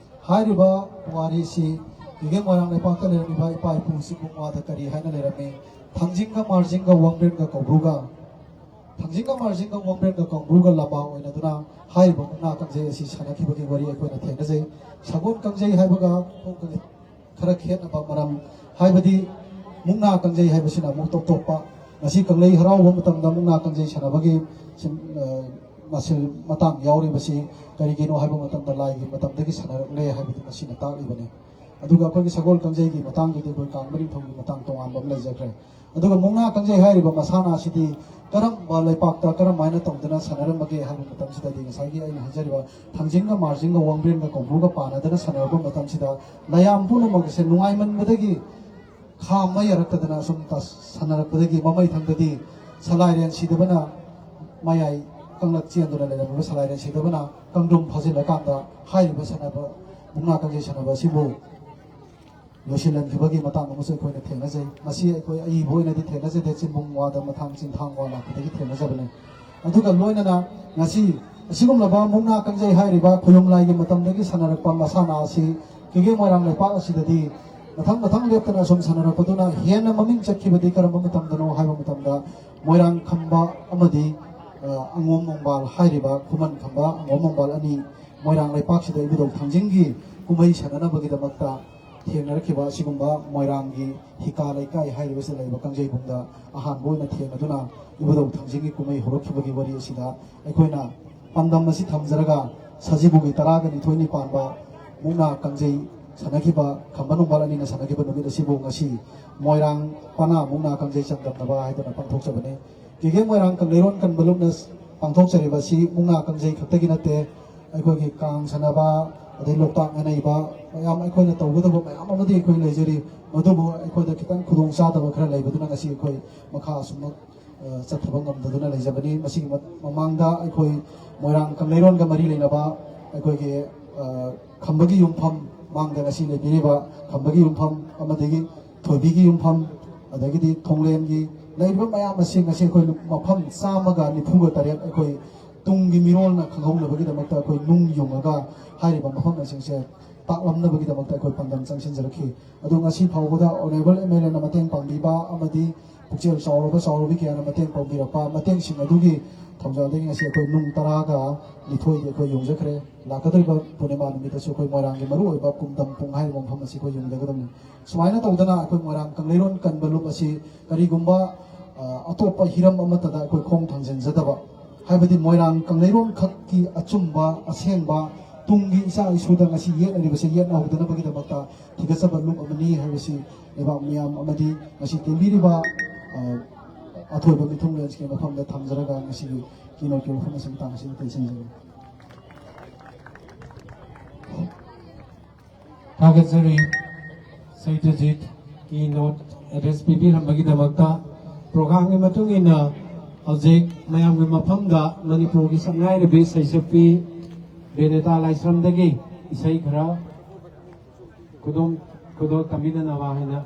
ꯍꯥꯏꯔꯤꯕ ꯄꯨꯋꯥꯔꯤꯁꯤ ꯀꯦ ꯀꯦ ꯃꯣꯏꯔꯥꯡ ꯂꯩꯄꯥꯛꯇ ꯂꯩꯔꯝꯃꯤꯕ ꯏꯄꯥ ꯏꯄꯨ ꯆꯤꯟꯕꯨꯡ ꯋꯥꯗ ꯀꯔꯤ ꯍꯥꯏꯅ ꯂꯩꯔꯝꯃꯤ? ꯊꯥꯡꯖꯤꯡꯒ ꯃꯥꯔꯖꯤꯡꯒ ꯋꯥꯡꯕ꯭ꯔꯦꯟꯒ ꯀꯧꯕ꯭ꯔꯨꯒ ꯊꯥꯡꯖꯤꯡꯒ ꯃꯥꯔꯖꯤꯡꯒ ꯋꯥꯡꯕ꯭ꯔꯦꯟꯒ ꯀꯧꯕ꯭ꯔꯨꯒ ꯂꯝꯕꯥ ꯑꯣꯏꯅꯗꯨꯅ ꯍꯥꯏꯔꯤꯕ ꯃꯨꯛꯅꯥ ꯀꯥꯡꯖꯩ ꯑꯁꯤ ꯁꯥꯟꯅꯈꯤꯕꯒꯤ ꯋꯥꯔꯤ ꯑꯩꯈꯣꯏꯅ ꯊꯦꯡꯅꯖꯩ꯫ ꯁꯒꯣꯜ ꯀꯥꯡꯖꯩ ꯍꯥꯏꯕꯒ ꯈꯣꯡ ꯀꯥꯡꯖꯩ ꯈꯔ ꯈꯦꯠꯅꯕ ꯃꯔꯝ ꯍꯥꯏꯕꯗꯤ ꯃꯨꯛꯅꯥ ꯀꯥꯡꯖꯩ ꯍꯥꯏꯕꯁꯤꯅ ꯑꯃꯨꯛ ꯇꯣꯞ ꯇꯣꯞꯄ, ꯉꯁꯤ ꯀꯪꯂꯩ ꯍꯔꯥꯎꯕ ꯃꯇꯝꯗ ꯃꯨꯛꯅꯥ ꯀꯥꯡꯖꯩ ꯁꯥꯟꯅꯕꯒꯤ ꯁꯤꯝ-, ꯑ, ꯃꯁꯤꯜ ꯃꯇꯥꯡ ꯌꯥꯎꯔꯤꯕꯁꯤ ꯀꯔꯤꯒꯤꯅꯣ ꯍꯥꯏꯕ ꯃꯇꯝꯗ ꯂꯥꯏꯒꯤ ꯃꯇꯝꯗꯒꯤ ꯁꯥꯟꯅꯔꯛꯂꯦ ꯍꯥꯏꯕꯗꯨ ꯃꯁꯤꯅ ꯇꯥꯛꯂꯤꯕꯅꯤ꯫ ꯑꯗꯨꯒ ꯑꯩꯈꯣꯏꯒꯤ ꯁꯒꯣꯜ ꯀꯥꯡꯖꯩꯒꯤ ꯃꯇꯥꯡꯗꯨꯗꯤ ꯑꯩꯈꯣꯏ ꯀꯥꯡꯕ ꯅꯤꯡꯊꯧꯒꯤ ꯃꯇꯥꯡ ꯇꯣꯉꯥꯟꯕ ꯑꯃ ꯂꯩꯖꯈ꯭ꯔꯦ꯫ ꯑꯗꯨꯒ ꯃꯨꯛꯅꯥ ꯀꯥꯡꯖꯩ ꯍꯥꯏꯔꯤꯕ ꯃꯁꯥꯟꯅ ꯑꯁꯤꯗꯤ ꯀꯔꯝꯕ ꯂꯩꯄꯥꯛꯇ ꯀꯔꯝꯍꯥꯏꯅ ꯇꯧꯗꯨꯅ ꯁꯥꯟꯅꯔꯝꯕꯒꯦ ꯍꯥꯏꯕ ꯃꯇꯝꯁꯤꯗꯗꯤ ꯉꯁꯥꯏꯒꯤ ꯑꯩꯅ ꯍꯥꯏꯖꯔꯤꯕ ꯊꯥꯡꯖꯤꯡꯒ ꯃꯥꯔꯖꯤꯡꯒ ꯋꯥꯡꯕ꯭ꯔꯦꯟꯒ ꯀꯧꯕ꯭ꯔꯨꯒ ꯄꯥꯟꯅꯗꯅ ꯁꯥꯟꯅꯔꯛꯄ ꯃꯇꯝꯁꯤꯗ ꯂꯌꯥꯝ ꯄꯨꯝꯅꯃꯛ ꯑꯁꯦ ꯅꯨꯡꯉꯥꯏꯃꯟꯕꯗꯒꯤ ꯈꯥꯝꯕ ꯌꯥꯔꯛꯇꯗꯅ ꯁꯨꯝ ꯇ-, ꯁꯥꯟꯅꯔꯛꯄꯗꯒꯤ ꯃꯃꯩ ꯊꯪꯗꯗꯤ ꯁꯂꯥꯏꯔꯦꯟ ꯁꯤꯗꯕꯅ ꯃꯌꯥꯏ ꯀꯪꯂꯛ ꯆꯦꯟꯗꯨꯅ ꯂꯩꯔꯝꯃꯤꯕ ꯁꯂꯥꯏꯔꯦꯟ ꯁꯤꯗꯕꯅ ꯀꯪꯗ꯭ꯔꯨꯝ ꯐꯥꯖꯤꯜꯂꯀꯥꯟꯗ ꯍꯥꯏꯔꯤꯕ ꯁꯥꯟꯅꯕ ꯃꯨꯛꯅꯥ ꯀꯥꯡꯖꯩ ꯁꯥꯟꯅꯕ ꯑꯁꯤꯕꯨ ꯂꯣꯏꯁꯤꯜꯍꯟꯈꯤꯕꯒꯤ ꯃꯇꯥꯡ ꯑꯃꯁꯨ ꯑꯩꯈꯣꯏꯅ ꯊꯦꯡꯅꯖꯩ꯫ ꯃꯁꯤ ꯑꯩꯈꯣꯏ ꯑꯏꯕ ꯑꯣꯏꯅꯗꯤ ꯊꯦꯡꯅꯖꯗꯦ, ꯆꯤꯟꯕꯨꯡ ꯋꯥꯗ ꯃꯊꯥꯡ ꯆꯤꯡꯊꯥꯡ ꯋꯥ ꯂꯥꯛꯄꯗꯒꯤ ꯊꯦꯡꯅꯖꯕꯅꯤ꯫ ꯑꯗꯨꯒ ꯂꯣꯏꯅꯅ ꯉꯁꯤ ꯑꯁꯤꯒꯨꯝꯂꯕ ꯃꯨꯛꯅꯥ ꯀꯥꯡꯖꯩ ꯍꯥꯏꯔꯤꯕ ꯈꯣꯌꯨꯝ ꯂꯥꯏꯒꯤ ꯃꯇꯝꯗꯒꯤ ꯁꯥꯟꯅꯔꯛꯄ ꯃꯁꯥꯟꯅ ꯑꯁꯤ ꯀꯦꯒꯦ ꯃꯣꯏꯔꯥꯡ ꯂꯩꯄꯥꯛ ꯑꯁꯤꯗꯗꯤ ꯃꯊꯪ ꯃꯊꯪ ꯂꯦꯞꯇꯅ ꯁꯨꯝ ꯁꯥꯟꯅꯔꯛꯄꯗꯨꯅ ꯍꯦꯟꯅ ꯃꯃꯤꯡ ꯆꯠꯈꯤꯕꯗꯤ ꯀꯔꯝꯕ ꯃꯇꯝꯗꯅꯣ ꯍꯥꯏꯕ ꯃꯇꯝꯗ ꯃꯣꯏꯔꯥꯡ ꯈꯝꯕ ꯑꯃꯗꯤ, ꯑ, ꯑꯉꯣꯝ ꯃꯣꯡꯕꯥꯜ ꯍꯥꯏꯔꯤꯕ ꯈꯨꯃꯟ ꯈꯝꯕ ꯑꯉꯣꯝ ꯃꯣꯡꯕꯥꯜ ꯑꯅꯤ ꯃꯣꯏꯔꯥꯡ ꯂꯩꯄꯥꯛꯁꯤꯗ ꯏꯕꯨꯙꯧ ꯊꯥꯡꯖꯤꯡꯒꯤ ꯀꯨꯝꯍꯩ ꯁꯥꯟꯅꯅꯕꯒꯤꯗꯃꯛꯇ ꯊꯦꯡꯅꯔꯛꯈꯤꯕ ꯑꯁꯤꯒꯨꯝꯕ ꯃꯣꯏꯔꯥꯡꯒꯤ ꯍꯤꯀꯥ ꯂꯩꯀꯥꯏ ꯍꯥꯏꯔꯤꯕꯁꯤꯗ ꯂꯩꯕ ꯀꯥꯡꯖꯩꯕꯨꯡꯗ ꯑꯍꯥꯟꯕ ꯑꯣꯏꯅ ꯊꯦꯡꯅꯗꯨꯅ ꯏꯕꯨꯙꯧ ꯊꯥꯡꯖꯤꯡꯒꯤ ꯀꯨꯝꯍꯩ ꯍꯧꯔꯛꯈꯤꯕꯒꯤ ꯋꯥꯔꯤ ꯑꯁꯤꯗ ꯑꯩꯈꯣꯏꯅ ꯄꯥꯟꯗꯝ ꯑꯁꯤ ꯊꯝꯖꯔꯒ ꯁꯖꯤꯕꯨꯒꯤ ꯇꯔꯥꯒ ꯅꯤꯊꯣꯏꯅꯤ ꯄꯥꯟꯕ ꯃꯨꯛꯅꯥ ꯀꯥꯡꯖꯩ ꯁꯥꯟꯅꯈꯤꯕ, ꯈꯝꯕ ꯅꯨꯡꯕꯥꯜ ꯑꯅꯤꯅ ꯁꯥꯟꯅꯈꯤꯕ ꯅꯨꯃꯤꯠ ꯑꯁꯤꯕꯨ ꯉꯁꯤ ꯃꯣꯏꯔꯥꯡ ꯄꯅꯥ ꯃꯨꯛꯅꯥ ꯀꯥꯡꯖꯩ ꯆꯥꯡꯗꯝꯅꯕ ꯍꯥꯏꯗꯨꯅ ꯄꯥꯡꯊꯣꯛꯆꯕꯅꯤ꯫ ꯀꯦꯒꯦ ꯃꯣꯏꯔꯥꯡ ꯀꯪꯂꯩꯔꯣꯟ ꯀꯟꯕ ꯂꯨꯞꯅ ꯄꯥꯡꯊꯣꯛꯆꯔꯤꯕ ꯑꯁꯤ ꯃꯨꯛꯅꯥ ꯀꯥꯡꯖꯩ ꯈꯛꯇꯒꯤ ꯅꯠꯇꯦ, ꯑꯩꯈꯣꯏꯒꯤ ꯀꯥꯡ ꯁꯥꯟꯅꯕ, ꯑꯗꯩ ꯂꯣꯛꯇꯥꯛ ꯉꯥꯅꯩꯕ, ꯃꯌꯥꯝ ꯑꯩꯈꯣꯏꯅ ꯇꯧꯒꯗꯕ ꯃꯌꯥꯝ ꯑꯃꯗꯤ ꯑꯩꯈꯣꯏ ꯂꯩꯖꯔꯤ꯫ ꯃꯗꯨꯕꯨ ꯑꯩꯈꯣꯏꯗ ꯈꯤꯇꯪ ꯈꯨꯗꯣꯡ ꯆꯥꯗꯕ ꯈꯔ ꯂꯩꯕꯗꯨꯅ ꯉꯁꯤ ꯑꯩꯈꯣꯏ ꯃꯈꯥ ꯑꯁꯨꯝꯅ, ꯑ, ꯆꯠꯊꯕ ꯉꯝꯗꯗꯨꯅ ꯂꯩꯖꯕꯅꯤ꯫ ꯃꯁꯤꯒꯤ ꯃ-, ꯃꯃꯥꯡꯗ ꯑꯩꯈꯣꯏ ꯃꯣꯏꯔꯥꯡ ꯀꯪꯂꯩꯔꯣꯟꯒ ꯃꯔꯤ ꯂꯩꯅꯕ ꯑꯩꯈꯣꯏꯒꯤ, ꯑ, ꯈꯝꯕꯒꯤ ꯌꯨꯝꯐꯝ, ꯃꯥꯡꯗ ꯉꯁꯤ ꯂꯩꯕꯤꯔꯤꯕ ꯈꯝꯕꯒꯤ ꯌꯨꯝꯐꯝ ꯑꯃꯗꯒꯤ ꯊꯣꯏꯕꯤꯒꯤ ꯌꯨꯝꯐꯝ, ꯑꯗꯒꯤꯗꯤ ꯊꯣꯡꯂꯦꯟꯒꯤ ꯂꯩꯔꯤꯕ ꯃꯌꯥꯝ ꯑꯁꯤ ꯉꯁꯤ ꯑꯩꯈꯣꯏ ꯃꯐꯝ ꯆꯥꯝꯃꯒ ꯅꯤꯐꯨꯒ ꯇꯔꯦꯠ ꯑꯩꯈꯣꯏ ꯇꯨꯡꯒꯤ ꯃꯤꯔꯣꯜꯅ ꯈꯪꯍꯧꯅꯕꯒꯤꯗꯃꯛꯇ ꯑꯩꯈꯣꯏ ꯅꯨꯡ ꯌꯨꯡꯉꯒ ꯍꯥꯏꯔꯤꯕ ꯃꯐꯝꯁꯤꯡꯁꯦ ꯇꯥꯛꯂꯝꯅꯕꯒꯤꯗꯃꯛꯇ ꯑꯩꯈꯣꯏ ꯄꯥꯟꯗꯝ ꯆꯪꯁꯤꯟꯖꯔꯛꯈꯤ꯫ ꯑꯗꯣ ꯉꯁꯤ ꯐꯥꯎꯕꯗ ꯑꯣꯅꯔꯦꯕꯜ ꯑꯦꯝ ꯑꯦꯜ ꯑꯦꯅ ꯃꯇꯦꯡ ꯄꯥꯡꯕꯤꯕ ꯑꯃꯗꯤ ꯄꯨꯛꯆꯦꯜ ꯆꯥꯎꯔꯕ ꯆꯥꯎꯔꯕꯤ ꯀꯌꯥꯅ ꯃꯇꯦꯡ ꯄꯥꯡꯕꯤꯔꯛꯄ ꯃꯇꯦꯡꯁꯤꯡ ꯑꯗꯨꯒꯤ ꯊꯧꯖꯥꯜꯗꯒꯤ ꯉꯁꯤ ꯑꯩꯈꯣꯏ ꯅꯨꯡ ꯇꯔꯥꯒ ꯅꯤꯊꯣꯏꯗꯤ ꯑꯩꯈꯣꯏ ꯌꯨꯡꯖꯈ꯭ꯔꯦ꯫ ꯂꯥꯛꯀꯗꯧꯔꯤꯕ ꯄꯨꯔꯅꯤꯃꯥ ꯅꯨꯃꯤꯠꯇꯁꯨ ꯑꯩꯈꯣꯏ ꯃꯣꯏꯔꯥꯡꯒꯤ ꯃꯔꯨꯑꯣꯏꯕ ꯀꯨꯝꯗꯝ ꯄꯨꯡ ꯍꯥꯏꯔꯤꯕ ꯃꯐꯝ ꯑꯁꯤ ꯑꯩꯈꯣꯏ ꯌꯨꯡꯖꯒꯗꯕꯅꯤ꯫ ꯁꯨꯃꯥꯏꯅ ꯇꯧꯗꯅ ꯑꯩꯈꯣꯏ ꯃꯣꯏꯔꯥꯡ ꯀꯪꯂꯩꯔꯣꯟ ꯀꯟꯕ ꯂꯨꯞ ꯑꯁꯤ ꯀꯔꯤꯒꯨꯝꯕ, ꯑ, ꯑꯇꯣꯞꯄ ꯍꯤꯔꯝ ꯑꯃꯠꯇꯗ ꯑꯩꯈꯣꯏ ꯈꯣꯡ ꯊꯥꯡꯖꯤꯟꯖꯗꯕ, ꯍꯥꯏꯕꯗꯤ ꯃꯣꯏꯔꯥꯡ ꯀꯪꯂꯩꯔꯣꯟ ꯈꯛꯀꯤ ꯑꯆꯨꯝꯕ, ꯑꯁꯦꯡꯕ, ꯇꯨꯡꯒꯤ ꯏꯆꯥ ꯏꯁꯨꯗ ꯉꯁꯤ ꯌꯦꯠꯅꯔꯤꯕꯁꯦ ꯌꯦꯠꯅꯍꯧꯗꯅꯕꯒꯤꯗꯃꯛꯇ ꯊꯤꯒꯠꯆꯕ ꯂꯨꯞ ꯑꯃꯅꯤ ꯍꯥꯏꯕꯁꯤ ꯂꯩꯕꯥꯛ ꯃꯤꯌꯥꯝ ꯑꯃꯗꯤ ꯉꯁꯤ ꯇꯦꯟꯕꯤꯔꯤꯕ, ꯑ, ꯑꯊꯣꯏꯕ ꯃꯤꯊꯨꯡ ꯂꯦꯟꯁꯀꯤ ꯃꯐꯝꯗ ꯊꯝꯖꯔꯒ ꯉꯁꯤꯒꯤ keynote ꯀꯤ ꯋꯥꯐꯝ ꯑꯁꯤ ꯃꯇꯥꯡ ꯑꯁꯤꯗ ꯇꯦꯟꯁꯤꯟꯖꯔꯤ꯫ ꯊꯥꯒꯠꯆꯔꯤ꯫ ꯁꯩꯇꯖꯤꯠ keynote address ꯄꯤꯕꯤꯔꯝꯕꯒꯤꯗꯃꯛꯇ꯫ Program ꯒꯤ ꯃꯇꯨꯡ ꯏꯟꯅ ꯍꯧꯖꯤꯛ ꯃꯌꯥꯝꯒꯤ ꯃꯐꯝꯗ ꯃꯅꯤꯄꯨꯔꯒꯤ ꯁꯛꯅꯥꯏꯔꯕꯤ ꯁꯩꯁꯛꯄꯤ ꯕꯦꯅꯤꯇꯥ ꯂꯥꯏꯁ꯭ꯔꯝꯗꯒꯤ ꯏꯁꯩ ꯈꯔ ꯈꯨꯗꯣꯜ, ꯈꯨꯗꯣꯜ ꯇꯝꯕꯤꯅꯅꯕ ꯍꯥꯏꯅ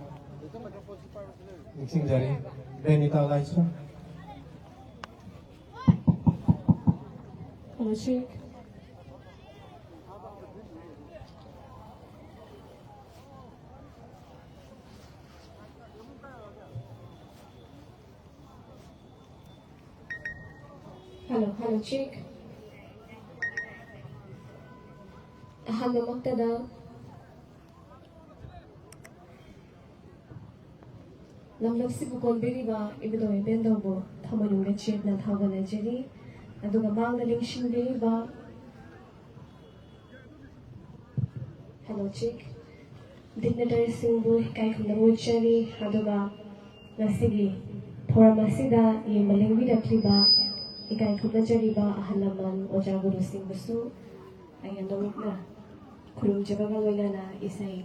ꯅꯤꯡꯁꯤꯡꯖꯔꯤ꯫ ꯕꯦꯅꯤꯇꯥ ꯂꯥꯏꯁ꯭ꯔꯝ꯫ ꯍꯧꯖꯤꯛ Hello, hello, check. ꯑꯍꯥꯟꯕꯃꯛꯇꯗ ꯂꯝꯗꯝꯁꯤꯕꯨ ꯀꯣꯟꯕꯤꯔꯤꯕ ꯏꯕꯨꯙꯧ ꯏꯕꯦꯟꯗꯧꯕꯨ ꯊꯃꯣꯏꯅꯨꯡꯗ ꯆꯦꯠꯅ ꯊꯧꯒꯠꯅꯖꯔꯤ꯫ ꯑꯗꯨꯒ ꯃꯥꯡꯗ ꯂꯦꯡꯁꯤꯟꯕꯤꯔꯤꯕ, hello, check. Dignitariesꯁꯤꯡꯕꯨ ꯏꯀꯥꯏ ꯈꯨꯝꯅꯕ ꯎꯠꯆꯔꯤ꯫ ꯑꯗꯨꯒ ꯉꯁꯤꯒꯤ ꯊꯧꯔꯝ ꯑꯁꯤꯗ ꯌꯦꯡꯕ ꯂꯦꯡꯕꯤꯔꯛꯂꯤꯕ ꯏꯀꯥꯏ ꯈꯨꯝꯅꯖꯔꯤꯕ ꯑꯍꯜ ꯂꯃꯟ, ꯑꯣꯖꯥ ꯒꯨꯔꯨꯁꯤꯡꯕꯨꯁꯨ ꯑꯩ ꯑꯗꯣꯝꯅ ꯈꯨꯔꯨꯝꯖꯕꯒ ꯂꯣꯏꯅꯅ ꯏꯁꯩ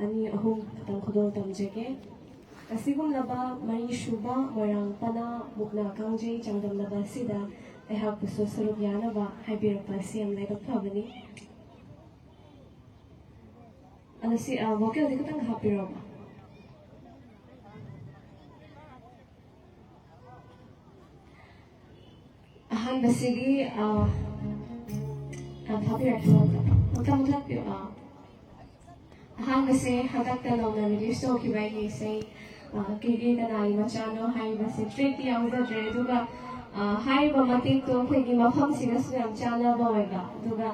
ꯑꯅꯤ ꯑꯍꯨꯝ ꯈꯛꯇꯪ ꯈꯨꯗꯣꯜ ꯇꯝꯖꯒꯦ꯫ ꯑꯁꯤꯒꯨꯝꯂꯕ ꯃꯔꯤꯁꯨꯕ ꯃꯣꯏꯔꯥꯡ ꯄꯅꯥ ꯃꯨꯛꯅꯥ ꯀꯥꯡꯖꯩ ꯆꯥꯡꯗꯝꯅꯕ ꯑꯁꯤꯗ ꯑꯩꯍꯥꯛꯄꯨꯁꯨ ꯁꯔꯨꯛ ꯌꯥꯅꯕ ꯍꯥꯏꯕꯤꯔꯛꯄ ꯑꯁꯤ ꯌꯥꯝ ꯂꯥꯏꯕꯛ ꯐꯕꯅꯤ꯫ ꯑꯗꯣ ꯁꯤ, ꯑ, vocalꯗꯤ ꯈꯤꯇꯪ ꯍꯥꯞꯄꯤꯔꯛꯑꯣꯕ꯫ ꯑꯍꯥꯟꯕꯁꯤꯒꯤ, ꯑ, ꯑ, ꯊꯥꯕꯤꯔꯛꯀꯦ꯫ ꯑꯃꯨꯛꯇ ꯃꯨꯊꯠꯄꯤꯌꯨ꯫ ꯑ, ꯑꯍꯥꯟꯕꯁꯦ ꯍꯟꯗꯛꯇ ꯅꯧꯅ release ꯇꯧꯈꯤꯕ ꯑꯩꯒꯤ ꯏꯁꯩ, ꯑ, ꯀꯦꯒꯦ ꯀꯅꯥꯒꯤ ꯃꯆꯥꯅꯣ ꯍꯥꯏꯔꯤꯕꯁꯦ trackꯇꯤ ꯌꯥꯎꯖꯗ꯭ꯔꯦ꯫ ꯑꯗꯨꯒ, ꯑ, ꯍꯥꯏꯔꯤꯕ ꯃꯇꯦꯛꯇꯣ ꯑꯩꯈꯣꯏꯒꯤ ꯃꯐꯝꯁꯤꯒꯁꯨ ꯌꯥꯝ ꯆꯥꯟꯅꯕ ꯑꯣꯏꯕ꯫ ꯑꯗꯨꯒ,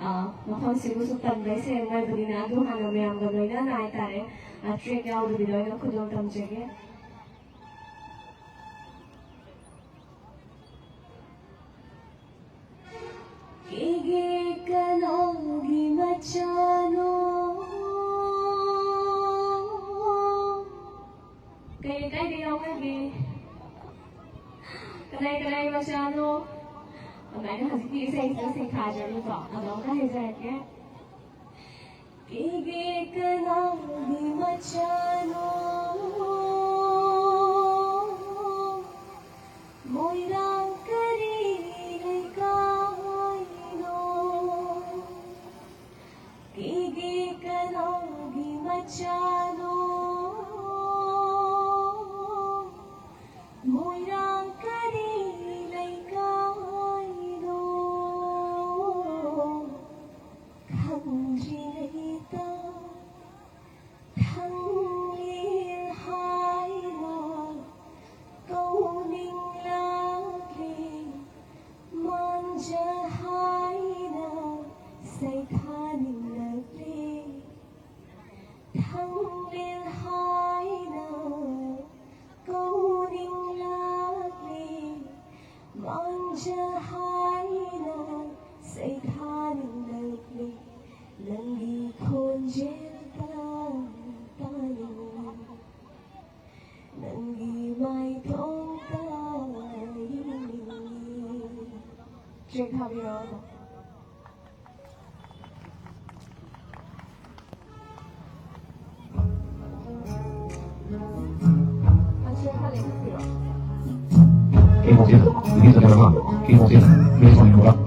ꯑ, ꯃꯐꯝꯁꯤꯕꯨꯁꯨ ꯄꯟꯕ ꯏꯁꯩ ꯑꯃ ꯑꯣꯏꯕꯅꯤꯅ ꯑꯗꯨ ꯍꯥꯟꯅ ꯃꯌꯥꯝꯒ ꯂꯣꯏꯅꯅ ꯍꯥꯏꯇꯥꯔꯦ, ꯑ, track ꯌꯥꯎꯗꯕꯤꯗ ꯑꯣꯏꯅ ꯈꯨꯗꯣꯜ ꯇꯝꯖꯒꯦ꯫ ꯀꯦꯒꯦ ꯀꯅꯥ ꯆꯥꯅꯣ꯫ ꯀꯩ ꯂꯩꯀꯥꯏꯗ ꯌꯥꯎꯅꯒꯦ? ꯀꯅꯥꯏ ꯀꯅꯥꯏ ꯃꯆꯥꯅꯣ? ꯑꯗꯨꯃꯥꯏꯅ ꯍꯧꯖꯤꯛꯀꯤ ꯏꯁꯩꯁꯤꯗ ꯁꯩꯊꯥꯖꯔꯤꯀꯣ꯫ ꯑꯗꯣ ꯑꯝꯇ ꯍꯥꯏꯖꯔꯛꯀꯦ꯫ ꯀꯦꯒꯦ ꯀꯅꯥꯒꯤ ꯃꯆꯥꯅꯣ? ꯃꯣꯏꯔꯥꯡ ꯀꯔꯤ ꯂꯩꯀꯥꯏꯅꯣ? ꯀꯦꯒꯦ ꯀꯅꯥꯒꯤ ꯃꯆꯥꯅꯣ? ꯃꯣꯏꯔꯥꯡ ꯀꯔꯤ ꯂꯩꯀꯥꯏꯅꯣ? ꯈꯪꯗ꯭ꯔꯤꯉꯩꯗ ꯊꯥꯡꯂꯦꯜ ꯍꯥꯏꯅ ꯀꯧꯅꯤꯡꯂꯛꯂꯦ, ꯃꯥꯡꯖ ꯍꯥꯏꯅ ꯁꯩꯊꯥꯅꯤꯡꯂꯛꯂꯦ꯫ ꯊꯥꯡꯂꯦꯜ ꯍꯥꯏꯅ ꯀꯧꯅꯤꯡꯂꯛꯂꯦ, ꯃꯥꯡꯖ ꯍꯥꯏꯅ ꯁꯩꯊꯥꯅꯤꯡꯂꯛꯂꯦ꯫ ꯅꯪꯒꯤ ꯈꯣꯟꯖꯦꯜ ꯇꯥ ꯇꯥꯅꯤꯡꯂꯦ꯫ ꯅꯪꯒꯤ ꯃꯥꯏꯊꯣꯡꯗ ꯌꯦꯡꯅꯤꯡꯏ꯫ ꯇ꯭ꯔꯦꯛ ꯊꯥꯕꯤꯔꯛꯑꯣ꯫ ꯃꯁꯤꯡ ꯈꯔ ꯂꯦꯞꯊꯣꯛꯄꯤꯔꯣ꯫ Keyboard zero. Begin the camera. Keyboard zero. Ready for your program.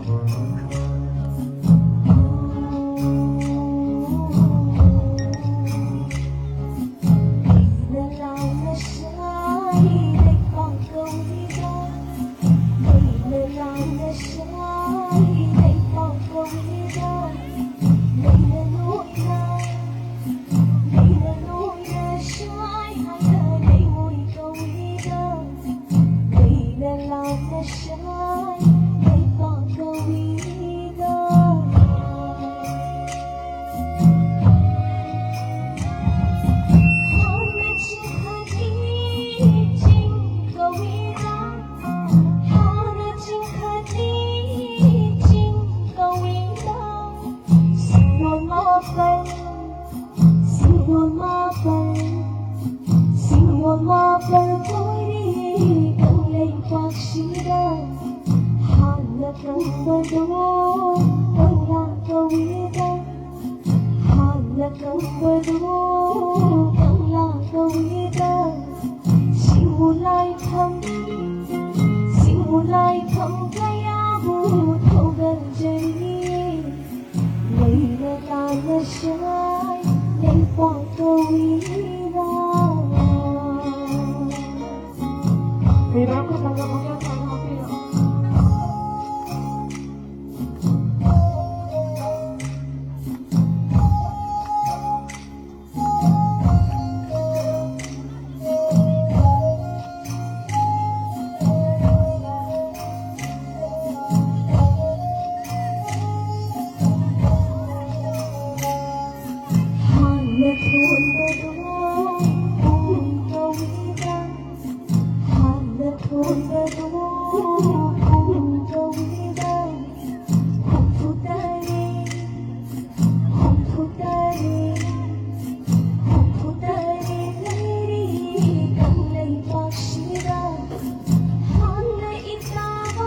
ꯃꯥꯄꯜ ꯀꯣꯏꯔꯤ ꯀꯪꯂꯩꯄꯥꯛꯁꯤꯗ, ꯍꯥꯟꯅ ꯈꯪꯕꯗꯣ ꯀꯪꯂꯥ ꯀꯧꯏꯗ, ꯍꯥꯟꯅ ꯈꯪꯕꯗꯣ ꯀꯪꯂꯥ ꯀꯧꯏꯗ꯫ ꯁꯤꯡꯕꯨ ꯂꯥꯏꯐꯝ, ꯁꯤꯡꯕꯨ ꯂꯥꯏꯐꯝ ꯀꯌꯥꯕꯨ ꯊꯧꯒꯠꯆꯔꯤ꯫ ꯂꯩꯅ ꯇꯥꯅ ꯁꯥꯏ ꯂꯩꯄꯥꯛ ꯀꯧꯏꯔꯥ꯫ ꯃꯤꯔꯥ ꯈꯨꯠꯂꯪꯗ ꯄꯨꯛꯆꯦꯜ ꯁꯦꯡꯅ ꯍꯥꯞꯄꯤꯔꯣ꯫ ꯍꯥꯟꯅ ꯊꯣꯟꯕꯗꯣ ꯄꯨꯡ ꯀꯧꯏꯗ, ꯍꯥꯟꯅ ꯊꯣꯟꯕꯗꯣ ꯄꯨꯡ ꯀꯧꯏꯗ꯫ ꯍꯨꯝꯐꯨ ꯇꯔꯦꯠ, ꯍꯨꯝꯐꯨ ꯇꯔꯦꯠ, ꯍꯨꯝꯐꯨ ꯇꯔꯦꯠ ꯂꯩꯔꯤ ꯀꯪꯂꯩꯄꯥꯛꯁꯤꯗ꯫ ꯍꯥꯟꯅ ꯏꯇꯥꯕ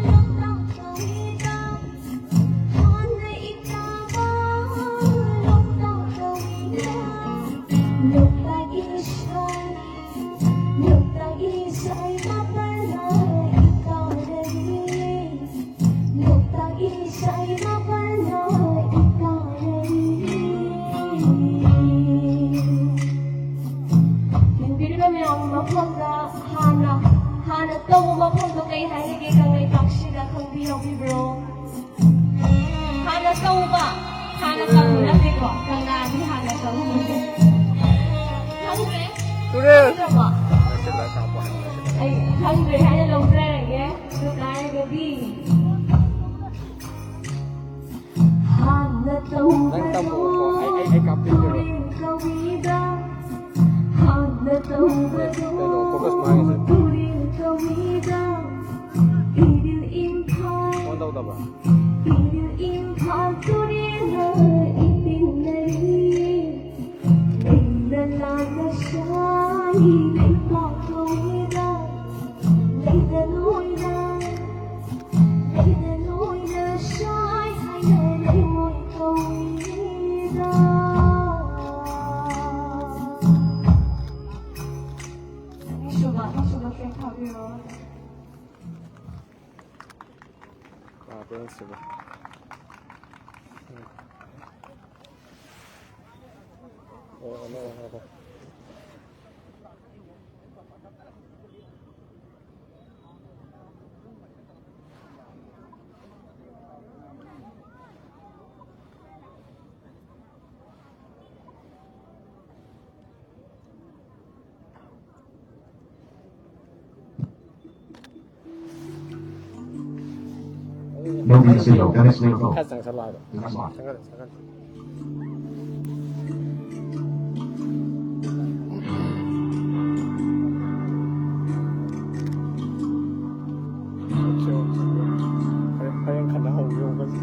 ꯂꯣꯛꯇꯥꯛ ꯀꯧꯏꯗ, ꯍꯥꯟꯅ ꯏꯇꯥꯕ ꯂꯣꯛꯇꯥꯛ ꯀꯧꯏꯗ꯫ ꯂꯣꯛꯇꯥꯛ ꯏꯁꯩ, ꯂꯣꯛꯇꯥꯛ ꯏꯁꯩ ꯃꯥꯄꯜꯅ ꯏꯀꯥꯏꯔꯔꯤ꯫ ꯂꯣꯛꯇꯥꯛ ꯏꯁꯩ ꯃꯥꯄꯜꯅ ꯏꯀꯥꯏꯔꯔꯤ꯫ ꯌꯦꯡꯕꯤꯔꯤꯕ ꯃꯌꯥꯝ, ꯃꯐꯝꯗ ꯍꯥꯟꯅ, ꯍꯥꯟꯅ ꯇꯧꯕ ꯃꯐꯝꯗꯣ ꯀꯩ ꯍꯥꯏꯅꯒꯦ? ꯀꯪꯂꯩꯄꯥꯛꯁꯤꯗ ꯈꯪꯕꯤꯍꯧꯔꯤꯕ꯭ꯔꯣ? ꯍꯥꯟꯅ ꯇꯧꯕ, ꯍꯥꯟꯅ ꯇꯧꯕ ꯅꯠꯇꯦꯀꯣ, ꯀꯪꯂꯥꯗꯤ ꯍꯥꯟꯅ ꯇꯧꯕꯅꯦ꯫ ꯈꯪꯗ꯭ꯔꯦ? ꯇꯨꯔꯦꯜ꯫ ꯈꯪꯗ꯭ꯔꯕꯣ? ꯑꯩ ꯈꯪꯗ꯭ꯔꯦ ꯍꯥꯏꯅ ꯂꯧꯖꯔꯒꯦ꯫ ꯑꯗꯨ ꯇꯥꯔꯒꯗꯤ ꯍꯥꯟꯅ ꯅꯪ ꯇꯝꯃꯣ, ꯇꯧꯕꯗꯣ ꯑꯩ, ꯑꯩ, ꯑꯩ ꯀꯥꯞꯄꯤꯒꯦꯕ꯫ ꯇꯨꯔꯦꯜ ꯀꯧꯏꯗ, ꯍꯥꯟꯅ ꯇꯧꯕꯗꯣ ꯀꯩꯅꯣ, focus ꯃꯥꯡꯉꯤꯁꯦ꯫ ꯇꯨꯔꯦꯜ ꯀꯧꯏꯗ, ꯏꯔꯤꯜ ꯏꯝꯐꯥꯜ꯫ ꯐꯣꯟ ꯇꯧꯗꯕ꯭ꯔꯣ? ꯏꯔꯤꯜ ꯏꯝꯐꯥꯜ ꯇꯨꯔꯦꯜꯅ ꯏꯇꯤꯟꯅꯔꯤ, ꯂꯩꯅ ꯂꯥꯟꯅ ꯁꯥ ꯁꯤꯕ꯫ ꯎꯝ꯫ ꯑꯣ, ꯑꯣ, ꯑꯣ, ꯑꯣ꯫ ꯅꯪꯒꯤ ꯁꯤꯜꯂꯣ, ꯀꯅꯦꯛꯁ ꯂꯩꯔꯕꯣ? ꯈꯔ ꯆꯪꯁꯜꯂꯛꯑꯣ꯫ ꯆꯪꯁꯜꯂꯣ꯫ ꯆꯪꯁꯜꯂꯣ, ꯆꯪꯁꯜꯂꯣ꯫ Okay, okay. ꯍꯌꯦꯡ, ꯍꯌꯦꯡ ꯈꯟꯅꯍꯧꯒꯦ, ꯑꯣꯀꯦ꯫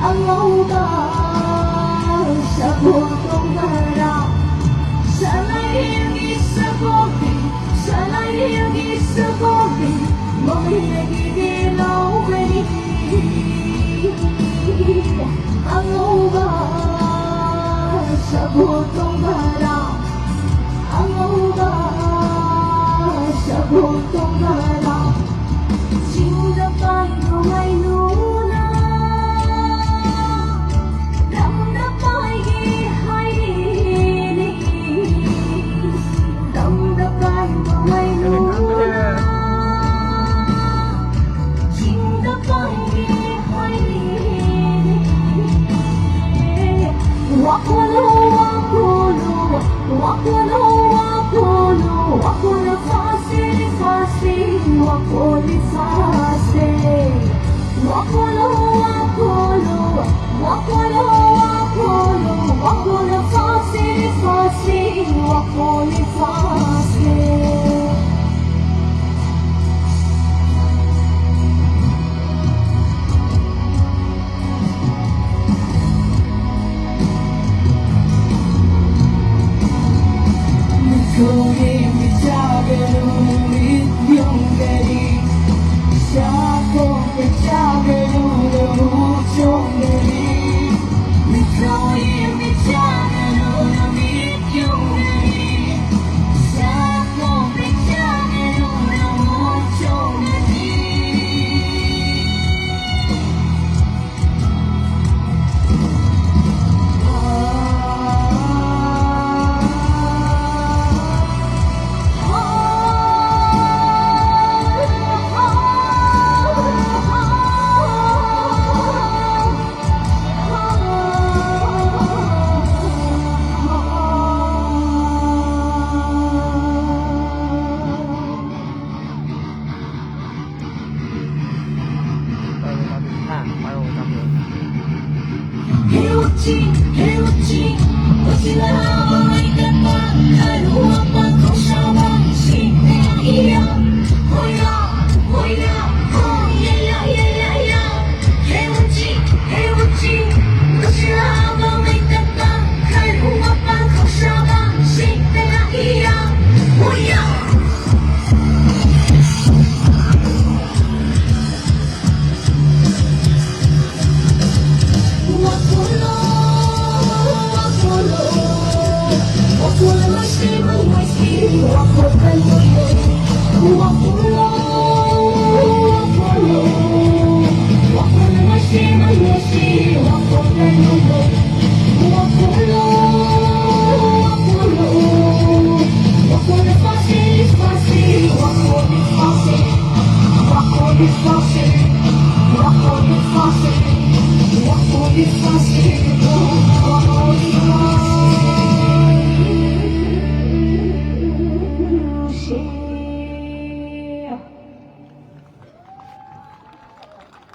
ꯑꯉꯧꯕ ꯁꯒꯣꯜ ꯇꯣꯡꯕꯔꯥ? ꯁꯂꯥꯏꯔꯦꯜꯒꯤ ꯁꯒꯣꯜꯗꯤ, ꯁꯂꯥꯏꯔꯦꯜꯒꯤ ꯁꯒꯣꯜꯗꯤ ꯃꯃꯩꯗꯒꯤꯗꯤ ꯂꯧꯒꯅꯤ꯫ ꯑꯉꯧꯕ ꯁꯒꯣꯜ ꯇꯣꯡꯕꯔꯥ? ꯑꯉꯧꯕ ꯁꯒꯣꯜ ꯇꯣꯡꯕꯔꯥ? ꯆꯤꯡꯗ ꯄꯥꯏꯕ ꯋꯥꯏꯅꯨꯅ ꯇꯝꯗ ꯄꯥꯏꯒꯦ ꯍꯥꯏꯔꯤꯅꯤ꯫ ꯇꯝꯗ ꯄꯥꯏꯕ ꯋꯥꯏꯅꯨꯅ ꯆꯤꯡꯗ ꯄꯥꯏꯒꯦ ꯍꯥꯏꯔꯤꯅꯤ꯫ ꯋꯥꯈꯣꯜꯂꯣ ꯋꯥꯈꯣꯜꯂꯣ, ꯋꯥꯈꯣꯜꯂꯣ ꯋꯥꯈꯣꯜꯂꯣ, ꯋꯥꯈꯣꯜꯂꯣ ꯐꯥꯁꯦ ꯐꯥꯁꯦ, ꯋꯥꯈꯣꯜꯂꯤ ꯐꯥꯁꯦ꯫ ꯋꯥꯈꯣꯜꯂꯣ ꯋꯥꯈꯣꯜꯂꯣ, ꯋꯥꯈꯣꯜꯂꯣ ꯋꯥꯈꯣꯜꯂꯣ, ꯋꯥꯈꯣꯜꯂꯣ ꯐꯥꯁꯦ ꯐꯥꯁꯦ, ꯋꯥꯈꯣꯜꯂꯤ ꯐꯥꯁꯦ꯫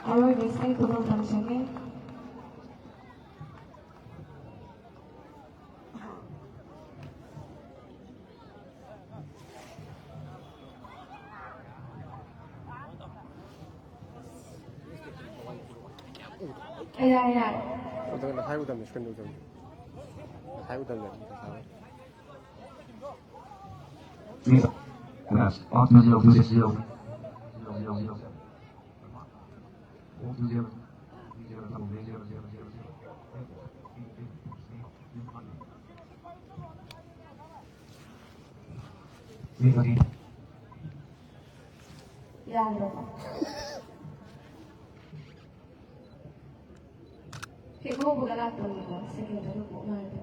ꯑꯔꯣꯏꯕ ꯏꯁꯩ ꯈꯨꯗꯣꯜ ꯇꯝꯖꯒꯦ꯫ ꯌꯥꯔꯦ, ꯌꯥꯔꯦ꯫ ꯎꯗꯕ, ꯉꯁꯥꯏ ꯎꯗꯕꯅꯤ, screen ꯎꯗꯕꯅꯤ꯫ ꯉꯁꯥꯏ ꯎꯗꯕꯅꯤ, ꯉꯁꯥꯏ꯫ ꯌꯥꯔꯕꯣ? ꯍꯦꯛ ꯍꯧꯕꯒ ꯂꯥꯛꯄꯅꯤꯀꯣ, second ꯇꯔꯨꯛꯃꯨꯛ ꯉꯥꯏꯕ꯫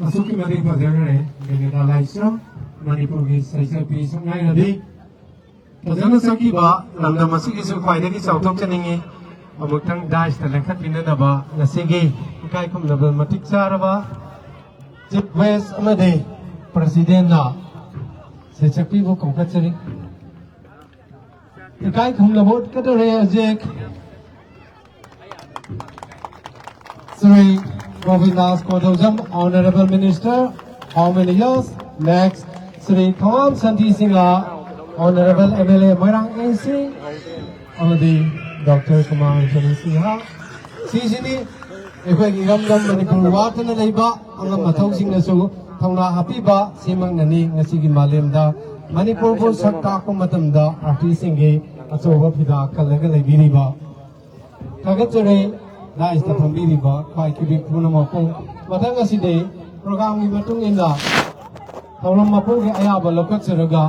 ꯑꯁꯨꯛꯀꯤ ꯃꯇꯤꯛ ꯐꯖꯈ꯭ꯔꯦ ꯃꯦꯅꯦꯇꯥ ꯂꯥꯏꯁ꯭ꯔꯝ, ꯃꯅꯤꯄꯨꯔꯒꯤ ꯁꯩꯁꯛꯄꯤ ꯁꯛꯅꯥꯏꯔꯕꯤ꯫ ꯐꯖꯅ ꯁꯛꯈꯤꯕ ꯂꯝꯗꯝ ꯑꯁꯤꯒꯤꯁꯨ ꯈ꯭ꯋꯥꯏꯗꯒꯤ ꯆꯥꯎꯊꯣꯛꯆꯅꯤꯡꯉꯤ꯫ ꯑꯃꯨꯛꯇꯪ ꯗꯥꯏꯁꯇ ꯂꯦꯡꯈꯠꯄꯤꯅꯅꯕ ꯉꯁꯤꯒꯤ ꯏꯀꯥꯏ ꯈꯨꯝꯅꯕ ꯃꯇꯤꯛ ꯆꯥꯔꯕ ꯆꯤꯐ ꯒꯦꯁ ꯑꯃꯗꯤ ꯄ꯭ꯔꯁꯤꯗꯦꯟꯅ ꯁꯩꯁꯛꯄꯤꯕꯨ ꯀꯧꯈꯠꯆꯔꯤ꯫ ꯏꯀꯥꯏ ꯈꯨꯝꯅꯕ ꯎꯠꯀꯗꯧꯔꯦ ꯍꯧꯖꯤꯛ Shri Govindas Konthoujam, Honourable Minister, Home Minister, next, Shri Thongam Shanti Singh, Honourable M L A Moirang A C, ꯑꯃꯗꯤ ꯗꯣꯛꯇꯔ ꯀꯨꯃꯥꯔ ꯁꯅꯤ ꯁꯤꯡꯍ꯫ ꯁꯤꯁꯤꯅꯤ ꯑꯩꯈꯣꯏꯒꯤ ꯏꯔꯝꯗꯝ ꯃꯅꯤꯄꯨꯔ ꯋꯥꯠꯇꯅ ꯂꯩꯕ ꯑꯉꯝ ꯑꯊꯧꯁꯤꯡꯅꯁꯨ ꯊꯧꯅꯥ ꯍꯥꯞꯄꯤꯕ꯫ ꯁꯤꯃꯛꯅꯅꯤ ꯉꯁꯤꯒꯤ ꯃꯥꯂꯦꯝꯗ ꯃꯅꯤꯄꯨꯔꯕꯨ ꯁꯛ ꯇꯥꯛꯄ ꯃꯇꯝꯗ ꯑꯥꯔꯇꯤꯁꯁꯤꯡꯒꯤ ꯑꯆꯧꯕ ꯐꯤꯗꯥ ꯀꯜꯂꯒ ꯂꯩꯕꯤꯔꯤꯕ꯫ ꯊꯥꯒꯠꯆꯔꯤ ꯗꯥꯏꯁꯇ ꯐꯝꯕꯤꯔꯤꯕ ꯈ꯭ꯋꯥꯏ ꯀꯤꯕꯤ ꯄꯨꯝꯅꯃꯛꯄꯨ꯫ ꯃꯊꯪ ꯑꯁꯤꯗꯤ ꯄ꯭ꯔꯣꯒ꯭ꯔꯥꯝꯒꯤ ꯃꯇꯨꯡ ꯏꯟꯅ ꯊꯧꯔꯝ ꯃꯄꯨꯒꯤ ꯑꯌꯥꯕ ꯂꯧꯈꯠꯆꯔꯒ